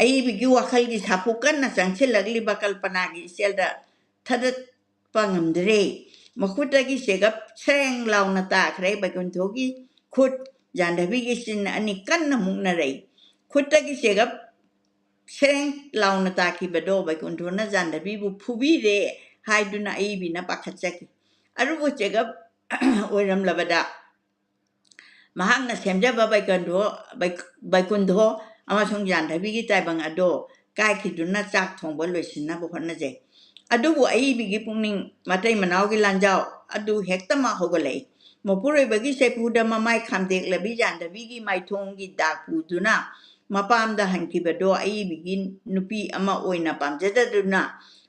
ꯑꯏꯕꯤꯒꯤ ꯋꯥꯈꯜꯒꯤ ꯁꯥꯐꯨ ꯀꯟꯅ ꯆꯪꯁꯤꯜꯂꯛꯂꯤꯕ ꯀꯜꯄꯅꯥꯒꯤ ꯏꯆꯦꯜꯗ ꯊꯥꯗꯠꯄ ꯉꯝꯗ꯭ꯔꯦ꯫ ꯃꯈꯨꯠꯇꯒꯤ ꯆꯦꯒꯞ ꯁꯦꯔꯦꯡ ꯂꯥꯎꯅ ꯇꯥꯈ꯭ꯔꯦ꯫ ꯕꯩꯀꯨꯟꯊꯣꯒꯤ ꯈꯨꯠ, ꯖꯥꯟꯙꯕꯤꯒꯤ ꯆꯤꯟ ꯑꯅꯤ ꯀꯟꯅ ꯃꯨꯛꯅꯔꯛꯏ꯫ ꯈꯨꯠꯇꯒꯤ ꯆꯦꯒꯞ ꯁꯦꯔꯦꯡ ꯂꯥꯎꯅ ꯇꯥꯈꯤꯕꯗꯣ ꯕꯩꯀꯨꯟꯊꯣꯅ ꯖꯥꯟꯙꯕꯤꯕꯨ ꯐꯨꯕꯤꯔꯦ ꯍꯥꯏꯗꯨꯅ ꯑꯏꯕꯤꯅ ꯄꯥꯈꯠꯆꯈꯤ꯫ ꯑꯗꯨꯕꯨ ꯆꯦꯒꯞ ꯑꯣꯏꯔꯝꯂꯕꯗ ꯃꯍꯥꯛꯅ ꯁꯦꯝꯖꯕ ꯕꯩꯀꯟꯊꯣ, ꯕꯩ-, ꯕꯩꯀꯨꯟꯊꯣ ꯑꯃꯁꯨꯡ ꯖꯥꯟꯙꯕꯤꯒꯤ ꯇꯥꯏꯕꯪ ꯑꯗꯣ ꯀꯥꯏꯈꯤꯗꯨꯅ ꯆꯥꯛ ꯊꯣꯡꯕ ꯂꯣꯏꯁꯤꯟꯅꯕ ꯍꯣꯠꯅꯖꯩ꯫ ꯑꯗꯨꯕꯨ ꯑꯏꯕꯤꯒꯤ ꯄꯨꯛꯅꯤꯡ ꯃꯇꯩ ꯃꯅꯥꯎꯒꯤ ꯂꯥꯟꯖꯥꯎ ꯑꯗꯨ ꯍꯦꯛꯇꯃꯛ ꯍꯧꯒꯠꯂꯛꯏ꯫ ꯃꯄꯨꯔꯣꯏꯕꯒꯤ ꯆꯩꯐꯨꯗ ꯃꯃꯥꯏ ꯈꯥꯝꯗꯦꯛꯂꯕꯤ ꯖꯥꯟꯙꯕꯤꯒꯤ ꯃꯥꯏꯊꯣꯡꯒꯤ ꯗꯥꯛ ꯄꯨꯗꯨꯅ ꯃꯄꯥꯝꯗ ꯍꯟꯈꯤꯕꯗꯣ ꯑꯏꯕꯤꯒꯤ ꯅꯨꯄꯤ ꯑꯃ ꯑꯣꯏꯅ ꯄꯥꯝꯖꯗꯗꯨꯅ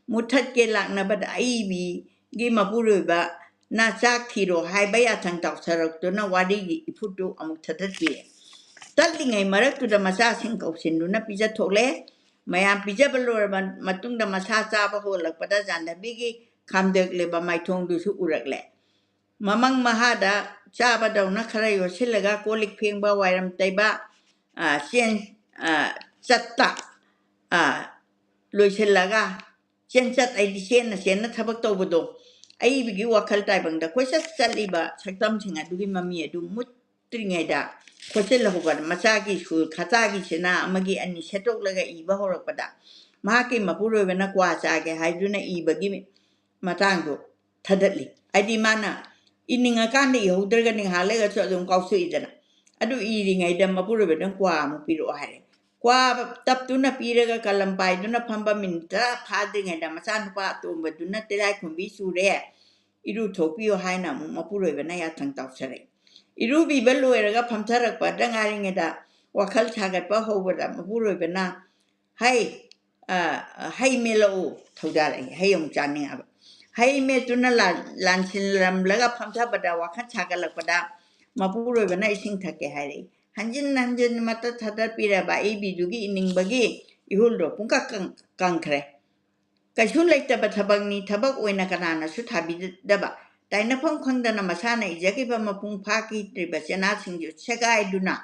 ꯃꯨꯊꯠꯀꯦ ꯂꯥꯛꯅꯕꯗ ꯑꯏꯕꯤꯒꯤ ꯃꯄꯨꯔꯣꯏꯕꯅ ꯆꯥꯛ ꯊꯤꯔꯣ ꯍꯥꯏꯕ ꯌꯥꯊꯪ ꯇꯥꯎꯊꯔꯛꯇꯨꯅ ꯋꯥꯔꯤꯒꯤ ꯏꯐꯨꯠꯇꯨ ꯑꯃꯨꯛ ꯊꯥꯗꯠꯄꯤꯔꯦ꯫ ꯇꯠꯂꯤꯉꯩ ꯃꯔꯛꯇꯨꯗ ꯃꯆꯥꯁꯤꯡ ꯀꯧꯁꯤꯟꯗꯨꯅ ꯄꯤꯖꯊꯣꯛꯂꯦ꯫ ꯃꯌꯥꯝ ꯄꯤꯖꯕ ꯂꯣꯏꯔꯕ ꯃꯇꯨꯡꯗ ꯃꯁꯥ ꯆꯥꯕ ꯍꯧꯒꯠꯂꯛꯄꯗ ꯖꯥꯟꯙꯕꯤꯒꯤ ꯈꯥꯝꯗꯦꯛꯂꯤꯕ ꯃꯥꯏꯊꯣꯡꯗꯨꯁꯨ ꯎꯔꯛꯂꯦ꯫ ꯃꯃꯪ ꯃꯍꯥꯗ ꯆꯥꯕꯗꯧꯅ ꯈꯔ ꯌꯣꯠꯁꯤꯜꯂꯒ ꯀꯣꯜ ꯂꯤꯛ ꯐꯦꯡꯕ, ꯋꯥꯏꯔꯝ ꯇꯩꯕ, ꯑ, ꯆꯦꯟ, ꯑ, ꯆꯠꯇ, ꯑ, ꯂꯣꯏꯁꯤꯜꯂꯒ ꯆꯦꯟꯆꯠ ꯍꯥꯏꯗꯤ ꯆꯦꯟꯅ ꯆꯦꯟꯅ ꯊꯕꯛ ꯇꯧꯕꯗꯣ, ꯑꯏꯕꯒꯤ ꯋꯥꯈꯜ ꯇꯥꯏꯕꯪꯗ ꯀꯣꯏꯆꯠ ꯆꯠꯂꯤꯕ ꯁꯛꯇꯝꯁꯤꯡ ꯑꯗꯨꯒꯤ ꯃꯃꯤ ꯑꯗꯨ ꯃꯨꯠꯇ꯭ꯔꯤꯉꯩꯗ ꯈꯣꯠꯆꯤꯜꯍꯧꯕ ꯃꯆꯥꯒꯤ ꯁꯨꯜ ꯈꯇꯥꯒꯤ ꯆꯦꯅꯥ ꯑꯃꯒꯤ ꯑꯅꯤ ꯁꯦꯠꯇꯣꯛꯂꯒ ꯏꯕ ꯍꯧꯔꯛꯄꯗ ꯃꯍꯥꯛꯀꯤ ꯃꯄꯨꯔꯣꯏꯕꯅ ꯀ꯭ꯋꯥ ꯆꯥꯒꯦ ꯍꯥꯏꯗꯨꯅ ꯏꯕꯒꯤ ꯃꯇꯥꯡꯗꯣ ꯊꯥꯗꯠꯂꯤ꯫ ꯍꯥꯏꯗꯤ ꯃꯥꯅ ꯏꯅꯤꯡꯉꯀꯥꯟꯗ ꯏꯍꯧꯗ꯭ꯔꯒꯗꯤ ꯉꯥꯏꯍꯥꯛ ꯂꯩꯔꯒꯁꯨ ꯑꯗꯨꯝ ꯀꯥꯎꯊꯣꯛꯏꯗꯅ꯫ ꯑꯗꯨ ꯏꯔꯤꯉꯩꯗ ꯃꯄꯨꯔꯣꯏꯕꯗꯨꯅ ꯀ꯭ꯋꯥ ꯑꯃꯨꯛ ꯄꯤꯔꯛꯑꯣ ꯍꯥꯏꯔꯦ꯫ ꯀ꯭ꯋꯥ ꯇꯞꯇꯨꯅ ꯄꯤꯔꯒ ꯀꯂꯝ ꯄꯥꯏꯗꯨꯅ ꯐꯝꯕ ꯃꯤꯅꯤꯠ ꯇꯔꯥ ꯐꯥꯗ꯭ꯔꯤꯉꯩꯗ ꯃꯆꯥꯅꯨꯄꯥ ꯑꯇꯣꯝꯕꯗꯨꯅ ꯇꯤꯂꯥꯏꯈꯨꯝꯕꯤ ꯆꯨꯔꯦ, ꯏꯔꯨ ꯊꯣꯛꯄꯤꯌꯨ ꯍꯥꯏꯅ ꯑꯃꯨꯛ ꯃꯄꯨꯔꯣꯏꯕꯅ ꯌꯥꯊꯪ ꯇꯥꯎꯊꯔꯛꯏ꯫ ꯏꯔꯨꯕꯤꯕ ꯂꯣꯏꯔꯒ ꯐꯝꯊꯔꯛꯄꯗ ꯉꯥꯏꯔꯤꯉꯩꯗ ꯋꯥꯈꯜ ꯁꯥꯒꯠꯄ ꯍꯧꯕꯗ ꯃꯄꯨꯔꯣꯏꯕꯅ, "ꯍꯩ, ꯑ, ꯍꯩ ꯃꯦꯠꯂꯛꯎ" ꯊꯧꯗꯥꯔꯛꯏ꯫ ꯍꯩ ꯑꯃꯨꯛ ꯆꯥꯅꯤꯡꯉꯛꯑꯕ꯫ ꯍꯩ ꯃꯦꯠꯇꯨꯅ ꯂꯥꯟ-, ꯂꯥꯟꯁꯤꯜꯂꯝꯂꯒ ꯐꯝꯊꯕꯗ ꯋꯥꯈꯜ ꯁꯥꯒꯠꯂꯛꯄꯗ ꯃꯄꯨꯔꯣꯏꯕꯅ ꯏꯁꯤꯡ ꯊꯛꯀꯦ ꯍꯥꯏꯔꯛꯏ꯫ ꯍꯟꯖꯤꯟ ꯍꯟꯖꯤꯟ ꯃꯇꯠ ꯊꯥꯗꯠꯄꯤꯔꯕ ꯑꯏꯕꯤꯗꯨꯒꯤ ꯏꯅꯤꯡꯕꯒꯤ ꯏꯍꯨꯜꯗꯣ ꯄꯨꯡꯀꯪ ꯀꯪ-, ꯀꯪꯈ꯭ꯔꯦ꯫ ꯀꯩꯁꯨ ꯂꯩꯇꯕ ꯊꯕꯛꯅꯤ, ꯊꯕꯛ ꯑꯣꯏꯅ ꯀꯅꯥꯅꯁꯨ ꯊꯥꯕꯤꯗꯕ꯫ ꯇꯥꯏꯅꯐꯝ ꯈꯪꯗꯅ ꯃꯁꯥꯅ ꯏꯖꯈꯤꯕ ꯃꯄꯨꯡ ꯐꯥꯈꯤꯗ꯭ꯔꯤꯕ ꯆꯦꯅꯥꯁꯤꯡꯗꯨ ꯁꯦꯒꯥꯏꯗꯨꯅ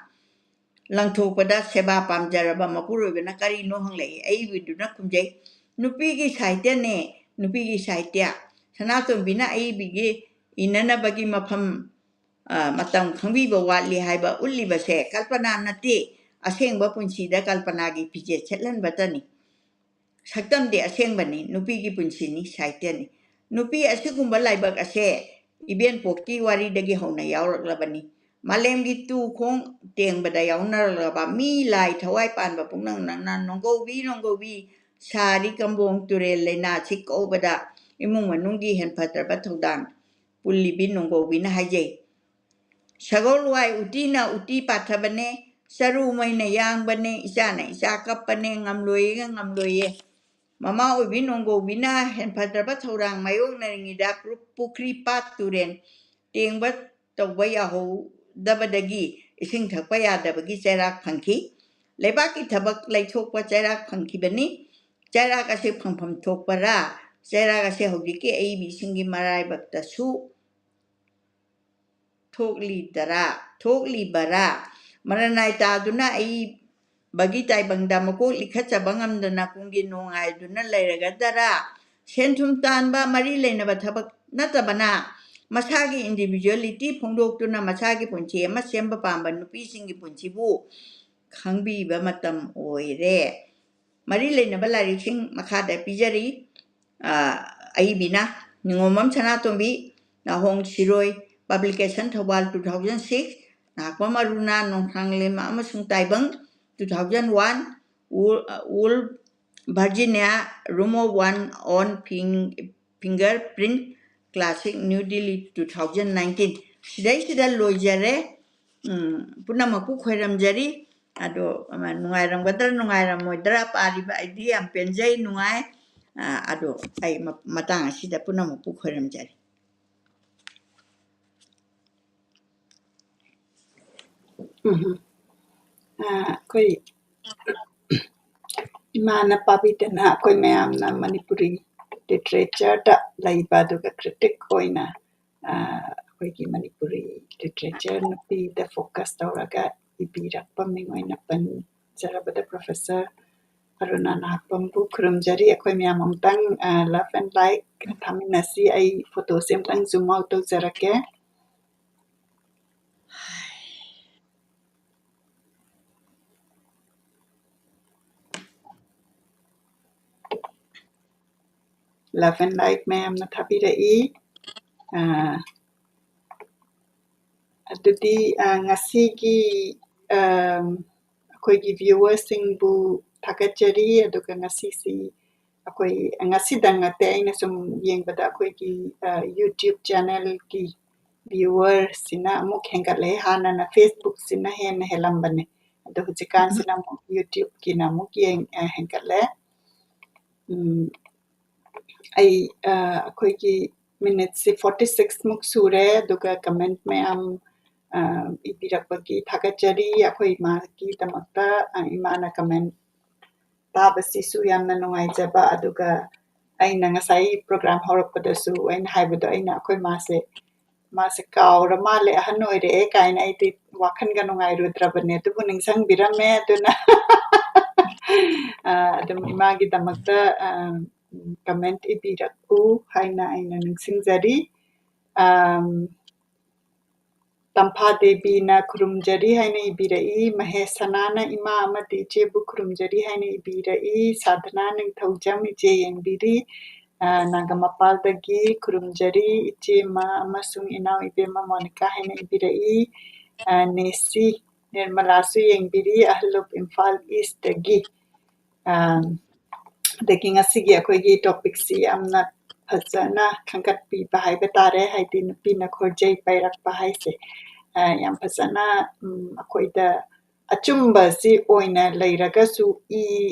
ꯂꯪꯊꯣꯛꯄꯗ ꯁꯦꯕꯥ ꯄꯥꯝꯖꯔꯕ ꯃꯄꯨꯔꯣꯏꯕꯅ ꯀꯔꯤꯅꯣ ꯍꯪꯂꯛꯏ꯫ ꯑꯏꯕꯤꯗꯨꯅ ꯈꯨꯝꯖꯩ, "ꯅꯨꯄꯤꯒꯤ ꯁꯥꯍꯤꯇ꯭ꯌꯅꯦ, ꯅꯨꯄꯤꯒꯤ ꯁꯥꯍꯤꯇ꯭ꯌ꯫" ꯁꯅꯥꯇꯣꯝꯕꯤꯅ ꯑꯏꯕꯤꯒꯤ ꯏꯅꯅꯕꯒꯤ ꯃꯐꯝ, ꯑ, ꯃꯇꯝ ꯈꯪꯕꯤꯕ ꯋꯥꯠꯂꯤ ꯍꯥꯏꯕ ꯎꯠꯂꯤꯕꯁꯦ ꯀꯜꯄꯅꯥ ꯅꯠꯇꯦ, ꯑꯁꯦꯡꯕ ꯄꯨꯟꯁꯤꯗ ꯀꯜꯄꯅꯥꯒꯤ ꯐꯤꯖꯦꯠ ꯁꯦꯠꯍꯟꯕꯇꯅꯤ꯫ ꯁꯛꯇꯝꯗꯤ ꯑꯁꯦꯡꯕꯅꯤ, ꯅꯨꯄꯤꯒꯤ ꯄꯨꯟꯁꯤꯅꯤ, ꯁꯥꯍꯤꯇ꯭ꯌꯅꯤ꯫ ꯅꯨꯄꯤ ꯑꯁꯤꯒꯨꯝꯕ ꯂꯥꯏꯕꯛ ꯑꯁꯦ ꯏꯕꯦꯟꯄꯣꯛꯀꯤ ꯋꯥꯔꯤꯗꯒꯤ ꯍꯧꯅ ꯌꯥꯎꯔꯛꯂꯕꯅꯤ꯫ ꯃꯥꯂꯦꯝꯒꯤ ꯇꯨ ꯈꯣꯡ ꯇꯦꯡꯕꯗ ꯌꯥꯎꯅꯔꯛꯂꯕ ꯃꯤ ꯂꯥꯏ ꯊꯋꯥꯏ ꯄꯥꯟꯕ ꯄꯨꯝꯅꯃꯛꯅ "ꯅꯣꯡꯒꯧꯕꯤ, ꯅꯣꯡꯒꯧꯕꯤ, ꯁꯥꯔꯤ ꯀꯝꯕꯣꯡ ꯇꯨꯔꯦꯜ ꯂꯩꯅꯥꯁꯤ" ꯀꯧꯕꯗ ꯏꯃꯨꯡ ꯃꯅꯨꯡꯒꯤ ꯍꯦꯟꯐꯗ꯭ꯔꯕ ꯊꯧꯗꯥꯡ ꯄꯨꯜꯂꯤꯕꯤ ꯅꯣꯡꯒꯧꯕꯤꯅ ꯍꯥꯏꯖꯩ꯫ "ꯁꯒꯣꯜ ꯋꯥꯏ ꯎꯇꯤꯅ ꯎꯇꯤ ꯄꯥꯊꯕꯅꯦ, ꯆꯔꯨ ꯃꯩꯅ ꯌꯥꯡꯕꯅꯦ, ꯏꯆꯥꯅ ꯏꯆꯥ ꯀꯞꯄꯅꯦ, ꯉꯝꯂꯣꯏꯌꯦꯒ ꯉꯝꯂꯣꯏꯌꯦ"꯫ ꯃꯃꯥ ꯑꯣꯏꯕꯤ ꯅꯣꯡꯒꯧꯕꯤꯅ ꯍꯦꯟꯐꯗ꯭ꯔꯕ ꯊꯧꯔꯥꯡ ꯃꯥꯌꯣꯛꯅꯔꯤꯉꯩꯗ ꯄꯨ-, ꯄꯨꯈ꯭ꯔꯤ, ꯄꯥꯠ, ꯇꯨꯔꯦꯟ ꯇꯦꯡꯕ ꯇꯧꯕ ꯌꯥꯍꯧꯗꯕꯗꯒꯤ ꯏꯁꯤꯡ ꯊꯛꯄ ꯌꯥꯗꯕꯒꯤ ꯆꯩꯔꯥꯛ ꯐꯪꯈꯤ꯫ ꯂꯩꯕꯥꯛꯀꯤ ꯊꯕꯛ ꯂꯩꯊꯣꯛꯄ ꯆꯩꯔꯥꯛ ꯐꯪꯈꯤꯕꯅꯤ꯫ ꯆꯩꯔꯥꯛ ꯑꯁꯤ ꯐꯪꯐꯝ ꯊꯣꯛꯄꯔꯥ? ꯆꯩꯔꯥꯛ ꯑꯁꯤ ꯍꯧꯖꯤꯛꯀꯤ ꯑꯏꯕꯤꯁꯤꯡꯒꯤ ꯃꯔꯥꯏꯕꯛꯇꯁꯨ ꯊꯣꯛꯂꯤꯗꯔꯥ, ꯊꯣꯛꯂꯤꯕꯔꯥ? ꯃꯔꯅꯥꯏ ꯇꯥꯗꯨꯅ ꯑꯏꯕꯒꯤ ꯇꯥꯏꯕꯪꯗ ꯃꯀꯣꯛ ꯂꯤꯈꯠꯆꯕ ꯉꯝꯗꯅ ꯀꯨꯝꯒꯤ ꯅꯣꯡꯉꯥꯏꯗꯨꯅ ꯂꯩꯔꯒꯗꯔꯥ? ꯁꯦꯟ ꯊꯨꯝ ꯇꯥꯟꯕ ꯃꯔꯤ ꯂꯩꯅꯕ ꯊꯕꯛ ꯅꯠꯇꯕꯅ ꯃꯁꯥꯒꯤ individuality ꯐꯣꯡꯗꯣꯛꯇꯨꯅ ꯃꯁꯥꯒꯤ ꯄꯨꯟꯁꯤ ꯑꯃ ꯁꯦꯝꯕ ꯄꯥꯝꯕ ꯅꯨꯄꯤꯁꯤꯡꯒꯤ ꯄꯨꯟꯁꯤꯕꯨ ꯈꯪꯕꯤꯕ ꯃꯇꯝ ꯑꯣꯏꯔꯦ꯫ ꯃꯔꯤ ꯂꯩꯅꯕ ꯂꯥꯏꯔꯤꯛꯁꯤꯡ ꯃꯈꯥꯗ ꯄꯤꯖꯔꯤ꯫ ꯑ, ꯑꯏꯕꯤꯅ ꯅꯤꯉꯣꯝꯕꯝ ꯁꯅꯥꯇꯣꯝꯕꯤ, ꯅꯥꯍꯣꯡ ꯁꯤꯔꯣꯏ, publication Thoubal two thousand six, ꯅꯥꯍꯥꯛꯄꯝ ꯑꯔꯨꯅꯥ, ꯅꯣꯡꯊ꯭ꯔꯥꯡꯂꯦꯝ ꯑꯃꯁꯨꯡ ꯇꯥꯏꯕꯪ, two thousand one, Wool, uh, Wool, Virginia, Room of One on Fing-, Fingerprint Classic, New Delhi, two thousand nineteen꯫ ꯁꯤꯗꯩꯁꯤꯗ ꯂꯣꯏꯖꯔꯦ꯫ ꯎꯝ, ꯄꯨꯝꯅꯃꯛꯄꯨ ꯈꯣꯏꯔꯝꯖꯔꯤ꯫ ꯑꯗꯣ, ꯑꯃ, ꯅꯨꯡꯉꯥꯏꯔꯝꯒꯗ꯭ꯔꯥ ꯅꯨꯡꯉꯥꯏꯔꯝꯃꯣꯏꯗ꯭ꯔꯥ? ꯄꯥꯔꯤꯕ ꯑꯩꯗꯤ ꯌꯥꯝ ꯄꯦꯟꯖꯩ, ꯅꯨꯡꯉꯥꯏ꯫ ꯑ, ꯑꯗꯣ ꯑꯩ ꯃ-, ꯃꯇꯥꯡ ꯑꯁꯤꯗ ꯄꯨꯝꯅꯃꯛꯄꯨ ꯈꯣꯏꯔꯝꯖꯔꯤ꯫ ꯎꯝ꯫ ꯑ, ꯑꯩꯈꯣꯏ ꯏꯃꯥꯅ ꯄꯥꯕꯤꯗꯅ ꯑꯩꯈꯣꯏ ꯃꯌꯥꯝꯅ ꯃꯅꯤꯄꯨꯔꯤ literature ꯗ ꯂꯩꯕ, ꯑꯗꯨꯒ critic ꯑꯣꯏꯅ, ꯑ, ꯑꯩꯈꯣꯏꯒꯤ ꯃꯅꯤꯄꯨꯔꯤ literature ꯅꯨꯄꯤꯗ focus ꯇꯧꯔꯒ ꯏꯕꯤꯔꯛꯄ ꯃꯤꯡ ꯑꯣꯏꯅ ꯄꯟꯖꯔꯕꯗ Professor ꯑꯔꯨꯅꯥ ꯅꯍꯥꯛꯄꯝꯕꯨ ꯈꯨꯔꯨꯝꯖꯔꯤ꯫ ꯑꯩꯈꯣꯏ ꯃꯌꯥꯝ ꯑꯃꯨꯛꯇꯪ, ꯑ, love and like ꯊꯥꯃꯤꯟꯅꯁꯤ꯫ ꯑꯩ photo ꯁꯦ ꯑꯃꯨꯛꯇꯪ zoom out ꯇꯧꯖꯔꯛꯀꯦ꯫ Love and like ꯃꯌꯥꯝꯅ ꯊꯥꯕꯤꯔꯛꯏ꯫ ꯑ, ꯑꯗꯨꯗꯤ, ꯑ, ꯉꯁꯤꯒꯤ, ꯑꯝ, ꯑꯩꯈꯣꯏꯒꯤ viewer ꯁꯤꯡꯕꯨ ꯊꯥꯒꯠꯆꯔꯤ꯫ ꯑꯗꯨꯒ ꯉꯁꯤꯁꯤ ꯑꯩꯈꯣꯏ ꯉꯁꯤꯗꯪ ꯅꯠꯇꯦ, ꯑꯩꯅ ꯁꯨꯝ ꯌꯦꯡꯕꯗ ꯑꯩꯈꯣꯏꯒꯤ, ꯑ, YouTube channel ꯒꯤ viewer ꯁꯤꯅ ꯑꯃꯨꯛ ꯍꯦꯟꯒꯠꯂꯦ꯫ ꯍꯥꯟꯅꯅ Facebook ꯁꯤꯅ ꯍꯦꯟꯅ ꯍꯦꯜꯂꯝꯕꯅꯦ, ꯑꯗꯣ ꯍꯧꯖꯤꯛꯀꯥꯟꯁꯤꯅ ꯑꯃꯨꯛ YouTube ꯀꯤꯅ ꯑꯃꯨꯛ ꯌꯦꯡ-, ꯑ, ꯍꯦꯟꯒꯠꯂꯦ꯫ ꯎꯝ, ꯑꯩ, ꯑ, ꯑꯩꯈꯣꯏꯒꯤ minute ꯁꯤ forty six ꯃꯨꯛ ꯁꯨꯔꯦ, ꯑꯗꯨꯒ comment ꯃꯌꯥꯝ, ꯑ, ꯏꯕꯤꯔꯛꯄꯒꯤ ꯊꯥꯒꯠꯆꯔꯤ꯫ ꯑꯩꯈꯣꯏ ꯏꯃꯥꯒꯤꯗꯃꯛꯇ, ꯑ, ꯏꯃꯥꯅ comment ꯇꯥꯕꯁꯤꯁꯨ ꯌꯥꯝꯅ ꯅꯨꯡꯉꯥꯏꯖꯕ꯫ ꯑꯗꯨꯒ ꯑꯩꯅ ꯉꯁꯥꯏ program ꯍꯧꯔꯛꯄꯗꯁꯨ ꯑꯩꯅ ꯍꯥꯏꯕꯗꯣ, ꯑꯩꯅ ꯑꯩꯈꯣꯏ ꯃꯥꯁꯦ, "ꯃꯥꯁꯦ ꯀꯥꯎꯔ ꯃꯥꯜꯂꯦ, ꯑꯍꯟ ꯑꯣꯏꯔꯛꯑꯦ" ꯀꯥꯏꯅ ꯑꯩꯗꯤ ꯋꯥꯈꯜꯒ ꯅꯨꯡꯉꯥꯏꯔꯨꯗ꯭ꯔꯕꯅꯦ, ꯑꯗꯨꯕꯨ ꯅꯤꯡꯁꯤꯡꯕꯤꯔꯝꯃꯦ꯫ ꯑꯗꯨꯅ, ꯑ, ꯑꯗꯨꯝ ꯏꯃꯥꯒꯤꯗꯃꯛꯇ, ꯑ, comment ꯏꯕꯤꯔꯛꯎ ꯍꯥꯏꯅ ꯑꯩꯅ ꯅꯤꯡꯁꯤꯡꯖꯔꯤ꯫ ꯑꯝ, ꯇꯝꯐꯥ ꯗꯦꯕꯤꯅ ꯈꯨꯔꯨꯝꯖꯔꯤ ꯍꯥꯏꯅ ꯏꯕꯤꯔꯛꯏ꯫ ꯃꯍꯦꯁ ꯁꯅꯥꯅ ꯏꯃꯥ ꯑꯃꯗꯤ ꯏꯆꯦꯕꯨ ꯈꯨꯔꯨꯝꯖꯔꯤ ꯍꯥꯏꯅ ꯏꯕꯤꯔꯛꯏ꯫ ꯁꯥꯙꯅꯥ ꯅꯤꯡꯊꯧꯖꯝ ꯏꯆꯦ ꯌꯦꯡꯕꯤꯔꯤ꯫ ꯑ, ꯅꯥꯒꯥꯃꯄꯥꯜꯗꯒꯤ ꯈꯨꯔꯨꯝꯖꯔꯤ ꯏꯆꯦꯃ ꯑꯃꯁꯨꯡ ꯏꯅꯥꯎ ꯏꯕꯦꯝꯃ ꯃꯣꯅꯤꯀꯥ ꯍꯥꯏꯅ ꯏꯕꯤꯔꯛꯏ꯫ ꯑ, ꯅꯦꯁꯤ ꯅꯤꯔꯃꯂꯥꯁꯨ ꯌꯦꯡꯕꯤꯔꯤ, ꯑꯍꯜꯂꯨꯞ ꯏꯝꯐꯥꯜ ꯏꯁꯇꯒꯤ꯫ ꯑꯗꯒꯤ ꯉꯁꯤꯒꯤ ꯑꯩꯈꯣꯏꯒꯤ ꯇꯣꯄꯤꯛꯁꯤ ꯌꯥꯝꯅ ꯐꯖꯅ ꯈꯟꯒꯠꯄꯤꯕ ꯍꯥꯏꯕ ꯇꯥꯔꯦ, ꯍꯥꯏꯗꯤ ꯅꯨꯄꯤꯅ ꯈꯣꯔꯖꯩ ꯄꯩꯔꯛꯄ ꯍꯥꯏꯁꯦ꯫ ꯌꯥꯝ ꯐꯖꯅ ꯑꯩꯈꯣꯏꯗ ꯑꯆꯨꯝꯕꯁꯤ ꯑꯣꯏꯅ ꯂꯩꯔꯒꯁꯨ ꯏ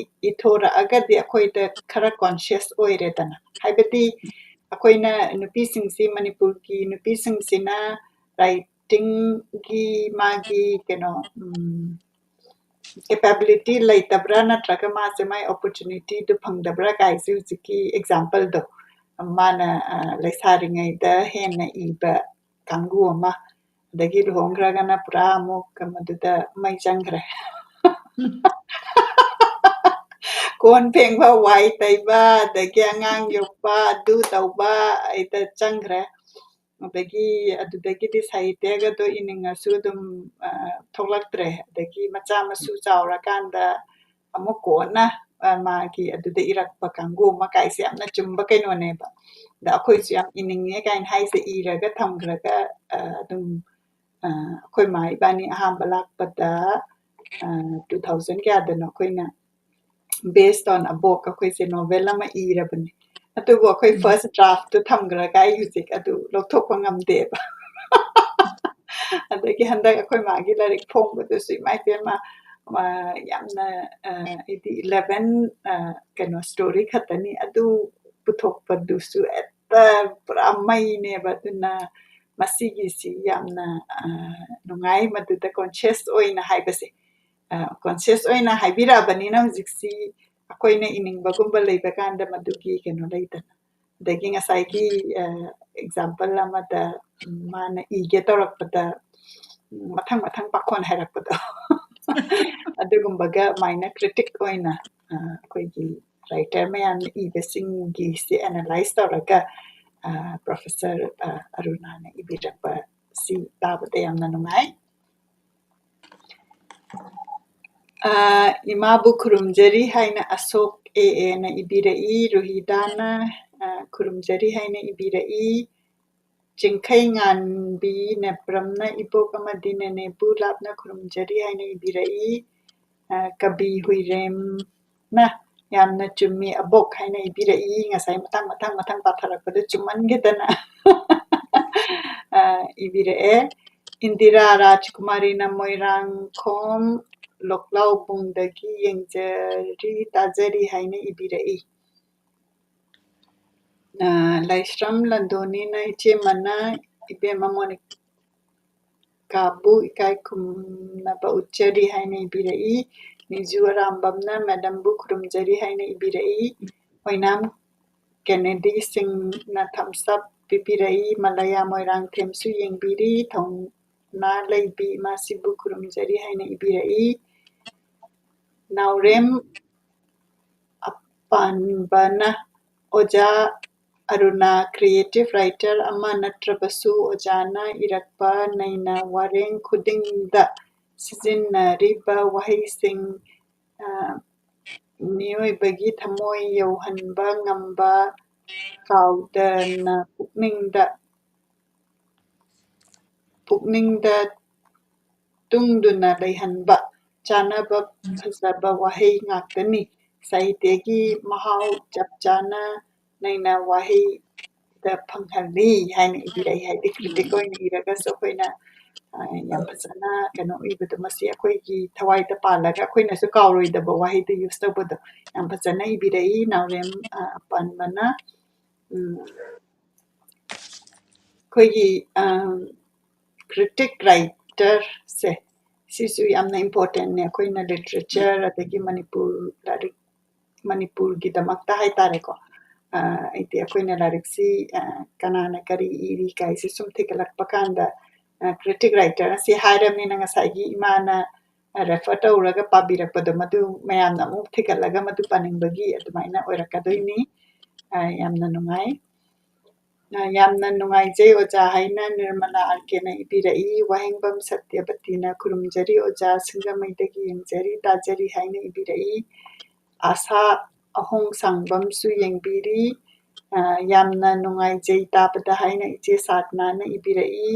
ꯏꯊꯣꯔꯛꯑꯒꯗꯤ ꯑꯩꯈꯣꯏꯗ ꯈꯔ ꯀꯣꯟꯁꯤꯌꯁ ꯑꯣꯏꯔꯦꯗꯅ꯫ ꯍꯥꯏꯕꯗꯤ ꯑꯩꯈꯣꯏꯅ ꯅꯨꯄꯤꯁꯤꯡꯁꯤ, ꯃꯅꯤꯄꯨꯔꯒꯤ ꯅꯨꯄꯤꯁꯤꯡꯁꯤꯅ ꯔꯥꯏꯇꯤꯡꯒꯤ ꯃꯥꯒꯤ ꯀꯩꯅꯣ ꯀꯦꯄꯦꯕꯤꯂꯤꯇꯤ ꯂꯩꯇꯕ꯭ꯔꯥ, ꯅꯠꯇ꯭ꯔꯒ ꯃꯥꯁꯦ ꯃꯥꯏ ꯑꯣꯄꯣꯔꯆꯨꯅꯤꯇꯤꯗꯨ ꯐꯪꯗꯕ꯭ꯔꯥ ꯀꯥꯏꯁꯦ ꯍꯧꯖꯤꯛꯀꯤ ꯑꯦꯛꯖꯥꯝꯄꯜꯗꯣ꯫ ꯃꯥꯅ ꯂꯩꯁꯥꯔꯤꯉꯩꯗ ꯍꯦꯟꯅ ꯏꯕ ꯀꯥꯡꯕꯨ ꯑꯃ, ꯑꯗꯒꯤ ꯂꯨꯍꯣꯡꯈ꯭ꯔꯒꯅ ꯄꯨꯔꯥ ꯑꯃꯨꯛ ꯃꯗꯨꯗ ꯃꯩ ꯆꯪꯈ꯭ꯔꯦ꯫ ꯀꯣꯟ ꯐꯦꯡꯕ, ꯋꯥꯏ ꯇꯩꯕ, ꯑꯗꯒꯤ ꯑꯉꯥꯡ ꯌꯣꯛꯄ, ꯑꯗꯨ ꯇꯧꯕ, ꯑꯩꯗ ꯆꯪꯈ꯭ꯔꯦ꯫ ꯑꯗꯒꯤ ꯑꯗꯨꯗꯒꯤꯗꯤ ꯁꯥꯍꯤꯇ꯭ꯌꯒꯗꯣ ꯏꯅꯤꯡꯉꯁꯨ ꯑꯗꯨꯝ ꯊꯣꯛꯂꯛꯇ꯭ꯔꯦ꯫ ꯑꯗꯒꯤ ꯃꯆꯥ ꯃꯁꯨ ꯆꯥꯎꯔꯀꯥꯟꯗ ꯑꯃꯨꯛ ꯀꯣꯟꯅ ꯃꯥꯒꯤ ꯑꯗꯨꯗ ꯏꯔꯛꯄ ꯀꯥꯡꯕꯨ ꯑꯃ ꯀꯥꯏꯁꯦ ꯌꯥꯝꯅ ꯆꯨꯝꯕ ꯀꯩꯅꯣꯅꯦꯕ꯫ ꯑꯗ ꯑꯩꯈꯣꯏꯁꯨ ꯌꯥꯝ ꯏꯅꯤꯡꯉꯦ ꯀꯥꯏꯅ ꯍꯥꯏꯁꯦ ꯏꯔꯒ ꯊꯝꯈ꯭ꯔꯒ ꯑꯗꯨꯝ ꯑꯩꯈꯣꯏ ꯃꯥ ꯏꯕꯥꯅꯤ ꯑꯍꯥꯟꯕ ꯂꯥꯛꯄꯗ ꯇꯨ ꯊꯥꯎꯖꯟ ꯀꯌꯥꯗꯅꯣ ꯑꯩꯈꯣꯏꯅ based on a book ꯑꯩꯈꯣꯏꯁꯦ ꯅꯣꯚꯦꯜ ꯑꯃ ꯏꯔꯕꯅꯦ꯫ ꯑꯗꯨꯕꯨ ꯑꯩꯈꯣꯏ ꯐꯥꯔꯁ ꯗ꯭ꯔꯥꯐꯇꯨ ꯊꯝꯈ꯭ꯔꯒ ꯑꯩ ꯍꯧꯖꯤꯛ ꯑꯗꯨ ꯂꯧꯊꯣꯛꯄ ꯉꯝꯗꯦꯕ꯫ ꯑꯗꯒꯤ ꯍꯟꯗꯛ ꯑꯩꯈꯣꯏ ꯃꯥꯒꯤ ꯂꯥꯏꯔꯤꯛ ꯐꯣꯡꯕꯗꯨꯁꯨ ꯏꯃꯥ ꯏꯕꯦꯝꯃ ꯌꯥꯝꯅ ꯍꯥꯏꯗꯤ ꯏꯂꯦꯚꯦꯟ ꯀꯩꯅꯣ ꯁ꯭ꯇꯣꯔꯤ ꯈꯛꯇꯅꯤ, ꯑꯗꯨ ꯄꯨꯊꯣꯛꯄꯗꯨꯁꯨ ꯍꯦꯛꯇ ꯄꯨꯔꯥ ꯃꯩꯅꯦꯕ꯫ ꯑꯗꯨꯅ ꯃꯁꯤꯒꯤꯁꯤ ꯌꯥꯝꯅ ꯅꯨꯡꯉꯥꯏ, ꯃꯗꯨꯗ ꯀꯣꯟꯁꯤꯌꯁ ꯑꯣꯏꯅ ꯍꯥꯏꯕꯁꯦ꯫ ꯀꯣꯟꯁꯤꯌꯁ ꯑꯣꯏꯅ ꯍꯥꯏꯕꯤꯔꯛꯑꯕꯅꯤꯅ ꯍꯧꯖꯤꯛꯁꯤ ꯑꯩꯈꯣꯏꯅ ꯏꯅꯤꯡꯕꯒꯨꯝꯕ ꯂꯩꯕ ꯀꯥꯟꯗ ꯃꯗꯨꯒꯤ ꯀꯩꯅꯣ ꯂꯩꯗꯅ꯫ ꯑꯗꯒꯤ ꯉꯁꯥꯏꯒꯤ ꯑꯦꯛꯖꯥꯝꯄꯜ ꯑꯃꯗ ꯃꯥꯅ ꯏꯒꯦ ꯇꯧꯔꯛꯄꯗ ꯃꯊꯪ ꯃꯊꯪ ꯄꯥꯈꯣꯟ ꯍꯥꯏꯔꯛꯄꯗꯣ꯫ ꯑꯗꯨꯒꯨꯝꯕꯒ ꯃꯥꯏꯅ ꯀ꯭ꯔꯤꯇꯤꯛ ꯑꯣꯏꯅ ꯑꯩꯈꯣꯏꯒꯤ ꯔꯥꯏꯇꯔ ꯃꯌꯥꯝꯅ ꯏꯕꯁꯤꯡꯒꯤꯁꯦ ꯑꯦꯅꯥꯂꯥꯏꯁ ꯇꯧꯔꯒ ꯄ꯭ꯔꯣꯐꯦꯁꯔ ꯑꯔꯨꯅꯥꯅ ꯏꯕꯤꯔꯛꯄ ꯁꯤ ꯇꯥꯕꯗ ꯌꯥꯝꯅ ꯅꯨꯡꯉꯥꯏ꯫ ꯏꯃꯥꯕꯨ ꯈꯨꯔꯨꯝꯖꯔꯤ ꯍꯥꯏꯅ ꯑꯁꯣꯛ ꯑꯦ ꯑꯦꯅ ꯏꯕꯤꯔꯛꯏ, ꯔꯣꯍꯤꯗꯥꯅ ꯈꯨꯔꯨꯝꯖꯔꯤ ꯍꯥꯏꯅ ꯏꯕꯤꯔꯛꯏ꯫ ꯆꯤꯡꯈꯩ ꯉꯥꯟꯕꯤ ꯅꯦꯄ꯭ꯔꯝꯅ ꯏꯕꯣꯛ ꯑꯃꯗꯤ ꯅꯦꯅꯦꯕꯨ ꯂꯥꯞꯅ ꯈꯨꯔꯨꯝꯖꯔꯤ ꯍꯥꯏꯅ ꯏꯕꯤꯔꯛꯏ꯫ ꯑ, ꯀꯕꯤ ꯍꯨꯏꯔꯦꯝꯅ ꯌꯥꯝꯅ ꯆꯨꯝꯃꯤ ꯑꯕꯣꯛ ꯍꯥꯏꯅ ꯏꯕꯤꯔꯛꯏ꯫ ꯉꯁꯥꯏ ꯃꯊꯪ ꯃꯊꯪ ꯃꯊꯪ ꯄꯥꯊꯔꯛꯄꯗ ꯆꯨꯝꯃꯟꯒꯤꯗꯅ, ꯑ, ꯏꯕꯤꯔꯛꯑꯦ꯫ ꯏꯟꯗꯤꯔꯥ ꯔꯥꯖꯀꯨꯃꯥꯔꯤꯅ ꯃꯣꯏꯔꯥꯡꯈꯣꯝ ꯂꯣꯛꯂꯥꯎꯕꯨꯡꯗꯒꯤ ꯌꯦꯡꯖꯔꯤ, ꯇꯥꯖꯔꯤ ꯍꯥꯏꯅ ꯏꯕꯤꯔꯛꯏ꯫ ꯑ, ꯂꯥꯏꯁ꯭ꯔꯝ ꯂꯟꯗꯣꯅꯤꯅ ꯏꯆꯦꯃꯅ ꯏꯕꯦꯝꯃ ꯃꯣꯅꯤꯀꯥꯕꯨ ꯏꯀꯥꯏ ꯈꯨꯝꯅꯕ ꯎꯠꯆꯔꯤ ꯍꯥꯏꯅ ꯏꯕꯤꯔꯛꯏ꯫ ꯅꯤꯖꯨ ꯑꯔꯥꯝꯕꯝꯅ ꯃꯦꯗꯝꯕꯨ ꯈꯨꯔꯨꯝꯖꯔꯤ ꯍꯥꯏꯅ ꯏꯕꯤꯔꯛꯏ꯫ ꯑꯣꯏꯅꯥꯝ ꯀꯦꯅꯦꯗꯤ ꯁꯤꯡꯅ thumbs up ꯄꯤꯕꯤꯔꯛꯏ꯫ ꯃꯂꯌꯥ ꯃꯣꯏꯔꯥꯡꯊꯦꯝꯁꯨ ꯌꯦꯡꯕꯤꯔꯤ꯫ ꯊꯧꯅꯥ ꯂꯩꯕꯤ ꯏꯃꯥꯁꯤꯕꯨ ꯈꯨꯔꯨꯝꯖꯔꯤ ꯍꯥꯏꯅ ꯏꯕꯤꯔꯛꯏ꯫ ꯅꯥꯎꯔꯦꯝ ꯑꯄꯥꯟꯕꯅ ꯑꯣꯖꯥ ꯑꯔꯨꯅꯥ creative writer ꯑꯃ ꯅꯠꯇ꯭ꯔꯕꯁꯨ ꯑꯣꯖꯥꯅ ꯏꯔꯛꯄ ꯅꯩꯅ ꯋꯥꯔꯦꯡ ꯈꯨꯗꯤꯡꯗ ꯁꯤꯖꯤꯟꯅꯔꯤꯕ ꯋꯥꯍꯩꯁꯤꯡ, ꯑ, ꯃꯤꯑꯣꯏꯕꯒꯤ ꯊꯃꯣꯏ ꯌꯧꯍꯟꯕ ꯉꯝꯕ, ꯀꯥꯎꯗꯅ ꯄꯨꯛꯅꯤꯡꯗ, ꯄꯨꯛꯅꯤꯡꯗ ꯇꯨꯡꯗꯨꯅ ꯂꯩꯍꯟꯕ ꯆꯥꯅꯕ ꯐꯖꯕ ꯋꯥꯍꯩ ꯉꯥꯛꯇꯅꯤ꯫ ꯁꯥꯍꯤꯇ꯭ꯌꯒꯤ ꯃꯍꯥꯎ ꯆꯞ ꯆꯥꯅ ꯅꯩꯅ ꯋꯥꯍꯩꯗ ꯐꯪꯍꯜꯂꯤ ꯍꯥꯏꯅ ꯏꯕꯤꯔꯛꯏ꯫ ꯍꯥꯏꯗꯤ critic ꯑꯣꯏꯅ ꯏꯔꯒꯁꯨ ꯑꯩꯈꯣꯏꯅ, ꯑ, ꯌꯥꯝ ꯐꯖꯅ ꯀꯩꯅꯣ ꯏꯕꯗꯣ, ꯃꯁꯤ ꯑꯩꯈꯣꯏꯒꯤ ꯊꯋꯥꯏꯗ ꯄꯥꯜꯂꯒ ꯑꯩꯈꯣꯏꯅꯁꯨ ꯀꯥꯎꯔꯣꯏꯗꯕ ꯋꯥꯍꯩꯗ use ꯇꯧꯕꯗꯣ ꯌꯥꯝ ꯐꯖꯅ ꯏꯕꯤꯔꯛꯏ ꯅꯥꯎꯔꯦꯝ, ꯑ, ꯑꯄꯥꯟꯕꯅ꯫ ꯎꯝ, ꯑꯩꯈꯣꯏꯒꯤ, ꯑ, critic writerꯁꯦ ꯁꯤꯁꯨ ꯌꯥꯝꯅ importantꯅꯦ꯫ ꯑꯩꯈꯣꯏꯅ literature ꯑꯗꯒꯤ ꯃꯅꯤꯄꯨꯔ ꯂꯥꯏꯔꯤꯛ, ꯃꯅꯤꯄꯨꯔꯒꯤꯗꯃꯛꯇ ꯍꯥꯏꯇꯥꯔꯦꯀꯣ꯫ ꯑ, ꯍꯥꯏꯗꯤ ꯑꯩꯈꯣꯏꯅ ꯂꯥꯏꯔꯤꯛꯁꯤ, ꯑ, ꯀꯅꯥꯅ ꯀꯔꯤ ꯏꯔꯤ ꯀꯥꯏꯁꯦ ꯁꯨꯝ ꯊꯤꯒꯠꯂꯛꯄ ꯀꯥꯟꯗ, ꯑ, critic writer ꯑꯁꯤ ꯍꯥꯏꯔꯕꯅꯤꯅ ꯉꯁꯥꯏꯒꯤ ꯏꯃꯥꯅ refer ꯇꯧꯔꯒ ꯄꯥꯕꯤꯔꯛꯄꯗꯣ ꯃꯗꯨ ꯃꯌꯥꯝꯅ ꯑꯃꯨꯛ ꯊꯤꯒꯠꯂꯒ ꯃꯗꯨ ꯄꯥꯅꯤꯡꯕꯒꯤ ꯑꯗꯨꯃꯥꯏꯅ ꯑꯣꯏꯔꯛꯀꯗꯣꯏꯅꯤ꯫ ꯑ, ꯌꯥꯝꯅ ꯅꯨꯡꯉꯥꯏ꯫ ꯑ, ꯌꯥꯝꯅ ꯅꯨꯡꯉꯥꯏꯖꯩ ꯑꯣꯖꯥ ꯍꯥꯏꯅ ꯅꯤꯔꯃꯂꯥ ꯑꯥꯔ ꯀꯦꯅ ꯏꯕꯤꯔꯛꯏ꯫ ꯋꯥꯍꯦꯡꯕꯝ ꯁꯇ꯭ꯌꯕꯇꯤꯅ ꯈꯨꯔꯨꯝꯖꯔꯤ ꯑꯣꯖꯥ, ꯁꯤꯡꯖꯃꯩꯗꯒꯤ ꯌꯦꯡꯖꯔꯤ, ꯇꯥꯖꯔꯤ ꯍꯥꯏꯅ ꯏꯕꯤꯔꯛꯏ꯫ ꯑꯥꯁꯥ ꯑꯍꯣꯡ ꯁꯥꯡꯕꯝꯁꯨ ꯌꯦꯡꯕꯤꯔꯤ꯫ ꯑ, ꯌꯥꯝꯅ ꯅꯨꯡꯉꯥꯏꯖꯩ ꯇꯥꯕꯗ ꯍꯥꯏꯅ ꯏꯆꯦ ꯁꯥꯗꯅꯥꯅ ꯏꯕꯤꯔꯛꯏ꯫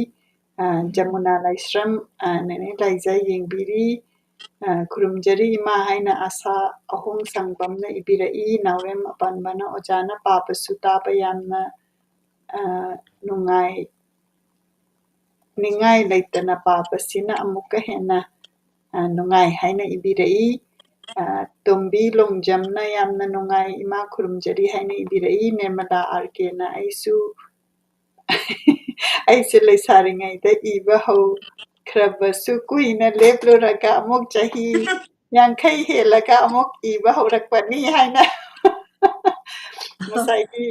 ꯑ, ꯖꯃꯨꯅꯥ ꯂꯥꯏꯁ꯭ꯔꯝ, ꯑ, ꯅꯦꯅꯦ ꯂꯥꯏꯖ ꯌꯦꯡꯕꯤꯔꯤ꯫ ꯑ, ꯈꯨꯔꯨꯝꯖꯔꯤ ꯏꯃꯥ ꯍꯥꯏꯅ ꯑꯁꯥ ꯑꯍꯣꯡ ꯁꯪꯕꯝꯅ ꯏꯕꯤꯔꯛꯏ꯫ ꯅꯥꯎꯔꯦꯝ ꯑꯄꯥꯟꯕꯅ ꯑꯣꯖꯥꯅ ꯄꯥꯕꯁꯨ ꯇꯥꯕ ꯌꯥꯝꯅ, ꯑ, ꯅꯨꯡꯉꯥꯏ꯫ ꯅꯤꯡꯉꯥꯏ ꯂꯩꯇꯅ ꯄꯥꯕꯁꯤꯅ ꯑꯃꯨꯛꯀ ꯍꯦꯟꯅ, ꯑ, ꯅꯨꯡꯉꯥꯏ ꯍꯥꯏꯅ ꯏꯕꯤꯔꯛꯏ꯫ ꯑ, ꯇꯣꯝꯕꯤ ꯂꯣꯡꯖꯝꯅ ꯌꯥꯝꯅ ꯅꯨꯡꯉꯥꯏ, ꯏꯃꯥ ꯈꯨꯔꯨꯝꯖꯔꯤ ꯍꯥꯏꯅ ꯏꯕꯤꯔꯛꯏ꯫ ꯅꯤꯔꯃꯂꯥ ꯑꯥꯔ ꯀꯦꯅ ꯑꯩꯁꯨ, ꯑꯩꯁꯨ ꯂꯩꯁꯥꯔꯤꯉꯩꯗ ꯏꯕ ꯍꯧꯈ꯭ꯔꯕꯁꯨ ꯀꯨꯏꯅ ꯂꯦꯞꯂꯨꯔꯒ ꯑꯃꯨꯛ ꯆꯍꯤ ꯌꯥꯡꯈꯩ ꯍꯦꯜꯂꯒ ꯑꯃꯨꯛ ꯏꯕ ꯍꯧꯔꯛꯄꯅꯤ ꯍꯥꯏꯅ ꯉꯁꯥꯏꯒꯤ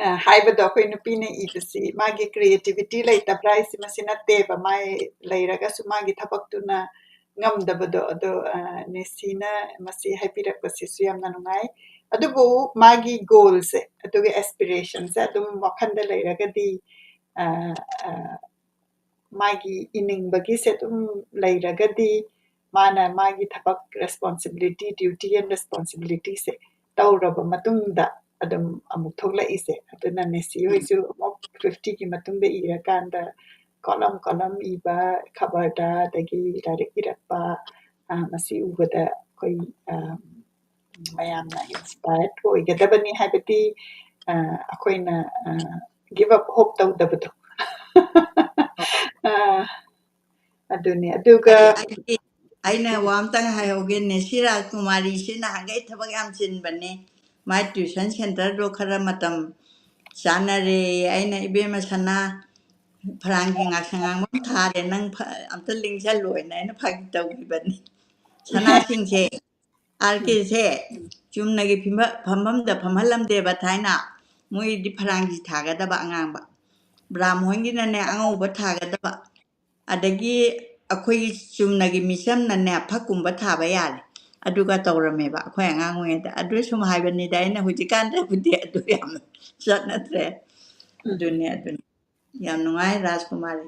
ꯑ, ꯍꯥꯏꯕꯗꯣ ꯑꯩꯈꯣꯏ ꯅꯨꯄꯤꯅ ꯏꯕꯁꯤ ꯃꯥꯒꯤ creativity ꯂꯩꯇꯕ꯭ꯔꯥ ꯍꯥꯏꯁꯤ ꯃꯁꯤ ꯅꯠꯇꯦꯕ꯫ ꯃꯥꯏ ꯂꯩꯔꯒꯁꯨ ꯃꯥꯒꯤ ꯊꯕꯛꯇꯨꯅ ꯉꯝꯗꯕꯗꯣ꯫ ꯑꯗꯣ, ꯑ, ꯅꯦꯁꯤꯅ ꯃꯁꯤ ꯍꯥꯏꯕꯤꯔꯛꯄꯁꯤꯁꯨ ꯌꯥꯝꯅ ꯅꯨꯡꯉꯥꯏ꯫ ꯑꯗꯨꯕꯨ ꯃꯥꯒꯤ goalꯁꯦ, ꯑꯗꯨꯒ aspirationꯁꯦ ꯑꯗꯨꯝ ꯋꯥꯈꯜꯗ ꯂꯩꯔꯒꯗꯤ, ꯑ, ꯑ, ꯃꯥꯒꯤ ꯏꯅꯤꯡꯕꯒꯤꯁꯦ ꯑꯗꯨꯝ ꯂꯩꯔꯒꯗꯤ ꯃꯥꯅ ꯃꯥꯒꯤ ꯊꯕꯛ responsibility, duty and responsibilityꯁꯦ ꯇꯧꯔꯕ ꯃꯇꯨꯡꯗ ꯑꯗꯨꯝ ꯑꯃꯨꯛ ꯊꯣꯛꯂꯛꯏꯁꯦ꯫ ꯑꯗꯨꯅ ꯅꯦꯁꯤ ꯍꯣꯏꯁꯨ ꯑꯃꯨꯛ fiftyꯒꯤ ꯃꯇꯨꯡꯗ ꯏꯔꯀꯥꯟꯗ column column ꯏꯕ, ꯈꯕꯔꯗ, ꯑꯗꯒꯤ ꯂꯥꯏꯔꯤꯛ ꯏꯔꯛꯄ, ꯑ, ꯃꯁꯤ ꯎꯕꯗ ꯑꯩꯈꯣꯏ, ꯑ, ꯃꯌꯥꯝꯅ inspired ꯑꯣꯏꯒꯗꯕꯅꯤ꯫ ꯍꯥꯏꯕꯗꯤ, ꯑ, ꯑꯩꯈꯣꯏꯅ, ꯑ, give up hope ꯇꯧꯗꯕꯗꯣ꯫ ꯑ, ꯑꯗꯨꯅꯤ꯫ ꯑꯗꯨꯒ ꯑꯩ, ꯑꯩ, ꯑꯩꯅ ꯋꯥ ꯑꯝꯇꯪ ꯍꯥꯏꯍꯧꯒꯦ꯫ ꯅꯦꯁꯤ ꯔꯥꯖꯀꯨꯃꯥꯔꯤꯁꯤ ꯅꯍꯥꯟꯈꯩ ꯊꯕꯛ ꯌꯥꯝ ꯆꯤꯟꯕꯅꯦ꯫ ꯃꯥꯏ tuition centreꯗꯣ ꯈꯔ ꯃꯇꯝ ꯆꯥꯅꯔꯦ꯫ ꯑꯩꯅ, "ꯏꯕꯦꯝꯃ ꯁꯅꯥ, ꯐꯔꯥꯡꯒꯤ ꯉꯥꯛꯁꯪ ꯉꯥꯡꯕ ꯑꯃ ꯊꯥꯔꯦ, ꯅꯪ ꯐ-, ꯑꯝꯇ ꯂꯦꯡꯁꯜꯂꯣꯅ" ꯑꯩꯅ ꯐꯥꯒꯤ ꯇꯧꯈꯤꯕꯅꯤ꯫ ꯁꯅꯥꯁꯤꯡꯁꯦ, ꯑꯥꯔ ꯀꯦꯁꯦ ꯆꯨꯝꯅꯒꯤ ꯐꯤꯝꯕ-, ꯐꯝꯐꯝꯗ ꯐꯝꯍꯜꯂꯝꯗꯦꯕ ꯊꯥꯏꯅ꯫ ꯃꯣꯏꯗꯤ ꯐꯔꯥꯡꯒꯤ ꯊꯥꯒꯗꯕ ꯑꯉꯥꯡꯕ, ꯕ꯭ꯔꯥꯝꯍꯣꯟꯒꯤꯅꯅꯦ ꯑꯉꯧꯕ ꯊꯥꯒꯗꯕ, ꯑꯗꯒꯤ ꯑꯩꯈꯣꯏꯒꯤ ꯆꯨꯝꯅꯒꯤ ꯃꯤꯆꯝꯅꯅꯦ ꯐꯛꯀꯨꯝꯕ ꯊꯥꯕ ꯌꯥꯔꯦ꯫ ꯑꯗꯨꯒ ꯇꯧꯔꯝꯃꯦꯕ ꯑꯩꯈꯣꯏ ꯑꯉꯥꯡ ꯑꯣꯏꯔꯤꯉꯩꯗ꯫ ꯑꯗꯨ ꯁꯨꯝ ꯍꯥꯏꯕꯅꯤꯗ, ꯑꯩꯅ ꯍꯧꯖꯤꯛꯀꯥꯟꯗꯕꯨꯗꯤ ꯑꯗꯨ ꯌꯥꯝ ꯆꯠꯅꯗ꯭ꯔꯦ꯫ ꯑꯗꯨꯅꯦ, ꯑꯗꯨꯅꯦ꯫ ꯌꯥꯝ ꯅꯨꯡꯉꯥꯏ, ꯔꯥꯖꯀꯨꯃꯥꯔꯤ꯫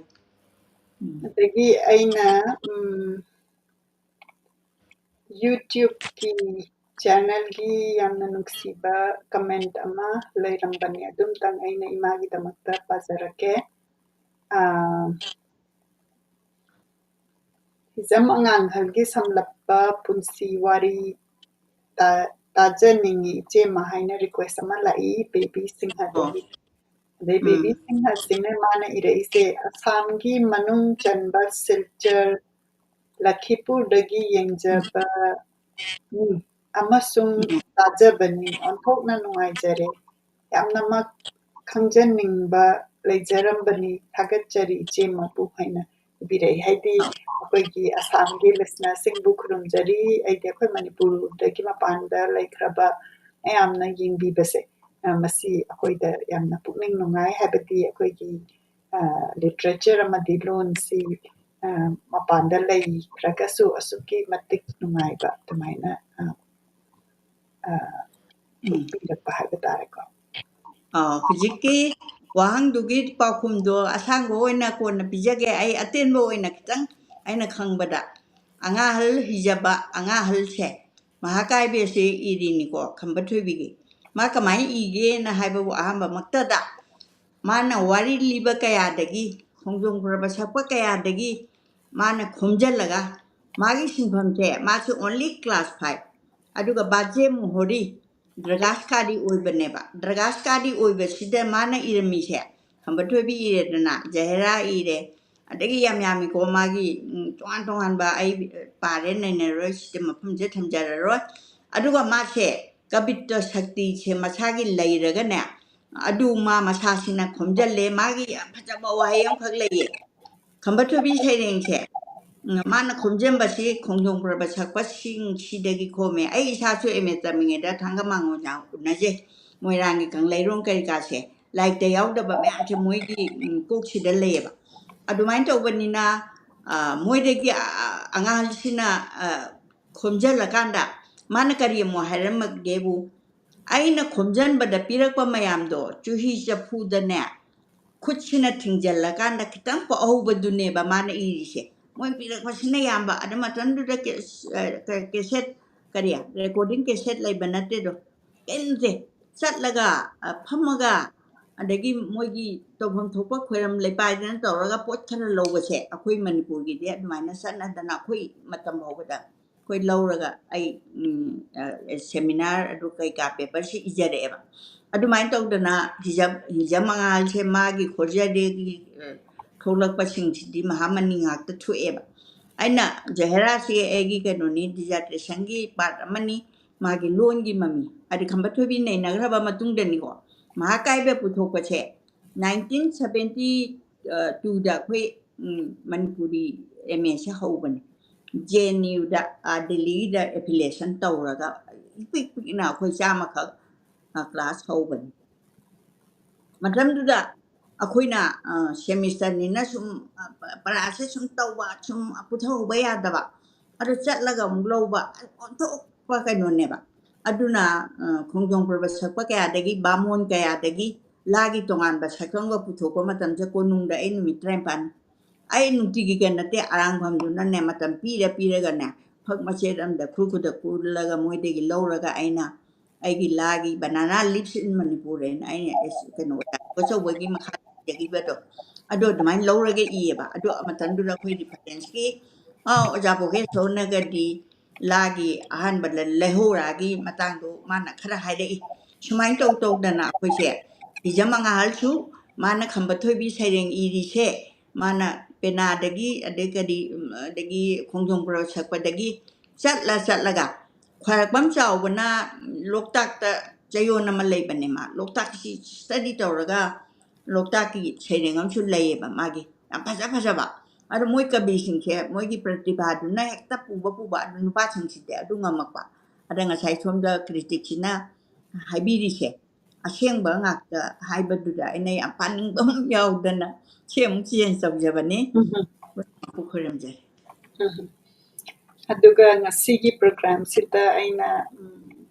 ꯎꯝ꯫ ꯑꯗꯒꯤ ꯑꯩꯅ, ꯎꯝ, YouTubeꯀꯤ ꯆꯦꯅꯦꯜꯒꯤ ꯌꯥꯝꯅ ꯅꯨꯡꯁꯤꯕ ꯀꯃꯦꯟꯠ ꯑꯃ ꯂꯩꯔꯝꯕꯅꯦ, ꯑꯗꯨꯝꯇꯪ ꯑꯩꯅ ꯏꯃꯥꯒꯤꯗꯃꯛꯇ ꯄꯥꯖꯔꯛꯀꯦ꯫ ꯑꯥ, ꯍꯤꯖꯝ ꯑꯉꯥꯡꯍꯜꯒꯤ ꯁꯝꯂꯞꯄ ꯄꯨꯟꯁꯤ ꯋꯥꯔꯤ ꯇꯥ-, ꯇꯥꯖꯅꯤꯡꯉꯤ ꯏꯆꯦꯃ ꯍꯥꯏꯅ ꯔꯤꯀ꯭ꯋꯦꯁ ꯑꯃ ꯂꯥꯛꯏ, ꯕꯦꯕꯤ ꯁꯤꯡꯍꯗꯒꯤ꯫ ꯑꯗꯩ ꯕꯦꯕꯤ ꯎꯝ꯫ ꯁꯤꯡꯍꯁꯤꯅ ꯃꯥꯅ ꯏꯔꯛꯏꯁꯦ, "ꯑꯁꯥꯝꯒꯤ ꯃꯅꯨꯡ ꯆꯟꯕ ꯁꯤꯜꯆꯔ, ꯂꯈꯤꯄꯨꯔꯗꯒꯤ ꯌꯦꯡꯖꯕ ꯃꯤ ꯑꯃꯁꯨꯡ ꯎꯝ꯫ ꯇꯥꯖꯕꯅꯤ꯫ ꯑꯣꯟꯊꯣꯛꯅ ꯅꯨꯡꯉꯥꯏꯖꯔꯦ꯫ ꯌꯥꯝꯅꯃꯛ ꯈꯪꯖꯅꯤꯡꯕ ꯂꯩꯖꯔꯝꯕꯅꯤ꯫ ꯊꯥꯒꯠꯆꯔꯤ ꯏꯆꯦꯃꯕꯨ" ꯍꯥꯏꯅ ꯏꯕꯤꯔꯛꯏ꯫ ꯍꯥꯏꯗꯤ ꯑꯩꯈꯣꯏꯒꯤ ꯑꯁꯥꯝꯒꯤ ꯂꯤꯁꯅꯔꯁꯤꯡꯕꯨ ꯈꯨꯔꯨꯝꯖꯔꯤ꯫ ꯑꯩꯗꯤ ꯑꯩꯈꯣꯏ ꯃꯅꯤꯄꯨꯔꯗꯒꯤ ꯃꯄꯥꯟꯗ ꯂꯩꯈ꯭ꯔꯕ ꯃꯌꯥꯝꯅ ꯌꯦꯡꯕꯤꯕꯁꯦ, ꯑ, ꯃꯁꯤ ꯑꯩꯈꯣꯏꯗ ꯌꯥꯝꯅ ꯄꯨꯛꯅꯤꯡ ꯅꯨꯡꯉꯥꯏ꯫ ꯍꯥꯏꯕꯗꯤ ꯑꯩꯈꯣꯏꯒꯤ, ꯑ, ꯂꯤꯇꯔꯦꯆꯔ ꯑꯃꯗꯤ ꯂꯣꯟꯁꯤ, ꯑ, ꯃꯄꯥꯟꯗ ꯂꯩꯈ꯭ꯔꯒꯁꯨ ꯑꯁꯨꯛꯀꯤ ꯃꯇꯤꯛ ꯅꯨꯡꯉꯥꯏꯕ ꯑꯗꯨꯃꯥꯏꯅ, ꯑ, ꯑ, ꯎꯝ꯫ ꯎꯠꯄꯤꯔꯛꯄ ꯍꯥꯏꯕ ꯇꯥꯔꯦꯀꯣ꯫ ꯑ, ꯍꯧꯖꯤꯛꯀꯤ ꯋꯥꯍꯪꯗꯨꯒꯤ ꯄꯥꯎꯈꯨꯝꯗꯣ ꯑꯁꯥꯡꯕ ꯑꯣꯏꯅ ꯀꯣꯟꯅ ꯄꯤꯖꯒꯦ꯫ ꯑꯩ ꯑꯇꯦꯟꯕ ꯑꯣꯏꯅ ꯈꯤꯇꯪ ꯑꯩꯅ ꯈꯪꯕꯗ, ꯑꯉꯥꯡꯍꯜ ꯍꯤꯖꯕ, ꯑꯉꯥꯡꯍꯜꯁꯦ ꯃꯍꯥꯀꯥꯕ꯭ꯌꯁꯦ ꯏꯔꯤꯅꯤꯀꯣ, ꯈꯝꯕ ꯊꯣꯏꯕꯤꯒꯤ꯫ ꯃꯥ ꯀꯃꯥꯏꯅ ꯏꯒꯦꯅ ꯍꯥꯏꯕꯕꯨ, ꯑꯍꯥꯟꯕꯃꯛꯇꯗ ꯃꯥꯅ ꯋꯥꯔꯤ ꯂꯤꯕ ꯀꯌꯥꯗꯒꯤ, ꯈꯣꯡꯖꯣꯝ ꯄ꯭ꯔꯕ ꯁꯛꯄ ꯀꯌꯥꯗꯒꯤ ꯃꯥꯅ ꯈꯣꯝꯖꯤꯜꯂꯒ, ꯃꯥꯒꯤ ꯁꯤꯟꯐꯝꯁꯦ, ꯃꯥꯁꯨ only class five, ꯑꯗꯨꯒ ꯕꯥꯖꯦ ꯃꯣꯍꯣꯔꯤ ꯗ꯭ꯔꯒꯥꯁꯀꯥꯔꯤ ꯑꯣꯏꯕꯅꯦꯕ꯫ ꯗ꯭ꯔꯒꯥꯁꯀꯥꯔꯤ ꯑꯣꯏꯕꯁꯤꯗ ꯃꯥꯅ ꯏꯔꯝꯃꯤꯁꯦ, ꯈꯝꯕ ꯊꯣꯏꯕꯤ ꯏꯔꯦꯗꯅ, ꯖꯍꯦꯔꯥ ꯏꯔꯦ, ꯑꯗꯒꯤ ꯌꯥꯝ ꯌꯥꯝꯃꯤꯀꯣ, ꯃꯥꯒꯤ, ꯎꯝ, ꯇꯣꯉꯥꯟ ꯇꯣꯉꯥꯟꯕ ꯑꯩ ꯄꯥꯔꯦ ꯅꯩꯅꯔꯔꯣꯏ, ꯁꯤꯗ ꯃꯐꯝꯁꯦ ꯊꯝꯖꯔꯔꯣꯏ꯫ ꯑꯗꯨꯒ ꯃꯥꯁꯦ ꯀꯕꯤꯠꯇ ꯁꯛꯇꯤꯁꯦ ꯃꯁꯥꯒꯤ ꯂꯩꯔꯒꯅꯦ, ꯑꯗꯨ ꯃꯥ ꯃꯁꯥꯁꯤꯅ ꯈꯣꯝꯖꯤꯜꯂꯦ꯫ ꯃꯥꯒꯤ ꯌꯥꯝ ꯐꯖꯕ ꯋꯥꯍꯩ ꯑꯃꯈꯛ ꯂꯩꯌꯦ, ꯈꯝꯕ ꯊꯣꯏꯕꯤ ꯁꯩꯔꯦꯡꯁꯦ, ꯎꯝ, ꯃꯥꯅ ꯈꯣꯝꯖꯤꯟꯕꯁꯤ ꯈꯣꯡꯖꯣꯝ ꯄ꯭ꯔꯕ ꯁꯛꯄꯁꯤꯡ ꯁꯤꯗꯒꯤ ꯈꯣꯝꯃꯦ꯫ ꯑꯩ ꯏꯁꯥꯁꯨ M A ꯇꯝꯃꯤꯉꯩꯗ ꯊꯥꯡꯒ ꯃꯥꯡꯒꯣꯜ ꯃꯌꯥꯝ ꯎꯅꯖꯩ꯫ ꯃꯣꯏꯔꯥꯡꯒꯤ ꯀꯪꯂꯩꯔꯣꯡ ꯀꯔꯤ ꯀꯥꯁꯦ, ꯂꯥꯏꯔꯤꯛꯇ ꯌꯥꯎꯗꯕ ꯃꯌꯥꯝꯁꯦ ꯃꯣꯏꯒꯤ, ꯎꯝ, ꯀꯣꯛꯁꯤꯗ ꯂꯩꯌꯦꯕ꯫ ꯑꯗꯨꯃꯥꯏꯅ ꯇꯧꯕꯅꯤꯅ, ꯑ, ꯃꯣꯏꯗꯒꯤ, ꯑ, ꯑꯉꯥꯡꯁꯤꯅ, ꯑ, ꯈꯣꯝꯖꯤꯜꯂꯀꯥꯟꯗ ꯃꯥꯅ ꯀꯔꯤ ꯑꯃꯨꯛ ꯍꯥꯏꯔꯝꯃꯒꯦꯕꯨ, "ꯑꯩꯅ ꯈꯣꯝꯖꯤꯟꯕꯗ ꯄꯤꯔꯛꯄ ꯃꯌꯥꯝꯗꯣ ꯆꯨꯍꯤ ꯆꯐꯨꯗꯅꯦ, ꯈꯨꯠꯁꯤꯅ ꯊꯤꯡꯖꯤꯜꯂꯀꯥꯟꯗ ꯈꯤꯇꯪ ꯄꯣꯛꯍꯧꯕꯗꯨꯅꯦꯕ ꯃꯥꯅ ꯏꯔꯤꯁꯦ꯫ ꯃꯣꯏ ꯄꯤꯔꯛꯄꯁꯤꯅ ꯌꯥꯝꯕ꯫ ꯑꯗ ꯃꯇꯝꯗꯨꯗ ꯀꯦ-, ꯑ, ꯀꯦꯁꯦꯠ ꯀꯔꯤ, recording cassette ꯂꯩꯕ ꯅꯠꯇꯦꯗꯣ, ꯀꯩꯝꯁꯦ ꯆꯠꯂꯒ, ꯑ, ꯐꯝꯃꯒ, ꯑꯗꯒꯤ ꯃꯣꯏꯒꯤ ꯇꯧꯐꯝ ꯊꯣꯛꯄ ꯈꯣꯏꯔꯝ ꯂꯩꯄꯥꯏꯗꯅ ꯇꯧꯔꯒ ꯄꯣꯠ ꯈꯔ ꯂꯧꯕꯁꯦ ꯑꯩꯈꯣꯏ ꯃꯅꯤꯄꯨꯔꯒꯤꯗꯤ ꯑꯗꯨꯃꯥꯏꯅ ꯆꯠꯅꯗꯅ ꯑꯩꯈꯣꯏ ꯃꯇꯝ ꯐꯥꯎꯕꯗ ꯑꯩꯈꯣꯏ ꯂꯧꯔꯒ ꯑꯩ, ꯎꯝ, ꯑ, seminar ꯑꯗꯨ ꯀꯩꯀꯥ paperꯁꯤ ꯏꯖꯔꯛꯑꯦꯕ꯫ ꯑꯗꯨꯃꯥꯏꯅ ꯇꯧꯗꯅ ꯍꯤꯖꯝ, ꯍꯤꯖꯝ ꯃꯉꯥꯜꯁꯦ ꯃꯥꯒꯤ ꯈꯣꯔꯖꯗꯦꯒꯤ, ꯑ, ꯊꯣꯛꯂꯛꯄꯁꯤꯡꯁꯤꯗꯤ ꯃꯍꯥꯃꯅꯤ ꯉꯥꯛꯇ ꯊꯣꯛꯑꯦꯕ꯫ ꯑꯩꯅ ꯖꯍꯦꯔꯥꯁꯤ ꯑꯩꯒꯤ ꯀꯩꯅꯣꯅꯤ, dissertationꯒꯤ part ꯑꯃꯅꯤ, ꯃꯥꯒꯤ ꯂꯣꯟꯒꯤ ꯃꯃꯤ꯫ ꯍꯥꯏꯗꯤ ꯈꯝꯕ ꯊꯣꯏꯕꯤ ꯅꯩꯅꯈ꯭ꯔꯕ ꯃꯇꯨꯡꯗꯅꯤꯀꯣ, ꯃꯍꯥꯀꯥꯕ꯭ꯌ ꯄꯨꯊꯣꯛꯄꯁꯦ nineteen seventy twoꯗ ꯑꯩꯈꯣꯏ, ꯎꯝ, ꯃꯅꯤꯄꯨꯔꯤ MAꯁꯦ ꯍꯧꯕꯅꯤ꯫ JNUꯗ, ꯑ, ꯗꯤꯜꯂꯤꯗ affiliation ꯇꯧꯔꯒ ꯏꯄꯤꯛ ꯄꯤꯛꯅ ꯑꯩꯈꯣꯏ ꯆꯥꯝꯃꯈꯛ, ꯑ, class ꯍꯧꯕꯅꯤ꯫ ꯃꯇꯝꯗꯨꯗ ꯑꯩꯈꯣꯏꯅ, ꯑ, semesterꯅꯤꯅ ꯁꯨꯝ, ꯑ, ꯄ-, ꯄꯔꯥꯁꯦ ꯁꯨꯝ ꯇꯧꯕ, ꯁꯨꯝ ꯄꯨꯊꯍꯧꯕ ꯌꯥꯗꯕ, ꯑꯗꯨ ꯆꯠꯂꯒ ꯑꯃꯨꯛ ꯂꯧꯕ, ꯑꯣꯟꯊꯣꯛꯄ ꯀꯩꯅꯣꯅꯦꯕ꯫ ꯑꯗꯨꯅ, ꯑ, ꯈꯣꯡꯖꯣꯝ ꯄꯔꯕ ꯁꯛꯄ ꯀꯌꯥꯗꯒꯤ, ꯕꯥꯃꯣꯟ ꯀꯌꯥꯗꯒꯤ ꯂꯥꯒꯤ ꯇꯣꯉꯥꯟꯕ ꯁꯛꯇꯝꯒ ꯄꯨꯊꯣꯛꯄ ꯃꯇꯝꯁꯦ ꯀꯣꯅꯨꯡꯗ ꯑꯩ ꯅꯨꯃꯤꯠ ꯇꯔꯥꯅꯤꯄꯥꯟ ꯑꯩ ꯅꯨꯡꯇꯤꯒꯤ ꯀꯩꯅꯣ ꯅꯠꯇꯦ, ꯑꯔꯥꯡꯐꯝꯗꯨꯅꯅꯦ, ꯃꯇꯝ ꯄꯤꯔ ꯄꯤꯔꯒꯅꯦ, ꯐꯛ ꯃꯆꯦꯠ ꯑꯃꯗ ꯈꯨꯔ ꯈꯨꯗ ꯀꯨꯜꯂꯒ ꯃꯣꯏꯗꯒꯤ ꯂꯧꯔꯒ ꯑꯩꯅ ꯑꯩꯒꯤ ꯂꯥꯒꯤ Banana Leaves in Manipur ꯍꯥꯏꯅ ꯑꯩꯅ ꯑꯦꯁ-, ꯀꯩꯅꯣ, ꯑꯆꯧꯕꯒꯤ ꯃꯈꯥ ꯏꯖꯈꯤꯕꯗꯣ, ꯑꯗꯣ ꯑꯗꯨꯃꯥꯏꯅ ꯂꯧꯔꯒ ꯏꯌꯦꯕ꯫ ꯑꯗꯣ ꯃꯇꯝꯗꯨꯗ ꯑꯩꯈꯣꯏ referenceꯀꯤ, ꯑ, ꯑꯣꯖꯥ ꯚꯣꯒꯦꯁꯣꯔꯅꯒꯗꯤ ꯂꯥꯒꯤ ꯑꯍꯥꯟꯕ ꯂ-, ꯂꯩꯍꯧꯔꯥꯒꯤ ꯃꯇꯥꯡꯗꯣ ꯃꯥꯅ ꯈꯔ ꯍꯥꯏꯔꯛꯏ꯫ ꯁꯨꯃꯥꯏꯅ ꯇꯧ ꯇꯧꯗꯅ ꯑꯩꯈꯣꯏꯁꯦ ꯍꯤꯖꯝ ꯃꯉꯥꯜꯁꯨ ꯃꯥꯅ ꯈꯝꯕ ꯊꯣꯏꯕꯤ ꯁꯩꯔꯦꯡ ꯏꯔꯤꯁꯦ, ꯃꯥꯅ ꯄꯦꯅꯥꯗꯒꯤ, ꯑꯗꯩ ꯀꯔꯤ, ꯎꯝ, ꯑꯗꯒꯤ ꯈꯣꯡꯖꯣꯝ ꯄꯔꯕ ꯁꯛꯄꯗꯒꯤ ꯆꯠꯂ ꯆꯠꯂꯒ ꯈ꯭ꯋꯥꯏꯔꯥꯛꯄꯝ ꯆꯥꯎꯕꯅ ꯂꯣꯛꯇꯥꯛꯇ ꯆꯌꯣꯜ ꯑꯃ ꯂꯩꯕꯅꯦ ꯃꯥ꯫ ꯂꯣꯛꯇꯥꯛꯁꯤ study ꯇꯧꯔꯒ ꯂꯣꯛꯇꯥꯛꯀꯤ ꯁꯩꯔꯦꯡ ꯑꯃꯁꯨ ꯂꯩꯌꯦꯕ ꯃꯥꯒꯤ, ꯌꯥꯝ ꯐꯖ ꯐꯖꯕ꯫ ꯑꯗꯣ ꯃꯣꯏ ꯀꯕꯤꯁꯤꯡꯁꯦ ꯃꯣꯏꯒꯤ ꯄ꯭ꯔꯇꯤꯚꯥꯗꯨꯅ ꯍꯦꯛꯇ ꯄꯨꯕ ꯄꯨꯕ, ꯑꯗꯨ ꯅꯨꯄꯥꯁꯤꯡꯁꯤꯗꯤ ꯑꯗꯨ ꯉꯝꯃꯛꯄ꯫ ꯑꯗ ꯉꯁꯥꯏ ꯁꯣꯝꯗ criticꯁꯤꯅ ꯍꯥꯏꯕꯤꯔꯤꯁꯦ, ꯑꯁꯦꯡꯕ ꯉꯥꯛꯇ ꯍꯥꯏꯕꯗꯨꯗ ꯑꯩꯅ ꯌꯥꯝ ꯄꯥꯅꯤꯡꯕ ꯑꯃ ꯌꯥꯎꯗꯅ ꯁꯤ ꯑꯃꯨꯛ change ꯇꯧꯖꯕꯅꯤ꯫ ꯎꯝ꯫ ꯈꯣꯏꯔꯝꯖꯔꯤ꯫ ꯎꯝ꯫ ꯑꯗꯨꯒ ꯉꯁꯤꯒꯤ programꯁꯤꯗ ꯑꯩꯅ, ꯎꯝ,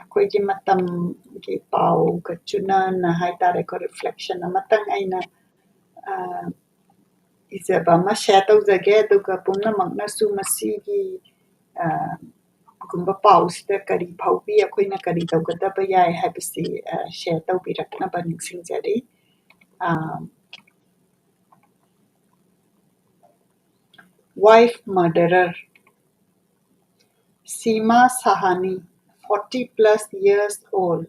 ꯑꯩꯈꯣꯏꯒꯤ ꯃꯇꯝꯒꯤ ꯄꯥꯎꯒ ꯆꯨꯅꯅ ꯍꯥꯏꯇꯥꯔꯦꯀꯣ, reflection ꯑꯃꯇꯪ ꯑꯩꯅ, ꯑ, ꯏꯖꯕ ꯑꯃ share ꯇꯧꯖꯒꯦ꯫ ꯑꯗꯨꯒ ꯄꯨꯝꯅꯃꯛꯅꯁꯨ ꯃꯁꯤꯒꯤ, ꯑ, ꯀꯨꯝꯕ ꯄꯥꯎꯁꯤꯗ ꯀꯔꯤ ꯐꯥꯎꯕꯤ, ꯑꯩꯈꯣꯏꯅ ꯀꯔꯤ ꯇꯧꯒꯗꯕ ꯌꯥꯏ ꯍꯥꯏꯕꯁꯤ ꯁꯤꯌꯔ ꯇꯧꯕꯤꯔꯛꯅꯕ ꯅꯤꯡꯁꯤꯡꯖꯔꯤ꯫ Wife murderer Seema Sahani, forty plus years old,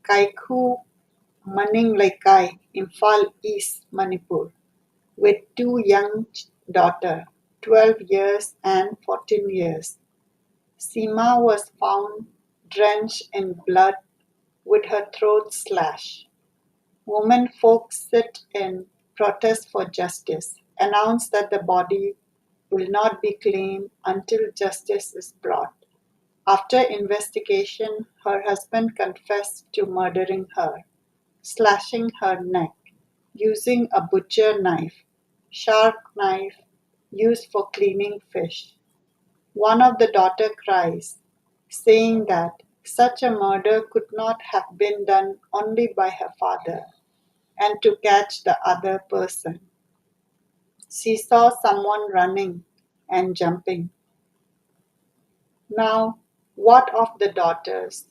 Kaikhu, Maning Leikai, Imphal East, Manipur, with two young daughter, twelve years and fourteen years. Seema was found drenched in blood with her throat slashed. Women folk sit in protest for justice, announced that the body will not be claimed until justice is brought. After investigation, her husband confessed to murdering her, slashing her neck using a butcher knife, sharp knife used for cleaning fish. One of the daughter cries, saying that such a murder could not have been done only by her father, and to catch the other person. She saw someone running and jumping. Now, what of the daughters?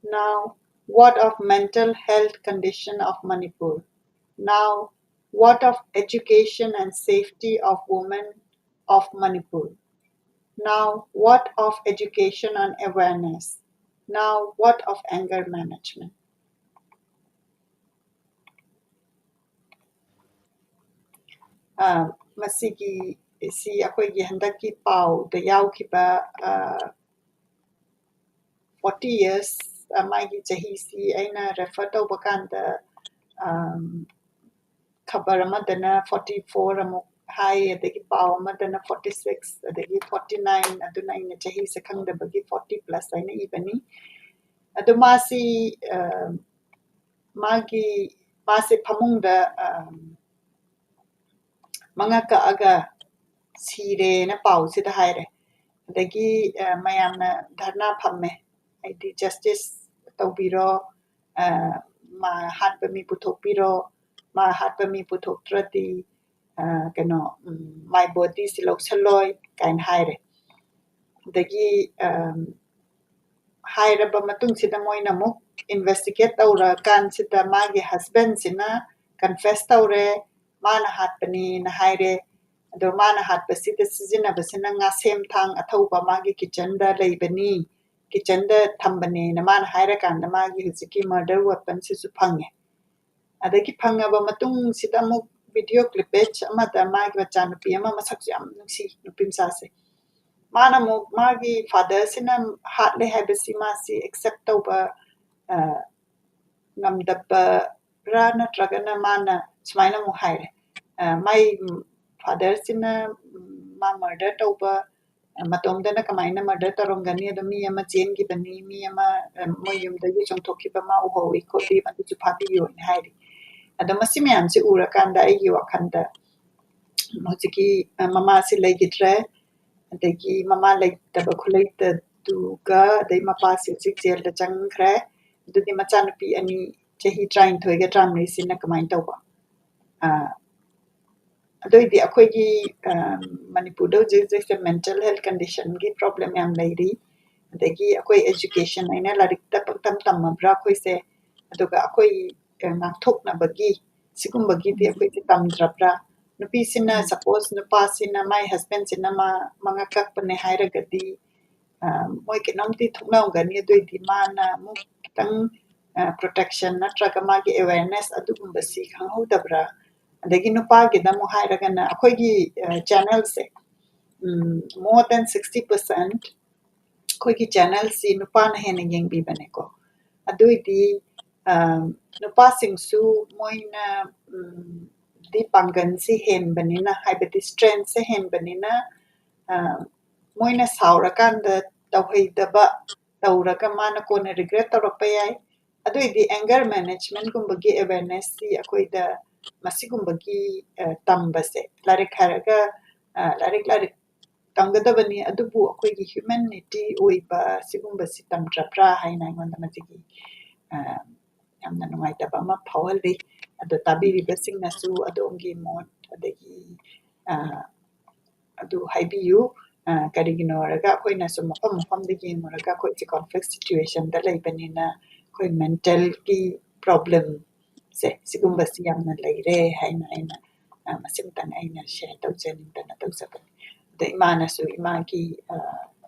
Now, what of mental health condition of Manipur? Now, what of education and safety of women of Manipur? Now, what of education and awareness? Now, what of anger management? ꯑ, ꯃꯁꯤꯒꯤ, ꯁꯤ ꯑꯩꯈꯣꯏꯒꯤ ꯍꯟꯗꯛꯀꯤ ꯄꯥꯎꯗ ꯌꯥꯎꯈꯤꯕ, ꯑ, forty years, ꯑ, ꯃꯥꯒꯤ ꯆꯍꯤꯁꯤ ꯑꯩꯅ ꯔꯦꯐꯔ ꯇꯧꯕ ꯀꯥꯟꯗ, ꯑꯝ, ꯈꯕꯔ ꯑꯃꯗꯅ forty four ꯑꯃꯨꯛ ꯍꯥꯏ, ꯑꯗꯒꯤ ꯄꯥꯎ ꯑꯃꯗꯅ forty six, ꯑꯗꯒꯤ forty nine, ꯑꯗꯨꯅ ꯑꯩꯅ ꯆꯍꯤꯁꯦ ꯈꯪꯗꯕꯒꯤ forty plus ꯍꯥꯏꯅ ꯏꯕꯅꯤ꯫ ꯑꯗꯣ ꯃꯥꯁꯤ, ꯑ, ꯃꯥꯒꯤ, ꯃꯥꯁꯦ ꯐꯃꯨꯡꯗ, ꯑ, ꯃꯉꯛ ꯀꯛꯑꯒ ꯁꯤꯔꯦꯅ ꯄꯥꯎꯁꯤꯗ ꯍꯥꯏꯔꯦ꯫ ꯑꯗꯒꯤ, ꯑ, ꯃꯌꯥꯝꯅ ꯙꯔꯅꯥ ꯐꯝꯃꯦ, ꯍꯥꯏꯗꯤ ꯖꯁꯇꯤꯁ ꯇꯧꯕꯤꯔꯣ, ꯑ, ꯃꯥ ꯍꯥꯠꯄ ꯃꯤ ꯄꯨꯊꯣꯛꯄꯤꯔꯣ, ꯃꯥ ꯍꯥꯠꯄ ꯃꯤ ꯄꯨꯊꯣꯛꯇ꯭ꯔꯗꯤ, ꯑ, ꯀꯩꯅꯣ, ꯎꯝ, my bodyꯁꯤ ꯂꯧꯁꯜꯂꯣꯏ ꯀꯥꯏꯅ ꯍꯥꯏꯔꯦ꯫ ꯑꯗꯒꯤ ꯑꯝ, ꯍꯥꯏꯔꯕ ꯃꯇꯨꯡꯁꯤꯗ ꯃꯣꯏꯅ ꯑꯃꯨꯛ investigate ꯇꯧꯔꯀꯥꯟꯁꯤꯗ ꯃꯥꯒꯤ husbandꯁꯤꯅ confess ꯇꯧꯔꯦ, ꯃꯥꯅ ꯍꯥꯠꯄꯅꯤꯅ ꯍꯥꯏꯔꯦ꯫ ꯑꯗꯣ ꯃꯥꯅ ꯍꯥꯠꯄꯁꯤꯗ ꯁꯤꯖꯤꯟꯅꯕꯁꯤꯅ ꯉꯥꯁꯦꯝ ꯊꯥꯡ ꯑꯊꯧꯕ ꯃꯥꯒꯤ kitchenꯗ ꯂꯩꯕꯅꯤ, kitchenꯗ ꯊꯝꯕꯅꯦꯅ ꯃꯥꯅ ꯍꯥꯏꯔꯀꯥꯟꯗ ꯃꯥꯒꯤ ꯍꯧꯖꯤꯛꯀꯤ murder weaponꯁꯤꯁꯨ ꯐꯪꯉꯦ꯫ ꯑꯗꯒꯤ ꯐꯪꯉꯕ ꯃꯇꯨꯡꯁꯤꯗ ꯑꯃꯨꯛ video clippage ꯑꯃꯗ ꯃꯥꯒꯤ ꯃꯆꯥꯅꯨꯄꯤ ꯑꯃ, ꯃꯁꯛꯁꯨ ꯌꯥꯝ ꯅꯨꯡꯁꯤ ꯅꯨꯄꯤ ꯃꯆꯥꯁꯦ, ꯃꯥꯅ ꯑꯃꯨꯛ ꯃꯥꯒꯤ fatherꯁꯤꯅ ꯍꯥꯠꯂꯦ ꯍꯥꯏꯕꯁꯤ ꯃꯥꯁꯤ accept ꯇꯧꯕ ꯑ, ꯉꯝꯗꯕꯔꯥ ꯅꯠꯇ꯭ꯔꯒꯅ ꯃꯥꯅ ꯁꯨꯃꯥꯏꯅ ꯑꯃꯨꯛ ꯍꯥꯏꯔꯦ, ꯑ, ꯃꯥꯏ fatherꯁꯤꯅ ꯃꯥ murder ꯇꯧꯕ, ꯑ, ꯃꯇꯣꯝꯗꯅ ꯀꯃꯥꯏꯅ murder ꯇꯧꯔꯝꯒꯅꯤ? ꯑꯗꯣ ꯃꯤ ꯑꯃ ꯆꯦꯟꯈꯤꯕꯅꯤ, ꯃꯤ ꯑꯃ, ꯑ, ꯃꯣꯏ ꯌꯨꯝꯗꯒꯤ ꯆꯣꯡꯊꯣꯛꯈꯤꯕ ꯃꯥ ꯎꯍꯧꯏ ꯈꯣꯠꯂꯤ, ꯃꯗꯨꯁꯨ ꯐꯥꯕꯤꯌꯨꯅ ꯍꯥꯏꯔꯤ꯫ ꯑꯗꯣ ꯃꯁꯤ ꯃꯌꯥꯝꯁꯦ ꯎꯔꯀꯥꯟꯗ ꯑꯩꯒꯤ ꯋꯥꯈꯜꯗ ꯍꯧꯖꯤꯛꯀꯤ, ꯑ, ꯃꯃꯥꯁꯤ ꯂꯩꯈꯤꯗ꯭ꯔꯦ, ꯑꯗꯒꯤ ꯃꯃꯥ ꯂꯩꯇꯕ ꯈꯨꯂꯩꯇꯗꯨꯒ ꯑꯗꯩ ꯃꯄꯥꯁꯤ ꯍꯧꯖꯤꯛ jailꯗ ꯆꯪꯈ꯭ꯔꯦ꯫ ꯑꯗꯨꯗꯤ ꯃꯆꯥꯅꯨꯄꯤ ꯑꯅꯤ ꯆꯍꯤ ꯇꯔꯥꯅꯤꯊꯣꯏꯒ ꯇꯔꯥꯃꯔꯤꯁꯤꯅ ꯀꯃꯥꯏꯅ ꯇꯧꯕ? ꯑ, ꯑꯗꯨꯏꯗꯤ ꯑꯩꯈꯣꯏꯒꯤ, ꯑ, ꯃꯅꯤꯄꯨꯔꯗ ꯍꯧꯖꯤꯛ ꯍꯧꯖꯤꯛꯁꯦ mental health conditionꯒꯤ problem ꯌꯥꯝ ꯂꯩꯔꯤ꯫ ꯑꯗꯒꯤ ꯑꯩꯈꯣꯏ education ꯍꯥꯏꯅ ꯂꯥꯏꯔꯤꯛꯇ ꯄꯪꯇꯝ ꯇꯝꯃꯕ꯭ꯔꯥ ꯑꯩꯈꯣꯏꯁꯦ? ꯑꯗꯨꯒ ꯑꯩꯈꯣꯏ, ꯑ, ꯉꯥꯛꯊꯣꯛꯅꯕꯒꯤ ꯁꯤꯒꯨꯝꯕꯒꯤꯗꯤ ꯑꯩꯈꯣꯏꯁꯦ ꯇꯝꯗ꯭ꯔꯕ꯭ꯔꯥ? ꯅꯨꯄꯤꯁꯤꯅ, suppose ꯅꯨꯄꯥꯁꯤꯅ ꯃꯥꯏ husbandꯁꯤꯅ ꯃꯥ ꯃꯉꯛ ꯀꯛꯄꯅꯦ ꯍꯥꯏꯔꯒꯗꯤ, ꯑ, ꯃꯣꯏ ꯀꯩꯅꯣꯝꯗꯤ ꯊꯣꯛꯅꯔꯝꯒꯅꯤ꯫ ꯑꯗꯨꯏꯗꯤ ꯃꯥꯅ ꯑꯃꯨꯛ ꯈꯤꯇꯪ, ꯑ, protection ꯅꯠꯇ꯭ꯔꯒ ꯃꯥꯒꯤ awareness ꯑꯗꯨꯒꯨꯝꯕꯁꯤ ꯈꯪꯍꯧꯗꯕ꯭ꯔꯥ? ꯑꯗꯒꯤ ꯅꯨꯄꯥꯒꯤꯗ ꯑꯃꯨꯛ ꯍꯥꯏꯔꯒꯅ ꯑꯩꯈꯣꯏꯒꯤ, ꯑ, channelꯁꯦ, ꯎꯝ, more than sixty percent ꯑꯩꯈꯣꯏꯒꯤ channelꯁꯤ ꯅꯨꯄꯥꯅ ꯍꯦꯟꯅ ꯌꯦꯡꯕꯤꯕꯅꯦꯀꯣ꯫ ꯑꯗꯨꯏꯗꯤ, ꯑ, ꯅꯨꯄꯥꯁꯤꯡꯁꯨ ꯃꯣꯏꯅ, ꯎꯝ, ꯗꯤ ꯄꯥꯡꯒꯜꯁꯤ ꯍꯦꯟꯕꯅꯤꯅ, ꯍꯥꯏꯕꯗꯤ strengthꯁꯦ ꯍꯦꯟꯕꯅꯤꯅ, ꯑ, ꯃꯣꯏꯅ ꯁꯥꯎꯔꯀꯥꯟꯗ ꯇꯧꯍꯩꯗꯕ ꯇꯧꯔꯒ ꯃꯥꯅ ꯀꯣꯟꯅ regret ꯇꯧꯔꯛꯄ ꯌꯥꯏ꯫ ꯑꯗꯨꯏꯗꯤ anger managementꯒꯨꯝꯕꯒꯤ awarenessꯁꯤ ꯑꯩꯈꯣꯏꯗ ꯃꯁꯤꯒꯨꯝꯕꯒꯤ, ꯑ, ꯇꯝꯕꯁꯦ, ꯂꯥꯏꯔꯤꯛ ꯍꯥꯏꯔꯒ, ꯑ, ꯂꯥꯏꯔꯤꯛ, ꯂꯥꯏꯔꯤꯛ ꯇꯝꯒꯗꯕꯅꯤ, ꯑꯗꯨꯕꯨ ꯑꯩꯈꯣꯏꯒꯤ humanity ꯑꯣꯏꯕ ꯁꯤꯒꯨꯝꯕꯁꯤ ꯇꯝꯗ꯭ꯔꯕ꯭ꯔꯥ ꯍꯥꯏꯅ ꯑꯩꯉꯣꯟꯗ ꯃꯁꯤꯒꯤ, ꯑ, ꯌꯥꯝꯅ ꯅꯨꯡꯉꯥꯏꯇꯕ ꯑꯃ ꯐꯥꯎꯍꯜꯂꯤ꯫ ꯑꯗꯣ ꯇꯥꯕꯤꯔꯤꯕꯁꯤꯡꯅꯁꯨ ꯑꯗꯣꯝꯒꯤ ꯃꯣꯠ ꯑꯗꯒꯤ, ꯑ, ꯑꯗꯨ ꯍꯥꯏꯕꯤꯌꯨ꯫ ꯑ, ꯀꯔꯤꯒꯤꯅꯣ ꯍꯥꯏꯔꯒ ꯑꯩꯈꯣꯏꯅꯁꯨ ꯃꯐꯝ ꯃꯐꯝꯗ ꯌꯦꯡꯉꯨꯔꯒ ꯑꯩꯈꯣꯏꯁꯦ conflict situationꯗ ꯂꯩꯕꯅꯤꯅ ꯑꯩꯈꯣꯏ mentalꯒꯤ problemꯁꯦ ꯁꯤꯒꯨꯝꯕꯁꯤ ꯌꯥꯝꯅ ꯂꯩꯔꯦ ꯍꯥꯏꯅ ꯑꯩꯅ, ꯑ, ꯃꯁꯤꯃꯇꯪ ꯑꯩꯅ share ꯇꯧꯖꯅꯤꯡꯗꯅ ꯇꯧꯖꯕꯅꯤ꯫ ꯑꯗ ꯏꯃꯥꯅꯁꯨ ꯏꯃꯥꯒꯤ, ꯑ,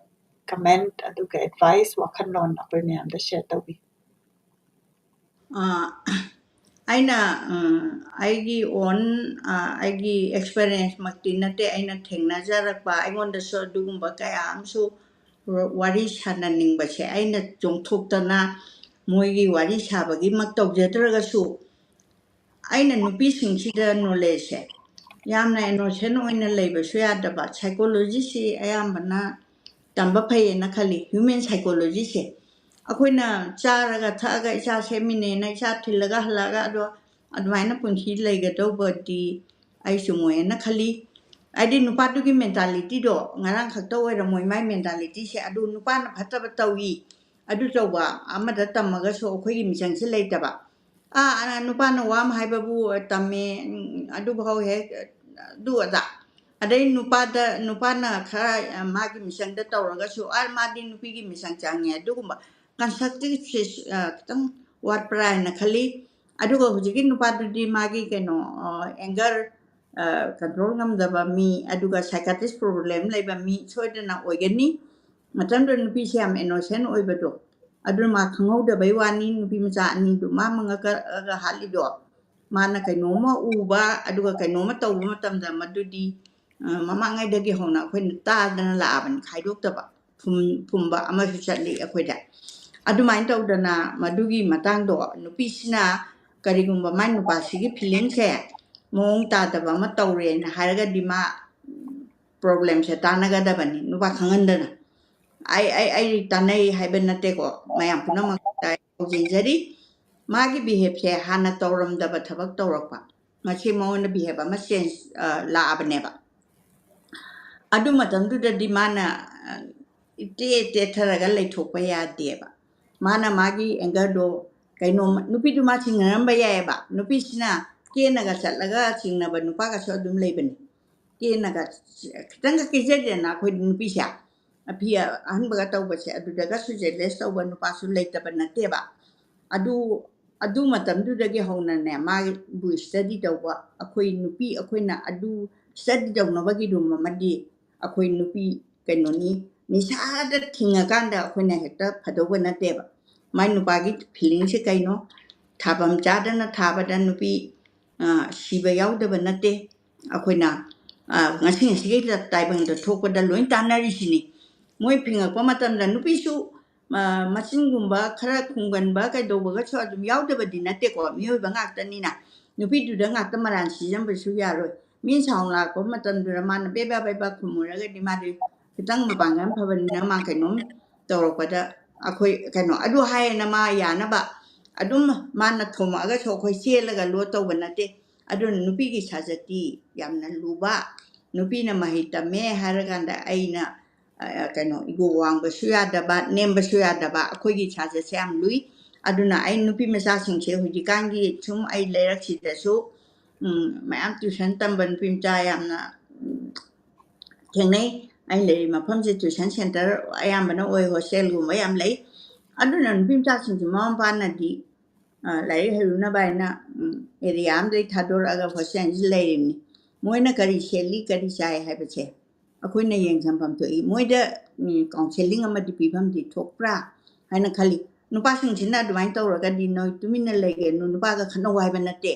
comment ꯑꯗꯨꯒ advice, ꯋꯥꯈꯜꯂꯣꯟ ꯑꯩꯈꯣꯏ ꯃꯌꯥꯝꯗ share ꯇꯧꯕꯤ꯫ ꯑ, ꯑꯩꯅ, ꯑ, ꯑꯩꯒꯤ own, ꯑ, ꯑꯩꯒꯤ experienceꯃꯛꯇꯤ ꯅꯠꯇꯦ, ꯑꯩꯅ ꯊꯦꯡꯅꯖꯔꯛꯄ, ꯑꯩꯉꯣꯟꯗꯁꯨ ꯑꯗꯨꯒꯨꯝꯕ ꯀꯌꯥ ꯑꯃꯁꯨ ꯋꯥꯔꯤ ꯁꯥꯟꯅꯅꯤꯡꯕꯁꯦ ꯑꯩꯅ ꯆꯣꯡꯊꯣꯛꯇꯅ ꯃꯣꯏꯒꯤ ꯋꯥꯔꯤ ꯁꯥꯕꯒꯤꯃꯛ ꯇꯧꯖꯗ꯭ꯔꯒꯁꯨ, ꯑꯩꯅ ꯅꯨꯄꯤꯁꯤꯡꯁꯤꯗ knowledgeꯁꯦ, ꯌꯥꯝꯅ innocent ꯑꯣꯏꯅ ꯂꯩꯕꯁꯨ ꯌꯥꯗꯕ, psychologyꯁꯤ ꯑꯌꯥꯝꯕꯅ ꯇꯝꯕ ꯐꯩꯌꯦꯅ ꯈꯜꯂꯤ, human psychologyꯁꯦ꯫ ꯑꯩꯈꯣꯏꯅ ꯆꯥꯔꯒ ꯊꯛꯑꯒ ꯏꯆꯥ ꯁꯦꯝꯃꯤꯅꯦꯅ ꯏꯆꯥ ꯊꯤꯜꯂꯒ ꯍꯜꯂꯛꯑꯒ ꯑꯗꯣ ꯑꯗꯨꯃꯥꯏꯅ ꯄꯨꯟꯁꯤ ꯂꯩꯒꯗꯧꯕꯗꯤ ꯑꯩ ꯆꯨꯝꯃꯣꯏꯅ ꯈꯜꯂꯤ꯫ ꯍꯥꯏꯗꯤ ꯅꯨꯄꯥꯗꯨꯒꯤ mentalityꯗꯣ ꯉꯔꯥꯡ ꯈꯛꯇ ꯑꯣꯏꯔꯝꯃꯣꯏ ꯃꯥꯏ mentalityꯁꯦ꯫ ꯑꯗꯨ ꯅꯨꯄꯥꯅ ꯐꯠꯇꯕ ꯇꯧꯏ, ꯑꯗꯨ ꯇꯧꯕ ꯑꯃꯗ ꯇꯝꯃꯒꯁꯨ ꯑꯩꯈꯣꯏꯒꯤ ꯃꯤꯆꯪꯁꯦ ꯂꯩꯇꯕ꯫ ꯑꯥ, ꯑ, ꯅꯨꯄꯥꯅ ꯋꯥ ꯑꯃ ꯍꯥꯏꯕꯕꯨ ꯇꯝꯃꯦ, ꯎꯝ, ꯑꯗꯨꯐꯥꯎ ꯍꯦꯛ, ꯑꯗꯨ ꯑꯗꯥ꯫ ꯑꯗꯩ ꯅꯨꯄꯥꯗ, ꯅꯨꯄꯥꯅ ꯈꯔ, ꯑ, ꯃꯥꯒꯤ ꯃꯤꯆꯪꯗ ꯇꯧꯔꯒꯁꯨ, "ꯑ, ꯃꯥꯗꯤ ꯅꯨꯄꯤꯒꯤ ꯃꯤꯆꯪ ꯆꯪꯉꯦ", ꯑꯗꯨꯒꯨꯝꯕ constructiveꯁꯦ, ꯑ, ꯈꯤꯇꯪ ꯋꯥꯠꯄ꯭ꯔꯥ ꯍꯥꯏꯅ ꯈꯜꯂꯤ꯫ ꯑꯗꯨꯒ ꯍꯧꯖꯤꯛꯀꯤ ꯅꯨꯄꯥꯗꯨꯗꯤ ꯃꯥꯒꯤ ꯀꯩꯅꯣ, ꯑ, anger, ꯑ, control ꯉꯝꯗꯕ ꯃꯤ, ꯑꯗꯨꯒ psychiatrist problem ꯂꯩꯕ ꯃꯤ ꯁꯣꯏꯗꯅ ꯑꯣꯏꯒꯅꯤ꯫ ꯃꯇꯝꯗꯨꯗ ꯅꯨꯄꯤꯁꯦ ꯌꯥꯝ innocent ꯑꯣꯏꯕꯗꯣ, ꯑꯗꯨꯅ ꯃꯥ ꯈꯪꯍꯧꯗꯕꯩ ꯋꯥꯅꯤ꯫ ꯅꯨꯄꯤ ꯃꯆꯥ ꯑꯅꯤꯗꯨ ꯃꯥ ꯃꯉꯛꯀ ꯍꯥꯠꯂꯤꯗꯣ, ꯃꯥꯅ ꯀꯩꯅꯣꯝꯃ ꯎꯕ ꯑꯗꯨꯒ ꯀꯩꯅꯣꯝꯃ ꯇꯧꯕ ꯃꯇꯝꯗ ꯃꯗꯨꯗꯤ, ꯑ, ꯃꯃꯥꯡꯉꯩꯗꯒꯤ ꯍꯧꯅ ꯑꯩꯈꯣꯏꯅ ꯇꯥꯗꯅ ꯂꯥꯛꯑꯕꯅꯤ, ꯈꯥꯏꯗꯣꯛꯇꯕ ꯐꯨꯝ-, ꯐꯨꯝꯕ ꯑꯃꯁꯨ ꯆꯠꯂꯤ ꯑꯩꯈꯣꯏꯗ꯫ ꯑꯗꯨꯃꯥꯏꯅ ꯇꯧꯗꯅ ꯃꯗꯨꯒꯤ ꯃꯇꯥꯡꯗꯣ ꯅꯨꯄꯤꯁꯤꯅ ꯀꯔꯤꯒꯨꯝꯕ ꯃꯥꯏ ꯅꯨꯄꯥꯁꯤꯒꯤ feelingꯁꯦ ꯃꯑꯣꯡ ꯇꯥꯗꯕ ꯑꯃ ꯇꯧꯔꯦꯅ ꯍꯥꯏꯔꯒꯗꯤ ꯃꯥ problemꯁꯦ ꯇꯥꯟꯅꯒꯗꯕꯅꯤ, ꯅꯨꯄꯥ ꯈꯪꯍꯟꯗꯅ꯫ ꯑꯩ, ꯑꯩ, ꯑꯩ ꯇꯥꯟꯅꯩ ꯍꯥꯏꯕ ꯅꯠꯇꯦꯀꯣ, ꯃꯌꯥꯝ ꯄꯨꯝꯅꯃꯛꯇ ꯍꯧꯖꯤꯟꯖꯔꯤ꯫ ꯃꯥꯒꯤ behaveꯁꯦ ꯍꯥꯟꯅ ꯇꯧꯔꯝꯗꯕ ꯊꯕꯛ ꯇꯧꯔꯛꯄ, ꯃꯁꯤ ꯃꯉꯣꯟꯗ behave ꯑꯃ change, ꯑ, ꯂꯥꯛꯑꯕꯅꯦꯕ꯫ ꯑꯗꯨ ꯃꯇꯝꯗꯨꯗꯗꯤ ꯃꯥꯅ, ꯑ, ꯏꯇꯦ ꯇꯦꯊꯔꯒ ꯂꯩꯊꯣꯛꯄ ꯌꯥꯗꯦꯕ꯫ ꯃꯥꯅ ꯃꯥꯒꯤ angerꯗꯣ ꯀꯩꯅꯣꯝꯃ, ꯅꯨꯄꯤꯗꯨ ꯃꯥ ꯆꯤꯡꯅꯔꯝꯕ ꯌꯥꯏꯑꯕ꯫ ꯅꯨꯄꯤꯁꯤꯅ ꯀꯦꯅꯒ ꯆꯠꯂꯒ ꯆꯤꯡꯅꯕ ꯅꯨꯄꯥꯒꯁꯨ ꯑꯗꯨꯝ ꯂꯩꯕꯅꯤ꯫ ꯀꯦꯅꯒ ꯈꯤꯇꯪꯒ ꯀꯦꯖꯗꯦꯅ ꯑꯩꯈꯣꯏ ꯅꯨꯄꯤꯁꯦ, ꯑꯐꯤ ꯑꯍꯟꯕꯒ ꯇꯧꯕꯁꯦ, ꯑꯗꯨꯗꯒꯁꯨ jealous ꯇꯧꯕ ꯅꯨꯄꯥꯁꯨ ꯂꯩꯇꯕ ꯅꯠꯇꯦꯕ꯫ ꯑꯗꯨ ꯑꯗꯨ ꯃꯇꯝꯗꯨꯗꯒꯤ ꯍꯧꯅꯅꯦ, ꯃꯥꯕꯨ study ꯇꯧꯕ ꯑꯩꯈꯣꯏ ꯅꯨꯄꯤ ꯑꯩꯈꯣꯏꯅ ꯑꯗꯨ study ꯇꯧꯅꯕꯒꯤ room ꯑꯃꯗꯤ ꯑꯩꯈꯣꯏ ꯅꯨꯄꯤ ꯀꯩꯅꯣꯅꯤ, ꯅꯤꯁꯥꯗ ꯊꯤꯡꯉꯀꯥꯟꯗ ꯑꯩꯈꯣꯏꯅ ꯍꯦꯛꯇ ꯐꯗꯧꯕ ꯅꯠꯇꯦꯕ꯫ ꯃꯥꯏ ꯅꯨꯄꯥꯒꯤ feelingꯁꯦ ꯀꯩꯅꯣ? ꯊꯥꯐꯝ ꯆꯥꯗꯅ ꯊꯥꯕꯗ ꯅꯨꯄꯤ, ꯑ, ꯁꯤꯕ ꯌꯥꯎꯗꯕ ꯅꯠꯇꯦ꯫ ꯑꯩꯈꯣꯏꯅ, ꯑ, ꯉꯁꯤ ꯉꯁꯤꯒꯤ ꯇꯥꯏꯕꯪꯗ ꯊꯣꯛꯄꯗ ꯂꯣꯏ ꯇꯥꯟꯅꯔꯤꯁꯤꯅꯤ꯫ ꯃꯣꯏ ꯐꯤꯡꯉꯛꯄ ꯃꯇꯝꯗ ꯅꯨꯄꯤꯁꯨ, ꯑ, ꯃꯆꯤꯟꯒꯨꯝꯕ ꯈꯔ ꯈꯨꯝꯒꯟꯕ ꯀꯩꯗꯧꯕꯒꯁꯨ ꯑꯗꯨꯝ ꯌꯥꯎꯗꯕꯗꯤ ꯅꯠꯇꯦꯀꯣ, ꯃꯤꯑꯣꯏꯕ ꯉꯥꯛꯇꯅꯤꯅ꯫ ꯅꯨꯄꯤꯗꯨꯗ ꯉꯥꯛꯇ ꯃꯔꯥꯟ ꯁꯤꯖꯟꯕꯁꯨ ꯌꯥꯔꯣꯏ꯫ ꯃꯤ ꯁꯥꯎ ꯂꯥꯛꯄ ꯃꯇꯝꯗꯨꯗ ꯃꯥꯅ ꯕꯦꯕꯥ ꯕꯦꯕꯥ ꯈꯨꯝꯃꯨꯔꯒꯗꯤ ꯃꯥꯗꯤ ꯈꯤꯇꯪ ꯃꯄꯥꯡꯒꯜ ꯐꯕꯅꯤꯅ ꯃꯥ ꯀꯩꯅꯣꯝ ꯇꯧꯔꯛꯄꯗ ꯑꯩꯈꯣꯏ ꯀꯩꯅꯣ ꯑꯗꯨ ꯍꯥꯏꯌꯦꯅ ꯃꯥ ꯌꯥꯅꯕ ꯑꯗꯨꯝ ꯃꯥꯅ ꯊꯣꯝꯃꯛꯑꯒꯁꯨ ꯑꯩꯈꯣꯏ ꯆꯦꯜꯂꯒ ꯂꯣꯠ ꯇꯧꯕ ꯅꯠꯇꯦ꯫ ꯑꯗꯨꯅ ꯅꯨꯄꯤꯒꯤ ꯁꯥꯖꯠꯇꯤ ꯌꯥꯝꯅ ꯂꯨꯕ, ꯅꯨꯄꯤꯅ ꯃꯍꯩ ꯇꯝꯃꯦ ꯍꯥꯏꯔꯀꯥꯟꯗ ꯑꯩꯅ, ꯑ, ꯀꯩꯅꯣ, ego ꯋꯥꯡꯕꯁꯨ ꯌꯥꯗꯕ, ꯅꯦꯝꯕꯁꯨ ꯌꯥꯗꯕ, ꯑꯩꯈꯣꯏꯒꯤ ꯁꯥꯖꯠꯁꯦ ꯌꯥꯝ ꯂꯨꯏ꯫ ꯑꯗꯨꯅ ꯑꯩ ꯅꯨꯄꯤ ꯃꯆꯥꯁꯤꯡꯁꯦ ꯍꯧꯖꯤꯛꯀꯥꯟꯒꯤ ꯁꯨꯝ ꯑꯩ ꯂꯩꯔꯛꯁꯤꯗꯁꯨ, ꯎꯝ, ꯃꯌꯥꯝ tuition ꯇꯝꯕ ꯅꯨꯄꯤ ꯃꯆꯥ ꯌꯥꯝꯅ, ꯎꯝ, ꯊꯦꯡꯅꯩ꯫ ꯑꯩꯅ ꯂꯩꯔꯤꯕ ꯃꯐꯝꯁꯦ tuition centre ꯑꯌꯥꯝꯕꯅ ꯑꯣꯏ, hostelꯒꯨꯝꯕ ꯌꯥꯝ ꯂꯩ꯫ ꯑꯗꯨꯅ ꯅꯨꯄꯤ ꯃꯆꯥꯁꯤꯡꯁꯦ ꯃꯃꯥ ꯃꯄꯥꯅꯗꯤ, ꯑ, ꯂꯥꯏꯔꯤꯛ ꯍꯩꯔꯨꯅꯕ ꯍꯥꯏꯅ, ꯎꯝ, area ꯑꯃꯗꯒꯤ ꯊꯥꯗꯣꯔꯛꯑꯒ hostelꯁꯤ ꯂꯩꯔꯤꯕꯅꯤ꯫ ꯃꯣꯏꯅ ꯀꯔꯤ ꯁꯦꯠꯂꯤ, ꯀꯔꯤ ꯆꯥꯏ ꯍꯥꯏꯕꯁꯦ ꯑꯩꯈꯣꯏꯅ ꯌꯦꯡꯁꯤꯟꯐꯝ ꯊꯣꯛꯏ꯫ ꯃꯣꯏꯗ, ꯎꯝ, counselling ꯑꯃꯗꯤ ꯄꯤꯐꯝꯗꯤ ꯊꯣꯛꯄ꯭ꯔꯥ ꯍꯥꯏꯅ ꯈꯜꯂꯤ꯫ ꯅꯨꯄꯥꯁꯤꯡꯁꯤꯅ ꯑꯗꯨꯃꯥꯏꯅ ꯇꯧꯔꯒꯗꯤ ꯅꯣꯏ ꯇꯨꯃꯤꯟꯅ ꯂꯩꯒꯅꯨ, ꯅꯨꯄꯥꯒ ꯈꯠꯅꯧ ꯍꯥꯏꯕ ꯅꯠꯇꯦ꯫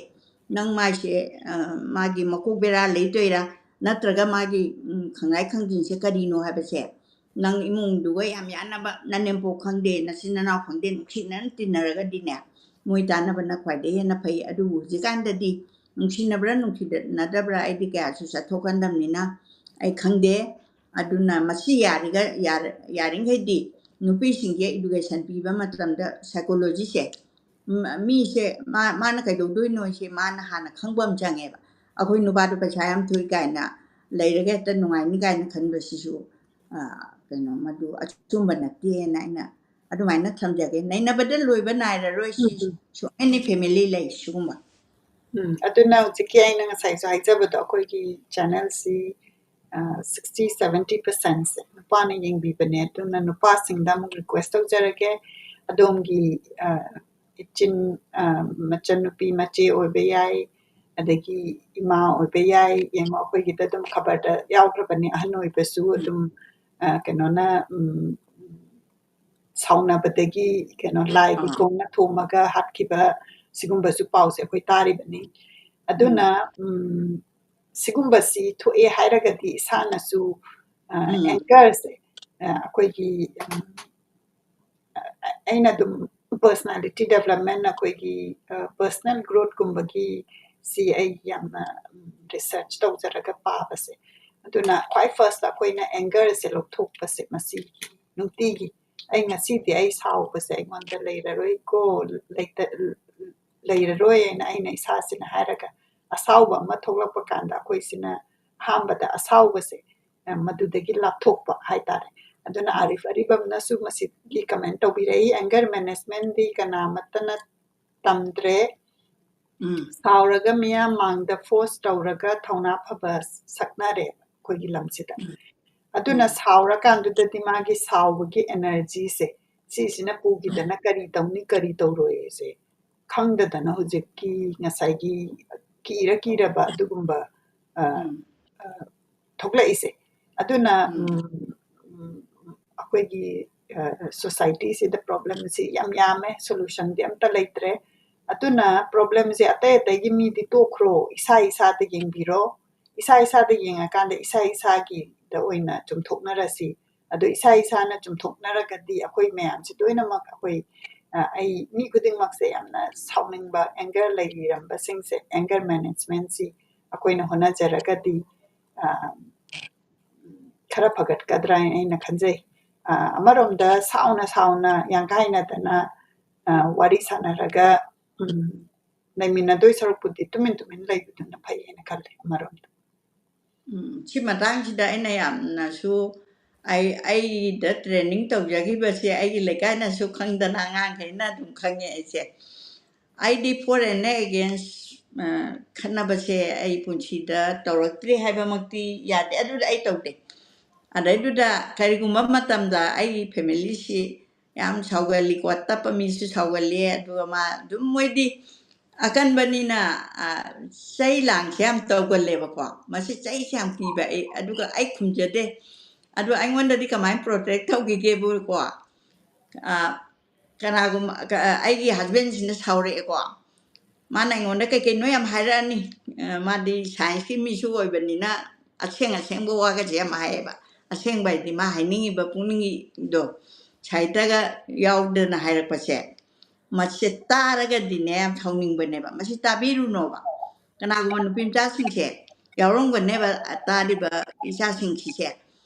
ꯅꯪ ꯃꯥꯏꯁꯦ, ꯑ, ꯃꯥꯒꯤ ꯃꯀꯣꯛ ꯕꯦꯔꯥ ꯂꯩꯇꯣꯏꯔꯥ, ꯅꯠꯇ꯭ꯔꯒ ꯃꯥꯒꯤ, ꯎꯝ, ꯈꯪꯉꯥꯏ ꯈꯪꯖꯤꯟꯁꯦ ꯀꯔꯤꯅꯣ ꯍꯥꯏꯕꯁꯦ ꯅꯪ ꯏꯃꯨꯡꯗꯨꯒ ꯌꯥꯝ ꯌꯥꯅꯕ, ꯅꯅꯦꯝꯄꯣꯛ ꯈꯪꯗꯦ, ꯅꯆꯤꯟ ꯅꯅꯥꯎ ꯈꯪꯗꯦ, ꯅꯨꯡꯁꯤꯅꯅ ꯇꯤꯟꯅꯔꯒꯗꯤꯅꯦ, ꯃꯣꯏ ꯇꯥꯟꯅꯕꯅ ꯈ꯭ꯋꯥꯏꯗꯒꯤ ꯍꯦꯟꯅ ꯐꯩ꯫ ꯑꯗꯨꯕꯨ ꯍꯧꯖꯤꯛꯀꯥꯟꯗꯗꯤ ꯅꯨꯡꯁꯤꯅꯕ꯭ꯔꯥ ꯅꯨꯡꯁꯤꯅꯗꯕ꯭ꯔꯥ ꯑꯩꯗꯤ ꯀꯌꯥꯁꯨ ꯆꯠꯊꯣꯛꯀꯟꯗꯕꯅꯤꯅ ꯑꯩ ꯈꯪꯗꯦ꯫ ꯑꯗꯨꯅ ꯃꯁꯤ ꯌꯥꯔꯤꯒ-, ꯌꯥꯔ-, ꯌꯥꯔꯤꯈꯩꯗꯤ ꯅꯨꯄꯤꯁꯤꯡꯁꯦ education ꯄꯤꯕ ꯃꯇꯝꯗ psychologyꯁꯦ, ꯎꯝ, ꯃꯤꯁꯦ ꯃꯥ-, ꯃꯥꯅ ꯀꯩꯗꯧꯗꯣꯏꯅꯣ ꯁꯦ ꯃꯥꯅ ꯍꯥꯟꯅ ꯈꯪꯕ ꯑꯃ ꯆꯪꯉꯦꯕ꯫ ꯑꯩꯈꯣꯏ ꯅꯨꯄꯥꯗꯣ ꯄꯩꯁꯥ ꯌꯥꯝ ꯊꯣꯛꯏ ꯀꯥꯏꯅ ꯂꯩꯔꯒ ꯍꯦꯛꯇ ꯅꯨꯡꯉꯥꯏꯅꯤ ꯀꯥꯏꯅ ꯈꯟꯕꯁꯤꯁꯨ, ꯑ, ꯀꯩꯅꯣ, ꯃꯗꯨ ꯑꯆꯨꯝꯕ ꯅꯠꯇꯦꯅ ꯑꯩꯅ ꯑꯗꯨꯃꯥꯏꯅ ꯊꯝꯖꯒꯦ꯫ ꯅꯩꯅꯕꯗ ꯂꯣꯏꯕ ꯅꯥꯏꯔꯔꯣꯏ ꯁꯤ꯫ ꯎꯝ꯫ So many family ꯂꯩ ꯁꯤꯒꯨꯝꯕ꯫ ꯎꯝ, ꯑꯗꯨꯅ ꯍꯧꯖꯤꯛꯀꯤ ꯑꯩꯅ ꯉꯁꯥꯏꯁꯨ ꯍꯥꯏꯖꯕꯗꯣ, ꯑꯩꯈꯣꯏꯒꯤ ꯆꯦꯅꯦꯜꯁꯤ ꯁꯤꯛꯁꯇꯤ ꯁꯚꯦꯟꯇꯤ ꯄꯔꯁꯦꯟꯁꯦ ꯅꯨꯄꯥꯅ ꯌꯦꯡꯕꯤꯕꯅꯦ꯫ ꯑꯗꯨꯅ ꯅꯨꯄꯥꯁꯤꯡꯗ ꯑꯃꯨꯛ ꯔꯤꯀ꯭ꯋꯦꯁ ꯇꯧꯖꯔꯒꯦ, ꯑꯗꯣꯝꯒꯤ ꯑ, ꯏꯆꯤꯟ ꯑ, ꯃꯆꯟꯅꯨꯄꯤ ꯃꯆꯦ ꯑꯣꯏꯕ ꯌꯥꯏ, ꯑꯗꯒꯤ ꯏꯃꯥ ꯑꯣꯏꯕ ꯌꯥꯏ꯫ ꯌꯦꯡꯉꯣ, ꯑꯩꯈꯣꯏꯒꯤꯗ ꯑꯗꯨꯝ ꯈꯕꯔꯗ ꯌꯥꯎꯈ꯭ꯔꯕꯅꯤ, ꯑꯍꯟ ꯑꯣꯏꯕꯁꯨ ꯑꯗꯨꯝ ꯑ, ꯀꯩꯅꯣꯅ ꯎꯝ, ꯁꯥꯎꯅꯕꯗꯒꯤ ꯀꯩꯅꯣ ꯂꯥꯏꯒꯤ ꯑꯥ꯫ ꯀꯣꯡꯅ ꯊꯣꯝꯃꯒ ꯍꯥꯠꯈꯤꯕ, ꯁꯤꯒꯨꯝꯕꯁꯨ ꯄꯥꯎꯁꯦ ꯑꯩꯈꯣꯏ ꯇꯥꯔꯤꯕꯅꯤ꯫ ꯑꯗꯨꯅ ꯎꯝ, ꯁꯤꯒꯨꯝꯕꯁꯤ ꯊꯣꯛꯑꯦ ꯍꯥꯏꯔꯒꯗꯤ ꯏꯁꯥꯅꯁꯨ ꯑ, ꯎꯝ꯫ ꯑꯦꯡꯒꯔꯁꯦ ꯑ, ꯑꯩꯈꯣꯏꯒꯤ ꯎꯝ, ꯑ, ꯑꯩꯅ ꯑꯗꯨꯝ ꯄꯔꯁꯅꯦꯂꯤꯇꯤ ꯗꯦꯕꯂꯞꯃꯦꯟ, ꯑꯩꯈꯣꯏꯒꯤ ꯄꯔꯁꯅꯦꯜ ꯒ꯭ꯔꯣꯠꯀꯨꯝꯕꯒꯤ ꯁꯤ ꯑꯩ ꯌꯥꯝꯅ ꯔꯤꯁꯔꯆ ꯇꯧꯖꯔꯒ ꯄꯥꯕꯁꯦ꯫ ꯑꯗꯨꯅ ꯈ꯭ꯋꯥꯏ ꯐꯥꯔꯁꯇ ꯑꯩꯈꯣꯏꯅ ꯑꯦꯡꯒꯔꯁꯦ ꯂꯧꯊꯣꯛꯄꯁꯦ, ꯃꯁꯤ ꯅꯨꯡꯇꯤꯒꯤ ꯑꯩ ꯉꯁꯤꯗꯤ ꯑꯩ ꯁꯥꯎꯕꯁꯦ ꯑꯩꯉꯣꯟꯗ ꯂꯩꯔꯔꯣꯏꯀꯣ, ꯂꯩꯇ-, ꯂꯩꯔꯔꯣꯏ ꯍꯥꯏꯅ ꯑꯩꯅ ꯏꯁꯥꯁꯤꯅ ꯍꯥꯏꯔꯒ, ꯑꯁꯥꯎꯕ ꯑꯃ ꯊꯣꯛꯂꯛꯄ ꯀꯥꯟꯗ ꯑꯩꯈꯣꯏꯁꯤꯅ ꯑꯍꯥꯟꯕꯗ ꯑꯁꯥꯎꯕꯁꯦ ꯑ, ꯃꯗꯨꯗꯒꯤ ꯂꯥꯞꯊꯣꯛꯄ ꯍꯥꯏꯇꯥꯔꯦ꯫ ꯑꯗꯨꯅ ꯎꯝ꯫ ꯑꯥꯔꯤꯐ ꯑꯔꯤꯕꯝꯅꯁꯨ ꯃꯁꯤꯒꯤ ꯀꯃꯦꯟ ꯇꯧꯕꯤꯔꯛꯏ, "ꯑꯦꯡꯒꯔ ꯃꯦꯅꯦꯖꯃꯦꯟꯗꯤ ꯀꯅꯥꯃꯠꯇꯅ ꯇꯝꯗ꯭ꯔꯦ꯫ ꯎꯝ꯫ ꯁꯥꯎꯔꯒ ꯃꯤꯌꯥꯝ ꯃꯥꯡꯗ ꯐꯣꯔꯁ ꯇꯧꯔꯒ ꯊꯧꯅꯥ ꯐꯕ ꯁꯛꯅꯔꯦ ꯑꯩꯈꯣꯏꯒꯤ ꯂꯝꯁꯤꯗ꯫ ꯎꯝ꯫ ꯑꯗꯨꯅ ꯎꯝ꯫ ꯁꯥꯎꯔꯀꯥꯟꯗꯨꯗꯗꯤ ꯃꯥꯒꯤ ꯁꯥꯎꯕꯒꯤ ꯑꯦꯅꯔꯖꯤꯁꯦ, ꯁꯤꯁꯤꯅ ꯄꯨꯈꯤꯗꯅ ꯎꯝ꯫ ꯀꯔꯤ ꯇꯧꯅꯤ, ꯀꯔꯤ ꯇꯧꯔꯣꯏꯁꯦ ꯈꯪꯗꯗꯅ ꯍꯧꯖꯤꯛꯀꯤ ꯉꯁꯥꯏꯒꯤ ꯀꯤꯔ ꯀꯤꯔꯕ ꯑꯗꯨꯒꯨꯝꯕ, ꯑ, ꯎꯝ꯫ ꯑ, ꯊꯣꯛꯂꯛꯏꯁꯦ꯫ ꯑꯗꯨꯅ, ꯎꯝ꯫ ꯎꯝ, ꯎꯝ, ꯑꯩꯈꯣꯏꯒꯤ, ꯑ, ꯁꯣꯁꯥꯏꯇꯤꯁꯤꯗ ꯄ꯭ꯔꯣꯕ꯭ꯂꯦꯝꯁꯤ ꯌꯥꯝ ꯌꯥꯝꯃꯦ, ꯁꯣꯂꯨꯁꯟꯗꯤ ꯑꯝꯇ ꯂꯩꯇ꯭ꯔꯦ꯫ ꯑꯗꯨꯅ ꯄ꯭ꯔꯣꯕ꯭ꯂꯦꯝꯁꯦ ꯑꯇꯩ ꯑꯇꯩꯒꯤ ꯃꯤꯗꯤ ꯇꯣꯛꯈ꯭ꯔꯣ, ꯏꯁꯥ ꯏꯁꯥꯗ ꯌꯦꯡꯕꯤꯔꯣ꯫ ꯏꯁꯥ ꯏꯁꯥꯗ ꯌꯦꯡꯉꯀꯥꯟꯗ ꯏꯁꯥ ꯏꯁꯥꯒꯤꯗ ꯑꯣꯏꯅ ꯆꯨꯝꯊꯣꯛꯅꯔꯁꯤ꯫ ꯑꯗꯣ ꯏꯁꯥ ꯏꯁꯥꯅ ꯆꯨꯝꯊꯣꯛꯅꯔꯒꯗꯤ ꯑꯩꯈꯣꯏ ꯃꯌꯥꯝꯁꯦ ꯂꯣꯏꯅꯃꯛ ꯑꯩꯈꯣꯏ, ꯑ, ꯑꯩ ꯃꯤ ꯈꯨꯗꯤꯡꯃꯛꯁꯦ ꯌꯥꯝꯅ ꯁꯥꯎꯅꯤꯡꯕ, ꯑꯦꯡꯒꯔ ꯂꯩꯔꯝꯕꯁꯤꯡꯁꯦ, ꯑꯦꯡꯒꯔ ꯃꯦꯅꯦꯖꯃꯦꯟꯁꯤ ꯑꯩꯈꯣꯏꯅ ꯍꯣꯠꯅꯖꯔꯒꯗꯤ, ꯑ, ꯈꯔ ꯐꯒꯠꯀꯗ꯭ꯔꯥ ꯍꯥꯏꯅ ꯑꯩꯅ ꯈꯟꯖꯩ꯫ ꯑ, ꯑꯃꯔꯣꯝꯗ ꯁꯥꯎꯅ ꯁꯥꯎꯅ ꯌꯥꯡꯈꯥꯏꯅꯗꯅ, ꯑ, ꯋꯥꯔꯤ ꯁꯥꯟꯅꯔꯒ, ꯎꯝ, ꯂꯩꯃꯤꯟꯅꯗꯣꯏ ꯁꯔꯨꯛꯄꯨꯗꯤ ꯇꯨꯃꯤꯟ ꯇꯨꯃꯤꯟ ꯂꯩꯕꯗꯨꯅ ꯐꯩ ꯍꯥꯏꯅ ꯈꯜꯂꯦ ꯑꯃꯔꯣꯝꯗ꯫ ꯎꯝ, ꯁꯤ ꯃꯇꯥꯡꯁꯤꯗ ꯑꯩꯅ ꯌꯥꯝꯅꯁꯨ, ꯑꯩ, ꯑꯩꯗ ꯇ꯭ꯔꯦꯅꯤꯡ ꯇꯧꯖꯈꯤꯕꯁꯦ ꯑꯩꯒꯤ ꯂꯩꯀꯥꯏꯅꯁꯨ ꯈꯪꯗꯅ ꯑꯉꯥꯡꯈꯩꯅ ꯑꯗꯨꯝ ꯈꯪꯉꯦ ꯑꯩꯁꯦ꯫ ꯑꯩꯗꯤ for and against ꯑ, ꯈꯠꯅꯕꯁꯦ ꯑꯩ ꯄꯨꯟꯁꯤꯗ ꯇꯧꯔꯛꯇ꯭ꯔꯤ ꯍꯥꯏꯕꯃꯛꯇꯤ ꯌꯥꯗꯦ, ꯑꯗꯨꯗ ꯑꯩ ꯇꯧꯗꯦ꯫ ꯑꯗꯩꯗꯨꯗ ꯀꯔꯤꯒꯨꯝꯕ ꯃꯇꯝꯗ ꯑꯩꯒꯤ ꯐꯦꯃꯤꯂꯤꯁꯤ ꯌꯥꯝ ꯁꯥꯎꯒꯜꯂꯤꯀꯣ, ꯇꯞꯄ ꯃꯤꯁꯨ ꯁꯥꯎꯒꯜꯂꯤ, ꯑꯗꯨꯒ ꯃꯥ ꯑꯗꯨꯝ ꯃꯣꯏꯗꯤ ꯑꯀꯟꯕꯅꯤꯅ, ꯑ, ꯆꯩ ꯂꯥꯡꯁꯦ ꯌꯥꯝ ꯇꯧꯒꯜꯂꯦꯕꯀꯣ꯫ ꯃꯁꯤ ꯆꯩꯁꯦ ꯌꯥꯝ ꯀꯤꯕ ꯑꯩ, ꯑꯗꯨꯒ ꯑꯩ ꯈꯨꯝꯖꯗꯦ꯫ ꯑꯗꯣ ꯑꯩꯉꯣꯟꯗꯗꯤ ꯀꯃꯥꯏꯅ ꯄ꯭ꯔꯣꯇꯦꯛ ꯇꯧꯈꯤꯒꯦꯕꯨꯀꯣ, ꯑ, ꯀꯅꯥꯒꯨꯝꯕ, ꯀ-, ꯑ, ꯑꯩꯒꯤ ꯍꯁꯕꯦꯟꯁꯤꯅ ꯁꯥꯎꯔꯛꯑꯦꯀꯣ꯫ ꯃꯥꯅ ꯑꯩꯉꯣꯟꯗ ꯀꯩ ꯀꯩꯅꯣ ꯌꯥꯝ ꯍꯥꯏꯔꯛꯑꯅꯤ꯫ ꯑ, ꯃꯥꯗꯤ ꯁꯥꯏꯟꯁꯀꯤ ꯃꯤꯁꯨ ꯑꯣꯏꯕꯅꯤꯅ ꯑꯁꯦꯡ ꯑꯁꯦꯡꯕ ꯋꯥꯒꯁꯦ ꯌꯥꯝ ꯍꯥꯏꯌꯦꯕ꯫ ꯑꯁꯦꯡꯕ ꯍꯥꯏꯗꯤ ꯃꯥ ꯍꯥꯏꯅꯤꯡꯉꯤꯕ ꯄꯨꯛꯅꯤꯡꯒꯤꯗꯣ ꯁꯥꯍꯤꯇ꯭ꯌꯒ ꯌꯥꯎꯗꯅ ꯍꯥꯏꯔꯛꯄꯁꯦ, ꯃꯁꯦ ꯇꯥꯔꯒꯗꯤꯅꯦ ꯌꯥꯝ ꯁꯥꯎꯅꯤꯡꯕꯅꯦꯕ꯫ ꯃꯁꯤ ꯇꯥꯕꯤꯔꯨꯅꯣꯕ꯫ ꯀꯅꯥꯒꯨꯝꯕ ꯅꯨꯄꯤ ꯃꯆꯥꯁꯤꯡꯁꯦ ꯌꯥꯎꯔꯝꯒꯅꯦꯕ, ꯇꯥꯔꯤꯕ ꯏꯆꯥꯁꯤꯡꯁꯤꯁꯦ꯫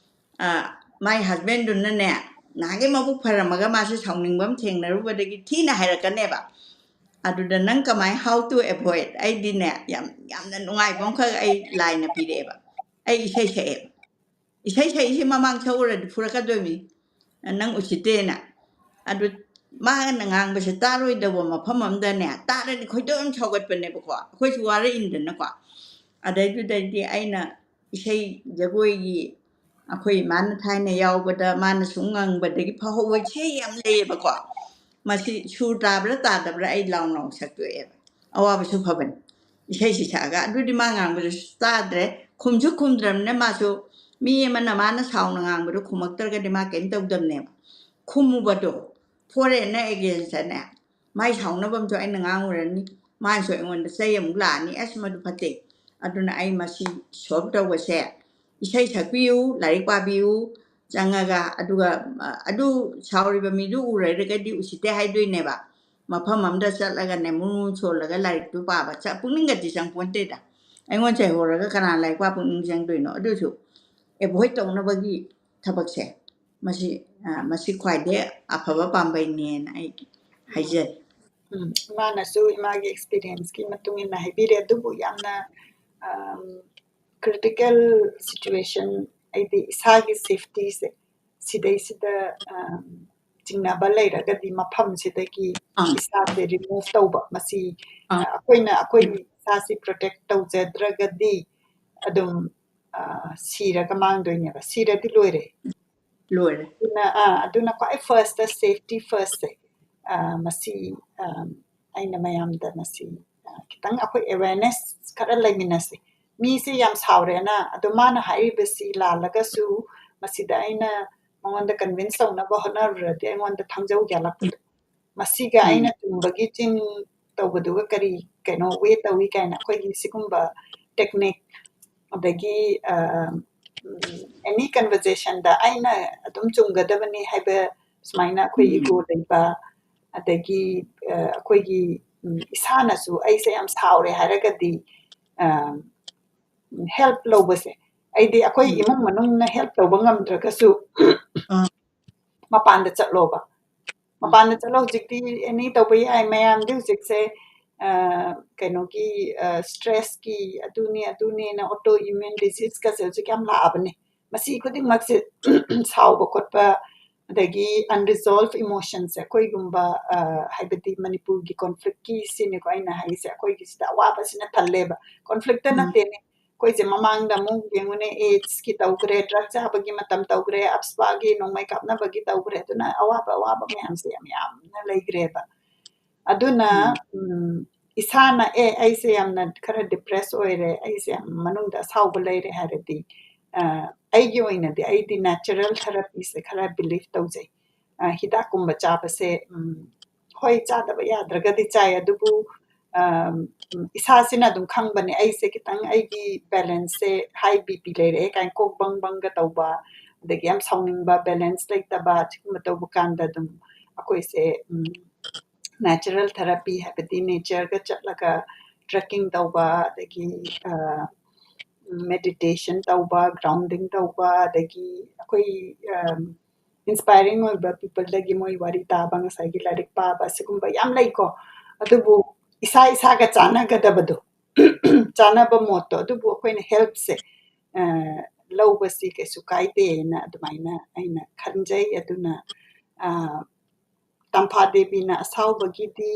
ꯑ, ꯃꯥꯏ ꯍꯁꯕꯦꯟꯗꯨꯅꯅꯦ, ꯅꯍꯥꯟꯒꯩ ꯃꯕꯨꯛ ꯐꯔꯝꯃꯒ ꯃꯥꯁꯦ ꯁꯥꯎꯅꯤꯡꯕ ꯑꯃ ꯊꯦꯡꯅꯔꯨꯕꯗꯒꯤ ꯊꯤꯅ ꯍꯥꯏꯔꯛꯀꯅꯦꯕ꯫ ꯑꯗꯨꯗ ꯅꯪ ꯀꯃꯥꯏꯅ, how to avoid? ꯑꯩꯗꯤꯅꯦ, ꯌꯥꯝ, ꯌꯥꯝꯅ ꯅꯨꯡꯉꯥꯏꯕ ꯑꯃꯈꯛ ꯑꯩ ꯂꯥꯏꯅ ꯄꯤꯔꯛꯑꯦꯕ꯫ ꯑꯩ ꯏꯁꯩ ꯁꯛꯑꯦꯕ꯫ ꯏꯁꯩ ꯁꯛꯏꯁꯦ ꯃꯃꯥꯡ ꯁꯛꯎꯔꯗꯤ ꯐꯨꯔꯛꯀꯗꯣꯏꯅꯤ, ꯅꯪ ꯎꯁꯤꯠꯇꯦꯅ꯫ ꯑꯗꯨ ꯃꯥꯅ ꯉꯥꯡꯕꯁꯦ ꯇꯥꯔꯣꯏꯗꯧꯕ ꯃꯐꯝ ꯑꯃꯗꯅꯦ, ꯇꯥꯔꯗꯤ ꯈꯣꯏꯗꯧ ꯌꯥꯝ ꯁꯥꯎꯒꯠꯄꯅꯦꯕꯀꯣ, ꯑꯩꯈꯣꯏꯁꯨ ꯋꯥꯔꯛꯏꯅꯤꯗꯅꯀꯣ꯫ ꯑꯗꯩꯗꯨꯗꯩꯗꯤ ꯑꯩꯅ ꯏꯁꯩ ꯖꯒꯣꯏꯒꯤ, ꯑꯩꯈꯣꯏ ꯏꯃꯥꯅ ꯊꯥꯏꯅ ꯌꯥꯎꯕꯗ ꯃꯥꯅ ꯁꯨꯝ ꯉꯪꯕꯗꯒꯤ ꯐꯍꯧꯕ ꯏꯁꯩ ꯌꯥꯝ ꯂꯩꯌꯦꯕꯀꯣ꯫ ꯃꯁꯤ ꯁꯨꯔ ꯇꯥꯕ꯭ꯔꯥ ꯇꯥꯗꯕ꯭ꯔꯥ ꯑꯩ ꯂꯥꯎ ꯂꯥꯎ ꯁꯛꯇꯣꯛꯑꯦꯕ꯫ ꯑꯋꯥꯕꯁꯨ ꯐꯕꯅꯤ ꯏꯁꯩꯁꯤ ꯁꯛꯑꯒ꯫ ꯑꯗꯨꯗꯤ ꯃꯥ ꯉꯥꯡꯕꯗꯨꯁꯨ ꯇꯥꯗ꯭ꯔꯦ, ꯈꯨꯝꯁꯨ ꯈꯨꯝꯗ꯭ꯔꯕꯅꯤꯅ ꯃꯥꯁꯨ, ꯃꯤ ꯑꯃꯅ ꯃꯥꯅ ꯁꯥꯎꯅ ꯉꯥꯡꯕꯗꯣ ꯈꯨꯝꯃꯛꯇ꯭ꯔꯒꯗꯤ ꯃꯥ ꯀꯩꯝ ꯇꯧꯗꯕꯅꯦꯕ꯫ ꯈꯨꯝꯃꯨꯕꯗꯣ, foreign ꯅ against ꯅꯦ, ꯃꯥꯏ ꯁꯥꯎꯅꯕ ꯑꯃꯁꯨ ꯑꯩꯅ ꯉꯥꯡꯉꯨꯔꯅꯤ, ꯃꯥꯅꯁꯨ ꯑꯩꯉꯣꯟꯗ ꯆꯩ ꯑꯃꯨꯛ ꯂꯥꯛꯑꯅꯤ, ꯑꯁ ꯃꯗꯨ ꯐꯠꯇꯦ꯫ ꯑꯗꯨꯅ ꯑꯩ ꯃꯁꯤ solve ꯇꯧꯕꯁꯦ, ꯏꯁꯩ ꯁꯛꯄꯤꯌꯨ, ꯂꯥꯏꯔꯤꯛ ꯄꯥꯕꯤꯌꯨ ꯆꯪꯉꯒ, ꯑꯗꯨꯒ, ꯑ, ꯑꯗꯨ ꯁꯥꯎꯔꯤꯕ ꯃꯤꯗꯨ ꯎꯔꯒꯗꯤ ꯎꯁꯤꯠꯇꯦ ꯍꯥꯏꯗꯣꯏꯅꯦꯕ꯫ ꯃꯐꯝ ꯑꯃꯗ ꯆꯠꯂꯒꯅꯦ ꯃꯨ ꯃꯨ ꯁꯣꯜꯂꯒ ꯂꯥꯏꯔꯤꯛꯇꯨ ꯄꯥꯕ ꯆ-, ꯄꯨꯛꯅꯤꯡꯒꯗꯤ ꯆꯪꯄꯣꯟꯇꯦꯗ꯫ ꯑꯩꯉꯣꯟ ꯆꯩꯍꯧꯔꯒ ꯀꯅꯥ ꯂꯥꯏꯔꯤꯛ ꯄꯥ ꯄꯨꯛꯅꯤꯡ ꯆꯪꯗꯣꯏꯅꯣ? ꯑꯗꯨꯁꯨ avoid ꯇꯧꯅꯕꯒꯤ ꯊꯕꯛꯁꯦ, ꯃꯁꯤ, ꯑ, ꯃꯁꯤ ꯈ꯭ꯋꯥꯏꯗꯩ ꯑꯐꯕ ꯄꯥꯝꯕꯩꯅꯦꯅ ꯑꯩ ꯍꯥꯏꯖꯔꯤ꯫ ꯎꯝ, ꯏꯃꯥꯅꯁꯨ ꯏꯃꯥꯒꯤ experience ꯀꯤ ꯃꯇꯨꯡ ꯏꯟꯅ ꯍꯥꯏꯕꯤꯔꯦ, ꯑꯗꯨꯕꯨ ꯌꯥꯝꯅ, ꯑꯝ, critical situation, ꯍꯥꯏꯗꯤ ꯏꯁꯥꯒꯤ safety ꯁꯦ, ꯁꯤꯗꯩꯁꯤꯗ, ꯑꯝ, ꯆꯤꯡꯅꯕ ꯂꯩꯔꯒꯗꯤ ꯃꯐꯝꯁꯤꯗꯒꯤ ꯑꯥ꯫ ꯏꯁꯥꯁꯦ remove ꯇꯧꯕ, ꯃꯁꯤ, ꯑꯥ꯫ ꯑ, ꯑꯩꯈꯣꯏꯅ ꯑꯩꯈꯣꯏ ꯏꯁꯥꯁꯤ protect ꯇꯧꯖꯗ꯭ꯔꯒꯗꯤ ꯑꯗꯨꯝ ꯑ, ꯁꯤꯔꯒ ꯃꯥꯡꯗꯣꯏꯅꯦꯕ꯫ ꯁꯤꯔꯗꯤ ꯂꯣꯏꯔꯦ꯫ ꯂꯣꯏꯔꯦ꯫ ꯑꯗꯨꯅ ꯑꯥ ꯑꯗꯨꯅ ꯈ꯭ꯋꯥꯏ first, safety first ꯁꯦ ꯑ, ꯃꯁꯤ ꯑ, ꯑꯩꯅ ꯃꯌꯥꯝꯗ ꯃꯁꯤ ꯑ, ꯈꯤꯇꯪ ꯑꯩꯈꯣꯏ awareness ꯈꯔ ꯂꯩꯃꯤꯟꯅꯁꯦ꯫ ꯃꯤꯁꯦ ꯌꯥꯝ ꯁꯥꯎꯔꯦꯅ ꯑꯗꯣ ꯃꯥꯅ ꯍꯥꯏꯔꯤꯕꯁꯤ ꯂꯥꯜꯂꯒꯁꯨ ꯃꯁꯤꯗ ꯑꯩꯅ ꯃꯉꯣꯟꯗ convince ꯇꯧꯅꯕ ꯍꯣꯠꯅꯔꯨꯔꯗꯤ ꯑꯩꯉꯣꯟꯗ ꯊꯥꯡꯖꯧ ꯌꯥꯜꯂꯛꯄꯗꯣ꯫ ꯃꯁꯤꯒ ꯎꯝ꯫ ꯑꯩꯅ ꯆꯨꯝꯕꯒꯤ ꯆꯤꯟ ꯇꯧꯕꯗꯨꯒ ꯀꯔꯤ ꯀꯩꯅꯣ weight ꯇꯧꯏ ꯀꯥꯏꯅ ꯑꯩꯈꯣꯏꯒꯤ ꯁꯤꯒꯨꯝꯕ technique ꯑꯗꯒꯤ ꯑ, ꯎꯝ, any conversation ꯗ ꯑꯩꯅ ꯑꯗꯨꯝ ꯆꯨꯝꯒꯗꯕꯅꯤ ꯍꯥꯏꯕ ꯁꯨꯃꯥꯏꯅ ꯑꯩꯈꯣꯏ ꯎꯝ꯫ Ego ꯂꯩꯕ ꯑꯗꯒꯤ ꯑ, ꯑꯩꯈꯣꯏꯒꯤ ꯎꯝ, ꯏꯁꯥꯅꯁꯨ ꯑꯩꯁꯦ ꯌꯥꯝ ꯁꯥꯎꯔꯦ ꯍꯥꯏꯔꯒꯗꯤ ꯑ, help ꯂꯧꯕꯁꯦ ꯑꯩꯗꯤ ꯑꯩꯈꯣꯏ ꯎꯝ꯫ ꯏꯃꯨꯡ ꯃꯅꯨꯡꯅ help ꯇꯧꯕ ꯉꯝꯗ꯭ꯔꯒꯁꯨ ꯑꯥ꯫ ꯃꯄꯥꯟꯗ ꯆꯠꯂꯣꯕ꯫ ꯃꯄꯥꯟꯗ ꯆꯠꯂꯣ, ꯍꯧꯖꯤꯛꯇꯤ any ꯇꯧꯕ ꯌꯥꯏ, ꯃꯌꯥꯝꯗꯤ ꯍꯧꯖꯤꯛꯁꯦ ꯑ, ꯀꯩꯅꯣꯒꯤ ꯑ, stress ꯀꯤ ꯑꯗꯨꯅꯤ ꯑꯗꯨꯅꯦꯅ auto immune disease ꯀꯁꯦ ꯍꯧꯖꯤꯛ ꯌꯥꯝ ꯂꯥꯛꯑꯕꯅꯦ꯫ ꯃꯁꯤ ꯈꯨꯗꯤꯡꯃꯛꯁꯦ ꯁꯥꯎꯕ ꯈꯣꯠꯄ ꯑꯗꯒꯤ unresolved emotions ꯁꯦ ꯑꯩꯈꯣꯏꯒꯨꯝꯕ ꯑ, ꯍꯥꯏꯕꯗꯤ ꯃꯅꯤꯄꯨꯔꯒꯤ conflict ꯀꯤ ꯁꯤꯅꯤꯀꯣ ꯑꯩꯅ ꯍꯥꯏꯁꯦ, ꯑꯩꯈꯣꯏꯒꯤꯁꯤꯗ ꯑꯋꯥꯕꯁꯤꯅ ꯊꯜꯂꯦꯕ꯫ Conflict ꯇ ꯎꯝ꯫ ꯅꯠꯇꯦꯅꯦ, ꯑꯩꯈꯣꯏꯁꯦ ꯃꯃꯥꯡꯗ ꯑꯃꯨꯛ ꯌꯦꯡꯉꯨꯅꯦ, AIDS ꯀꯤ ꯇꯧꯈ꯭ꯔꯦ, drug ꯆꯥꯕꯒꯤ ꯃꯇꯝ ꯇꯧꯈ꯭ꯔꯦ, AFSPA ꯒꯤ ꯅꯣꯡꯃꯩ ꯀꯥꯞꯅꯕꯒꯤ ꯇꯧꯈ꯭ꯔꯦ꯫ ꯑꯗꯨꯅ ꯑꯋꯥꯕ ꯑꯋꯥꯕ ꯃꯌꯥꯝꯁꯦ ꯌꯥꯝ ꯌꯥꯝꯅ ꯂꯩꯈ꯭ꯔꯦꯕ꯫ ꯑꯗꯨꯅ ꯎꯝ꯫ ꯎꯝ, ꯏꯁꯥꯅ ꯑꯦ ꯑꯩꯁꯦ ꯌꯥꯝꯅ ꯈꯔ depress ꯑꯣꯏꯔꯦ, ꯑꯩꯁꯦ ꯌꯥꯝ ꯃꯅꯨꯡꯗ ꯑꯁꯥꯎꯕ ꯂꯩꯔꯦ ꯍꯥꯏꯔꯗꯤ ꯑ, ꯑꯩꯒꯤ ꯑꯣꯏꯅꯗꯤ ꯑꯩꯗꯤ natural therapy ꯁꯦ ꯈꯔ believe ꯇꯧꯖꯩ꯫ ꯑ, ꯍꯤꯗꯥꯛꯀꯨꯝꯕ ꯆꯥꯕꯁꯦ ꯎꯝ, ꯍꯣꯏ ꯆꯥꯗꯕ ꯌꯥꯗ꯭ꯔꯒꯗꯤ ꯆꯥꯏ, ꯑꯗꯨꯕꯨ ꯑ, ꯎꯝ, ꯏꯁꯥꯁꯤꯅ ꯑꯗꯨꯝ ꯈꯪꯕꯅꯦ ꯑꯩꯁꯦ ꯈꯤꯇꯪ ꯑꯩꯒꯤ balance ꯁꯦ high BP ꯂꯩꯔꯛꯑꯦ ꯀꯥꯏꯅ ꯀꯣꯛ ꯕꯪ ꯕꯪꯒ ꯇꯧꯕ ꯑꯗꯒꯤ ꯌꯥꯝ ꯁꯥꯎꯅꯤꯡꯕ, balance ꯂꯩꯇꯕ ꯁꯤꯒꯨꯝꯕ ꯇꯧꯕ ꯀꯥꯟꯗ ꯑꯗꯨꯝ ꯑꯩꯈꯣꯏꯁꯦ ꯎꯝ, natural therapy ꯍꯥꯏꯕꯗꯤ nature ꯒ ꯆꯠꯂꯒ trekking ꯇꯧꯕ ꯑꯗꯒꯤ ꯑ, meditation ꯇꯧꯕ, grounding ꯇꯧꯕ ꯑꯗꯒꯤ ꯑꯩꯈꯣꯏ ꯑ, inspiring ꯑꯣꯏꯕ people ꯗꯒꯤ ꯃꯣꯏ ꯋꯥꯔꯤ ꯇꯥꯕ, ꯉꯁꯥꯏꯒꯤ ꯂꯥꯏꯔꯤꯛ ꯄꯥꯕ ꯁꯤꯒꯨꯝꯕ ꯌꯥꯝ ꯂꯩꯀꯣ꯫ ꯑꯗꯨꯕꯨ ꯏꯁꯥ ꯏꯁꯥꯒ ꯆꯥꯟꯅꯒꯗꯕꯗꯣ ꯆꯥꯟꯅꯕ ꯃꯣꯠꯇꯣ ꯑꯗꯨꯕꯨ ꯑꯩꯈꯣꯏꯅ help ꯁꯦ ꯑ, ꯂꯧꯕꯁꯤ ꯀꯩꯁꯨ ꯀꯥꯏꯗꯦꯅ ꯑꯗꯨꯃꯥꯏꯅ ꯑꯩꯅ ꯈꯟꯖꯩ꯫ ꯑꯗꯨꯅ ꯑ, ꯇꯝꯐꯥ ꯗꯦꯕꯤꯅ ꯑꯁꯥꯎꯕꯒꯤꯗꯤ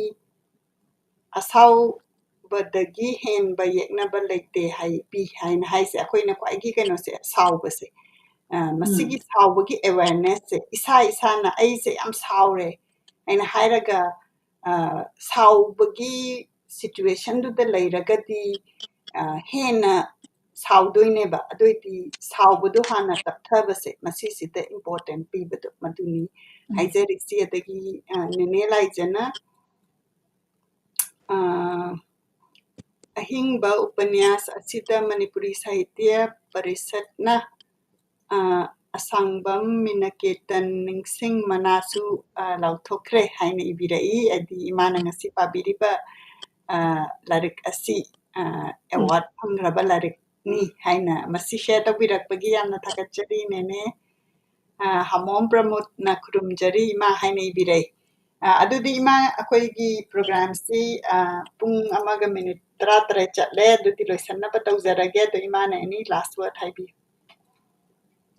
ꯑꯁꯥꯎ ꯁꯥꯎꯕꯗꯒꯤ ꯍꯦꯟꯕ ꯌꯦꯛꯅꯕ ꯂꯩꯇꯦ ꯍꯥꯏ, ꯄꯤ ꯍꯥꯏꯅ ꯍꯥꯏꯁꯦ꯫ ꯑꯩꯈꯣꯏꯅ ꯈ꯭ꯋꯥꯏꯒꯤ ꯀꯩꯅꯣꯁꯦ ꯁꯥꯎꯕꯁꯦ꯫ ꯑ, ꯃꯁꯤꯒꯤ ꯎꯝ꯫ ꯁꯥꯎꯕꯒꯤ awareness ꯁꯦ ꯏꯁꯥ ꯏꯁꯥꯅ "ꯑꯩꯁꯦ ꯌꯥꯝ ꯁꯥꯎꯔꯦ" ꯍꯥꯏꯅ ꯍꯥꯏꯔꯒ, ꯑ, ꯁꯥꯎꯕꯒꯤ situation ꯗꯨꯗ ꯂꯩꯔꯒꯗꯤ, ꯑ, ꯍꯦꯟꯅ ꯁꯥꯎꯗꯣꯏꯅꯦꯕ꯫ ꯑꯗꯨ ꯑꯣꯏꯗꯤ ꯁꯥꯎꯕꯗꯣ ꯍꯥꯟꯅ ꯇꯞꯊꯕꯁꯦ, ꯃꯁꯤꯁꯤꯗ important ꯄꯤꯕꯗꯣ ꯃꯗꯨꯅꯤ ꯎꯝ꯫ ꯍꯥꯏꯖꯔꯤꯁꯤ꯫ ꯑꯗꯒꯤ, ꯑ, ꯅꯦꯅꯦ ꯂꯥꯏꯖꯅ, ꯑ, ꯑꯍꯤꯡꯕ ꯎꯄꯅ꯭ꯌꯥꯁ ꯑꯁꯤꯗ ꯃꯅꯤꯄꯨꯔꯤ ꯁꯥꯍꯤꯇ꯭ꯌ ꯄꯔꯤꯁꯠꯅ, ꯑ, ꯑꯁꯥꯡꯕꯝ ꯃꯤꯅꯀꯦꯇꯟ ꯅꯤꯡꯁꯤꯡ ꯃꯅꯥꯁꯨ, ꯑ, ꯂꯥꯎꯊꯣꯛꯈ꯭ꯔꯦ ꯍꯥꯏꯅ ꯏꯕꯤꯔꯛꯏ꯫ ꯍꯥꯏꯗꯤ ꯏꯃꯥꯅ ꯉꯁꯤ ꯄꯥꯕꯤꯔꯤꯕ, ꯑ, ꯂꯥꯏꯔꯤꯛ ꯑꯁꯤ, ꯑ, ꯎꯝ꯫ Award ꯐꯪꯈ꯭ꯔꯕ ꯂꯥꯏꯔꯤꯛꯅꯤ ꯍꯥꯏꯅ꯫ ꯃꯁꯤ share ꯇꯧꯕꯤꯔꯛꯄꯒꯤ ꯌꯥꯝꯅ ꯊꯥꯒꯠꯆꯔꯤ, ꯅꯦꯅꯦ꯫ ꯑ, ꯍꯥꯃꯣꯝ ꯄ꯭ꯔꯃꯣꯗꯅ "ꯈꯨꯔꯨꯝꯖꯔꯤ ꯏꯃꯥ" ꯍꯥꯏꯅ ꯏꯕꯤꯔꯛꯏ꯫ ꯑ, ꯑꯗꯨꯗꯤ ꯏꯃꯥ, ꯑꯩꯈꯣꯏꯒꯤ program ꯁꯤ, ꯑ, ꯄꯨꯡ ꯑꯃꯒ minute ꯇꯔꯥꯇꯔꯦꯠ ꯆꯠꯂꯦ꯫ ꯑꯗꯨꯗꯤ ꯂꯣꯏꯁꯟꯅꯕ ꯇꯧꯖꯔꯒꯦ꯫ ꯑꯗꯣ ꯏꯃꯥꯅ any last word ꯍꯥꯏꯕꯤꯌꯨ꯫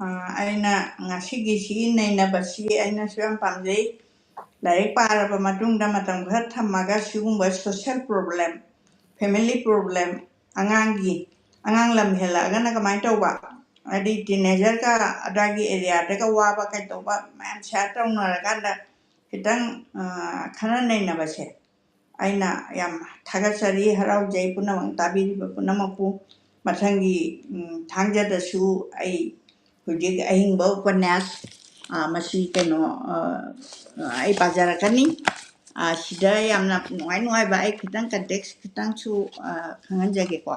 ꯑ, ꯑꯩꯅ ꯉꯁꯤꯒꯤ ꯁꯤ ꯅꯩꯅꯕꯁꯤ ꯑꯩꯅꯁꯨ ꯌꯥꯝ ꯄꯥꯝꯖꯩ꯫ ꯂꯥꯏꯔꯤꯛ ꯄꯥꯔꯕ ꯃꯇꯨꯡꯗ ꯃꯇꯝ ꯈꯔ ꯊꯝꯃꯒ ꯁꯤꯒꯨꯝꯕ social problem, family problem, ꯑꯉꯥꯡꯒꯤ, ꯑꯉꯥꯡ ꯂꯝ ꯍꯦꯜꯂꯛꯑꯒꯅ ꯀꯃꯥꯏꯅ ꯇꯧꯕ? ꯍꯥꯏꯗꯤ teenager ꯒ ꯑꯗꯥꯏꯒꯤ area ꯗꯒ ꯋꯥꯕ ꯀꯩꯗꯧꯕ ꯃꯌꯥꯝ share ꯇꯧꯅꯔꯀꯥꯟꯗ ꯈꯤꯇꯪ, ꯑ, ꯈꯟꯅ ꯅꯩꯅꯕꯁꯦ ꯑꯩꯅ ꯌꯥꯝ ꯊꯥꯒꯠꯆꯔꯤ, ꯍꯔꯥꯎꯖꯩ ꯄꯨꯝꯅꯃꯛ ꯇꯥꯕꯤꯔꯤꯕ ꯄꯨꯝꯅꯃꯛꯄꯨ꯫ ꯃꯊꯪꯒꯤ, ꯎꯝ, ꯊꯥꯡꯖꯗꯁꯨ ꯑꯩ ꯍꯧꯖꯤꯛ ꯑꯍꯤꯡꯕ ꯎꯄꯅ꯭ꯌꯥꯁ, ꯑ, ꯃꯁꯤ ꯀꯩꯅꯣ, ꯑ, ꯑꯩ ꯄꯥꯖꯔꯛꯀꯅꯤ꯫ ꯑ, ꯁꯤꯗ ꯌꯥꯝꯅ ꯅꯨꯡꯉꯥꯏ ꯅꯨꯡꯉꯥꯏꯕ ꯑꯩ ꯈꯤꯇꯪ context ꯈꯤꯇꯪꯁꯨ, ꯑ, ꯈꯪꯍꯟꯖꯒꯦꯀꯣ꯫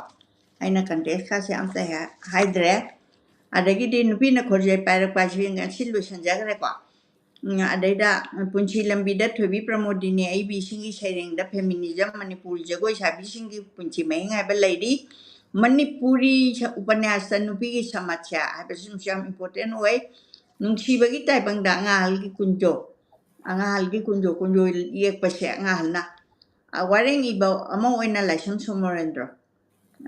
ꯑꯩꯅ context ꯀꯥꯁꯦ ꯑꯝꯇ ꯍꯦꯛ ꯍꯥꯏꯗ꯭ꯔꯦ꯫ ꯑꯗꯒꯤꯗꯤ ꯅꯨꯄꯤꯅ ꯈꯣꯔꯖꯦ ꯄꯥꯏꯔꯛꯄ ꯍꯥꯏꯁꯤ ꯉꯁꯤ ꯂꯣꯏꯁꯤꯟꯖꯈ꯭ꯔꯦꯀꯣ꯫ ꯎꯝ, ꯑꯗꯩꯗ ꯄꯨꯟꯁꯤ ꯂꯝꯕꯤꯗ ꯊꯣꯏꯕꯤ ꯄ꯭ꯔꯃꯣꯗꯤꯅꯤ ꯑꯏꯕꯤꯁꯤꯡꯒꯤ ꯁꯩꯔꯦꯡꯗ feminism, ꯃꯅꯤꯄꯨꯔ ꯖꯒꯣꯏ ꯁꯥꯕꯤꯁꯤꯡꯒꯤ ꯄꯨꯟꯁꯤ ꯃꯍꯤꯡ ꯍꯥꯏꯕ ꯂꯩꯔꯤ꯫ ꯃꯅꯤꯄꯨꯔꯤ ꯁ-, ꯎꯄꯅ꯭ꯌꯥꯁꯇ ꯅꯨꯄꯤꯒꯤ ꯁꯃꯁ꯭ꯌꯥ ꯍꯥꯏꯕꯁꯤꯃꯁꯨ ꯌꯥꯝ important ꯑꯣꯏ꯫ ꯅꯨꯡꯁꯤꯕꯒꯤ ꯇꯥꯏꯕꯪꯗ ꯑꯉꯥꯡꯍꯜꯒꯤ ꯀꯨꯟꯖꯣ, ꯑꯉꯥꯡꯍꯜꯒꯤ ꯀꯨꯟꯖꯣ, ꯀꯨꯟꯖꯣ ꯌꯦꯛꯄꯁꯦ ꯑꯉꯥꯡꯍꯜꯅ꯫ ꯑ, ꯋꯥꯔꯦꯡ ꯏꯕ ꯑꯃ ꯑꯣꯏꯅ ꯂꯥꯏꯁ꯭ꯔꯝ ꯁꯣꯃꯣꯔꯦꯟꯗ꯭ꯔꯣ,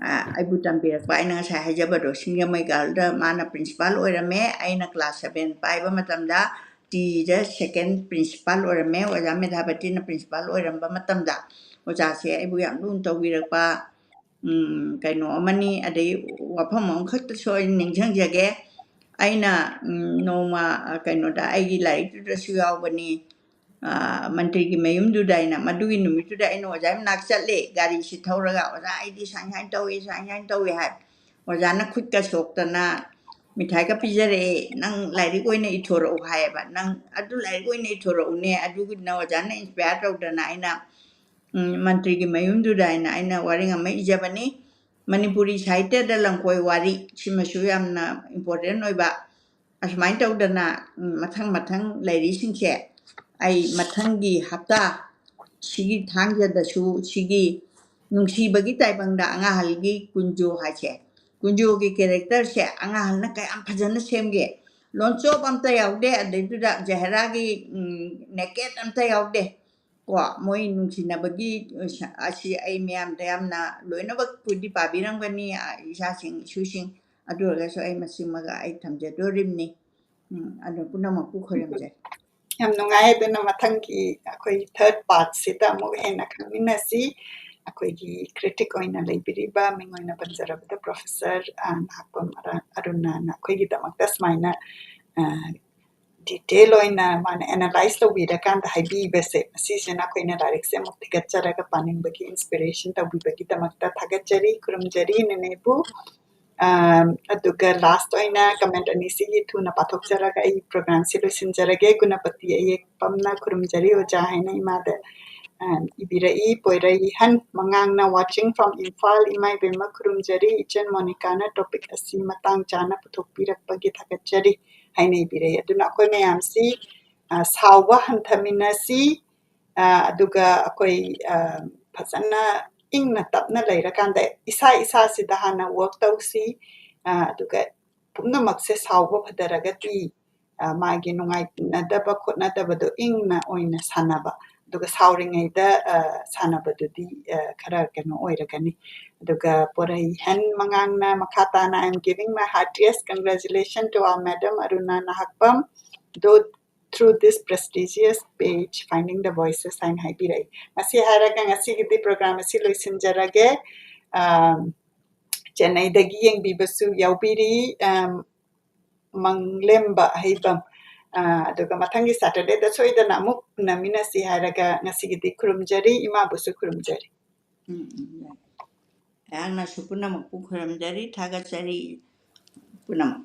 ꯑ, ꯑꯩꯕꯨ ꯇꯝꯕꯤꯔꯛꯄ, ꯑꯩꯅ ꯉꯁꯥꯏ ꯍꯥꯏꯖꯕꯗꯣ, ꯁꯤꯡꯖꯃꯩ ꯒꯥꯔꯜꯗ ꯃꯥꯅ principal ꯑꯣꯏꯔꯝꯃꯦ꯫ ꯑꯩꯅ class seven ꯄꯥꯏꯕ ꯃꯇꯝꯗ ꯇꯤꯗ ꯁꯦꯀꯦꯟ ꯄ꯭ꯔꯤꯟꯁꯤꯄꯥꯜ ꯑꯣꯏꯔꯝꯃꯦ꯫ ꯑꯣꯖꯥ ꯃꯦꯙꯥꯚꯇꯤꯅ ꯄ꯭ꯔꯤꯟꯁꯤꯄꯥꯜ ꯑꯣꯏꯔꯝꯕ ꯃꯇꯝꯗ ꯑꯣꯖꯥꯁꯦ ꯑꯩꯕꯨ ꯌꯥꯝ ꯂꯨꯅ ꯇꯧꯕꯤꯔꯛꯄ, ꯎꯝ, ꯀꯩꯅꯣ ꯑꯃꯅꯤ꯫ ꯑꯗꯩ ꯋꯥꯐꯝ ꯑꯃꯈꯛꯇꯁꯨ ꯑꯩ ꯅꯤꯡꯁꯤꯡꯖꯒꯦ꯫ ꯑꯩꯅ, ꯎꯝ, ꯅꯣꯡꯃ, ꯑ, ꯀꯩꯅꯣꯗ ꯑꯩꯒꯤ ꯂꯥꯏꯔꯤꯛꯇꯨꯗꯁꯨ ꯌꯥꯎꯕꯅꯤ, ꯑ, ꯃꯟꯇ꯭ꯔꯤꯒꯤ ꯃꯌꯨꯝꯗꯨꯗ ꯑꯩꯅ, ꯃꯗꯨꯒꯤ ꯅꯨꯃꯤꯠꯇꯨꯗ ꯑꯩꯅ ꯑꯣꯖꯥꯒꯤ ꯃꯅꯥꯛ ꯆꯠꯂꯦ, ꯒꯥꯔꯤꯁꯤ ꯊꯧꯔꯒ, "ꯑꯣꯖꯥ, ꯑꯩꯗꯤ ꯁꯨꯃꯥꯏ ꯁꯨꯃꯥꯏꯅ ꯇꯧꯏ, ꯁꯨꯃꯥꯏ ꯁꯨꯃꯥꯏꯅ ꯇꯧꯏ" ꯍꯥꯏ꯫ ꯑꯣꯖꯥꯅ ꯈꯨꯠꯀ ꯁꯣꯛꯇꯅ ꯃꯤꯊꯥꯏꯒ ꯄꯤꯖꯔꯛꯑꯦ꯫ "ꯅꯪ ꯂꯥꯏꯔꯤꯛ ꯑꯣꯏꯅ ꯏꯊꯣꯔꯛꯎ" ꯍꯥꯏꯌꯦꯕ꯫ "ꯅꯪ ꯑꯗꯨ ꯂꯥꯏꯔꯤꯛ ꯑꯣꯏꯅ ꯏꯊꯣꯔꯛꯎꯅꯦ"꯫ ꯑꯗꯨꯒꯤꯗꯨꯅ ꯑꯣꯖꯥꯅ inspire ꯇꯧꯗꯅ ꯑꯩꯅ, ꯎꯝ, ꯃꯟꯇ꯭ꯔꯤꯒꯤ ꯃꯌꯨꯝꯗꯨꯗ ꯍꯥꯏꯅ ꯑꯩꯅ ꯋꯥꯔꯦꯡ ꯑꯃ ꯏꯖꯕꯅꯤ꯫ ꯃꯅꯤꯄꯨꯔꯤ ꯁꯥꯍꯤꯇ꯭ꯌꯗ ꯂꯝꯀꯣꯏ ꯋꯥꯔꯤ ꯁꯤꯃꯁꯨ ꯌꯥꯝꯅ important ꯑꯣꯏꯕ꯫ ꯑꯁꯨꯃꯥꯏꯅ ꯇꯧꯗꯅ, ꯎꯝ, ꯃꯊꯪ ꯃꯊꯪ ꯂꯩꯔꯤꯁꯤꯡꯁꯦ ꯑꯩ ꯃꯊꯪꯒꯤ ꯍꯞꯇꯥ ꯁꯤꯒꯤ ꯊꯥꯡꯖꯗꯁꯨ ꯁꯤꯒꯤ ꯅꯨꯡꯁꯤꯕꯒꯤ ꯇꯥꯏꯕꯪꯗ ꯑꯉꯥꯡꯍꯜꯒꯤ ꯀꯨꯟꯖꯣ ꯍꯥꯏꯁꯦ, ꯀꯨꯟꯖꯣꯒꯤ characterꯁꯦ ꯑꯉꯥꯡꯍꯜꯅ ꯀꯌꯥꯝ ꯐꯖꯅ ꯁꯦꯝꯒꯦ꯫ ꯂꯣꯟꯆꯣꯞ ꯑꯝꯇ ꯌꯥꯎꯗꯦ, ꯑꯗꯩꯗꯨꯗ ꯖꯍꯦꯔꯥꯒꯤ, ꯎꯝ, naked ꯑꯝꯇ ꯌꯥꯎꯗꯦ꯫ ꯀꯣ, ꯃꯣꯏ ꯅꯨꯡꯁꯤꯅꯕꯒꯤ, ꯑ, ꯑꯁꯤ ꯑꯩ ꯃꯌꯥꯝꯗ ꯌꯥꯝꯅ ꯂꯣꯏꯅꯃꯛꯄꯨꯗꯤ ꯄꯥꯕꯤꯔꯝꯒꯅꯤ, ꯑ, ꯏꯆꯥꯁꯤꯡ, ꯏꯁꯨꯁꯤꯡ꯫ ꯑꯗꯨ ꯑꯣꯏꯔꯒꯁꯨ ꯑꯩ ꯃꯁꯤꯃꯒ ꯑꯩ ꯊꯝꯖꯗꯣꯔꯤꯕꯅꯤ꯫ ꯎꯝ, ꯑꯗꯨ ꯄꯨꯝꯅꯃꯛꯄꯨ ꯈꯣꯏꯔꯝꯖꯔꯤ꯫ ꯌꯥꯝ ꯅꯨꯡꯉꯥꯏ꯫ ꯑꯗꯨꯅ ꯃꯊꯪꯒꯤ ꯑꯩꯈꯣꯏ third partꯁꯤꯗ ꯑꯃꯨꯛ ꯍꯦꯟꯅ ꯈꯪꯃꯤꯟꯅꯁꯤ꯫ ꯑꯩꯈꯣꯏꯒꯤ critic ꯑꯣꯏꯅ ꯂꯩꯕꯤꯔꯤꯕ ꯃꯤꯡ ꯑꯣꯏꯅ ꯄꯟꯖꯔꯕꯗ Professor, ꯑ, ꯅꯍꯥꯛꯄꯝ ꯑꯔ-, ꯑꯔꯨꯅꯥꯅ ꯑꯩꯈꯣꯏꯒꯤꯗꯃꯛꯇ ꯁꯨꯃꯥꯏꯅ, ꯑ, detail ꯑꯣꯏꯅ ꯃꯥꯅ analyse ꯇꯧꯕꯤꯔꯀꯥꯟꯗ ꯍꯥꯏꯕꯤꯕꯁꯦ, ꯑꯁꯤꯁꯤꯅ ꯑꯩꯈꯣꯏꯅ ꯂꯥꯏꯔꯤꯛꯁꯦ ꯑꯃꯨꯛ ꯊꯤꯒꯠꯆꯔꯒ ꯄꯥꯅꯤꯡꯕꯒꯤ inspiration ꯇꯧꯕꯤꯕꯒꯤꯗꯃꯛꯇ ꯊꯥꯒꯠꯆꯔꯤ, ꯈꯨꯔꯨꯝꯖꯔꯤ ꯅꯦꯅꯦꯕꯨ꯫ ꯑꯝ, ꯑꯗꯨꯒ last ꯑꯣꯏꯅ comment ꯑꯅꯤꯁꯤꯒꯤ ꯊꯨꯅ ꯄꯥꯊꯣꯛꯆꯔꯒ ꯑꯩ programꯁꯦ ꯂꯣꯏꯁꯤꯟꯖꯔꯒꯦ꯫ ꯒꯨꯅꯄꯇꯤ ꯑꯌꯦꯛꯄꯝꯅ ꯈꯨꯔꯨꯝꯖꯔꯤ ꯑꯣꯖꯥ ꯍꯥꯏꯅ ꯏꯃꯥꯗ, ꯑꯝ, ꯏꯕꯤꯔꯛꯏ꯫ ꯄꯣꯏꯔꯩꯍꯟ ꯃꯉꯥꯡꯅ watching from ꯏꯝꯐꯥꯜ, ꯏꯃꯥ ꯏꯕꯦꯝꯃ ꯈꯨꯔꯨꯝꯖꯔꯤ꯫ ꯏꯆꯟ ꯃꯣꯅꯤꯀꯥꯅ topic ꯑꯁꯤ ꯃꯇꯥꯡ ꯆꯥꯅ ꯄꯨꯊꯣꯛꯄꯤꯔꯛꯄꯒꯤ ꯊꯥꯒꯠꯆꯔꯤ ꯍꯥꯏꯅ ꯏꯕꯤꯔꯛꯏ꯫ ꯑꯗꯨꯅ ꯑꯩꯈꯣꯏ ꯃꯌꯥꯝꯁꯤ, ꯑ, ꯁꯥꯎꯕ ꯍꯟꯊꯃꯤꯟꯅꯁꯤ, ꯑ, ꯑꯗꯨꯒ ꯑꯩꯈꯣꯏ, ꯑ, ꯐꯖꯅ ꯏꯪꯅ ꯇꯞꯅ ꯂꯩꯔꯀꯥꯟꯗ ꯏꯁꯥ ꯏꯁꯥꯁꯤꯗ ꯍꯥꯟꯅ work ꯇꯧꯁꯤ꯫ ꯑ, ꯑꯗꯨꯒ ꯄꯨꯝꯅꯃꯛꯁꯦ ꯁꯥꯎꯕ ꯐꯊꯔꯒꯗꯤ, ꯑ, ꯃꯥꯒꯤ ꯅꯨꯡꯉꯥꯏꯅꯗꯕ ꯈꯣꯠꯅꯗꯕꯗꯣ ꯏꯪꯅ ꯑꯣꯏꯅ ꯁꯥꯟꯅꯕ, ꯑꯗꯨꯒ ꯁꯥꯎꯔꯤꯉꯩꯗ, ꯑ, ꯁꯥꯟꯅꯕꯗꯨꯗꯤ, ꯑ, ꯈꯔ ꯀꯩꯅꯣ ꯑꯣꯏꯔꯒꯅꯤ꯫ ꯑꯗꯨꯒ ꯄꯣꯔꯩꯍꯟ ꯃꯉꯥꯡꯅ ꯃꯈꯥ ꯇꯥꯅ, "I am giving my heartiest congratulations to our madam Aruna Nahakpam, though through this prestigious page, Finding the Voices ꯍꯥꯏꯅ ꯍꯥꯏꯕꯤꯔꯛꯏ꯫ ꯃꯁꯤ ꯍꯥꯏꯔꯒ ꯉꯁꯤꯒꯤꯗꯤ program ꯑꯁꯤ ꯂꯣꯏꯁꯤꯟꯖꯔꯒꯦ꯫ ꯑꯥ, ꯆꯦꯟꯅꯩꯗꯒꯤ ꯌꯦꯡꯕꯤꯕꯁꯨ ꯌꯥꯎꯕꯤꯔꯤ꯫ ꯑꯥ, ꯃꯪꯂꯦꯝꯕ ꯍꯩꯕꯝ꯫ ꯑꯥ, ꯑꯗꯨꯒ ꯃꯊꯪꯒꯤ Saturdayꯗ ꯁꯣꯏꯗꯅ ꯑꯃꯨꯛ ꯎꯅꯃꯤꯟꯅꯁꯤ ꯍꯥꯏꯔꯒ ꯉꯁꯤꯒꯤꯗꯤ ꯈꯨꯔꯨꯝꯖꯔꯤ, ꯏꯃꯥꯕꯨꯁꯨ ꯈꯨꯔꯨꯝꯖꯔꯤ꯫ ꯎꯝ, ꯎꯝ, ꯌꯥꯏ꯫ ꯑꯩꯍꯥꯛꯅꯁꯨ ꯄꯨꯝꯅꯃꯛꯄꯨ ꯈꯨꯔꯨꯝꯖꯔꯤ, ꯊꯥꯒꯠꯆꯔꯤ ꯄꯨꯝꯅꯃꯛ꯫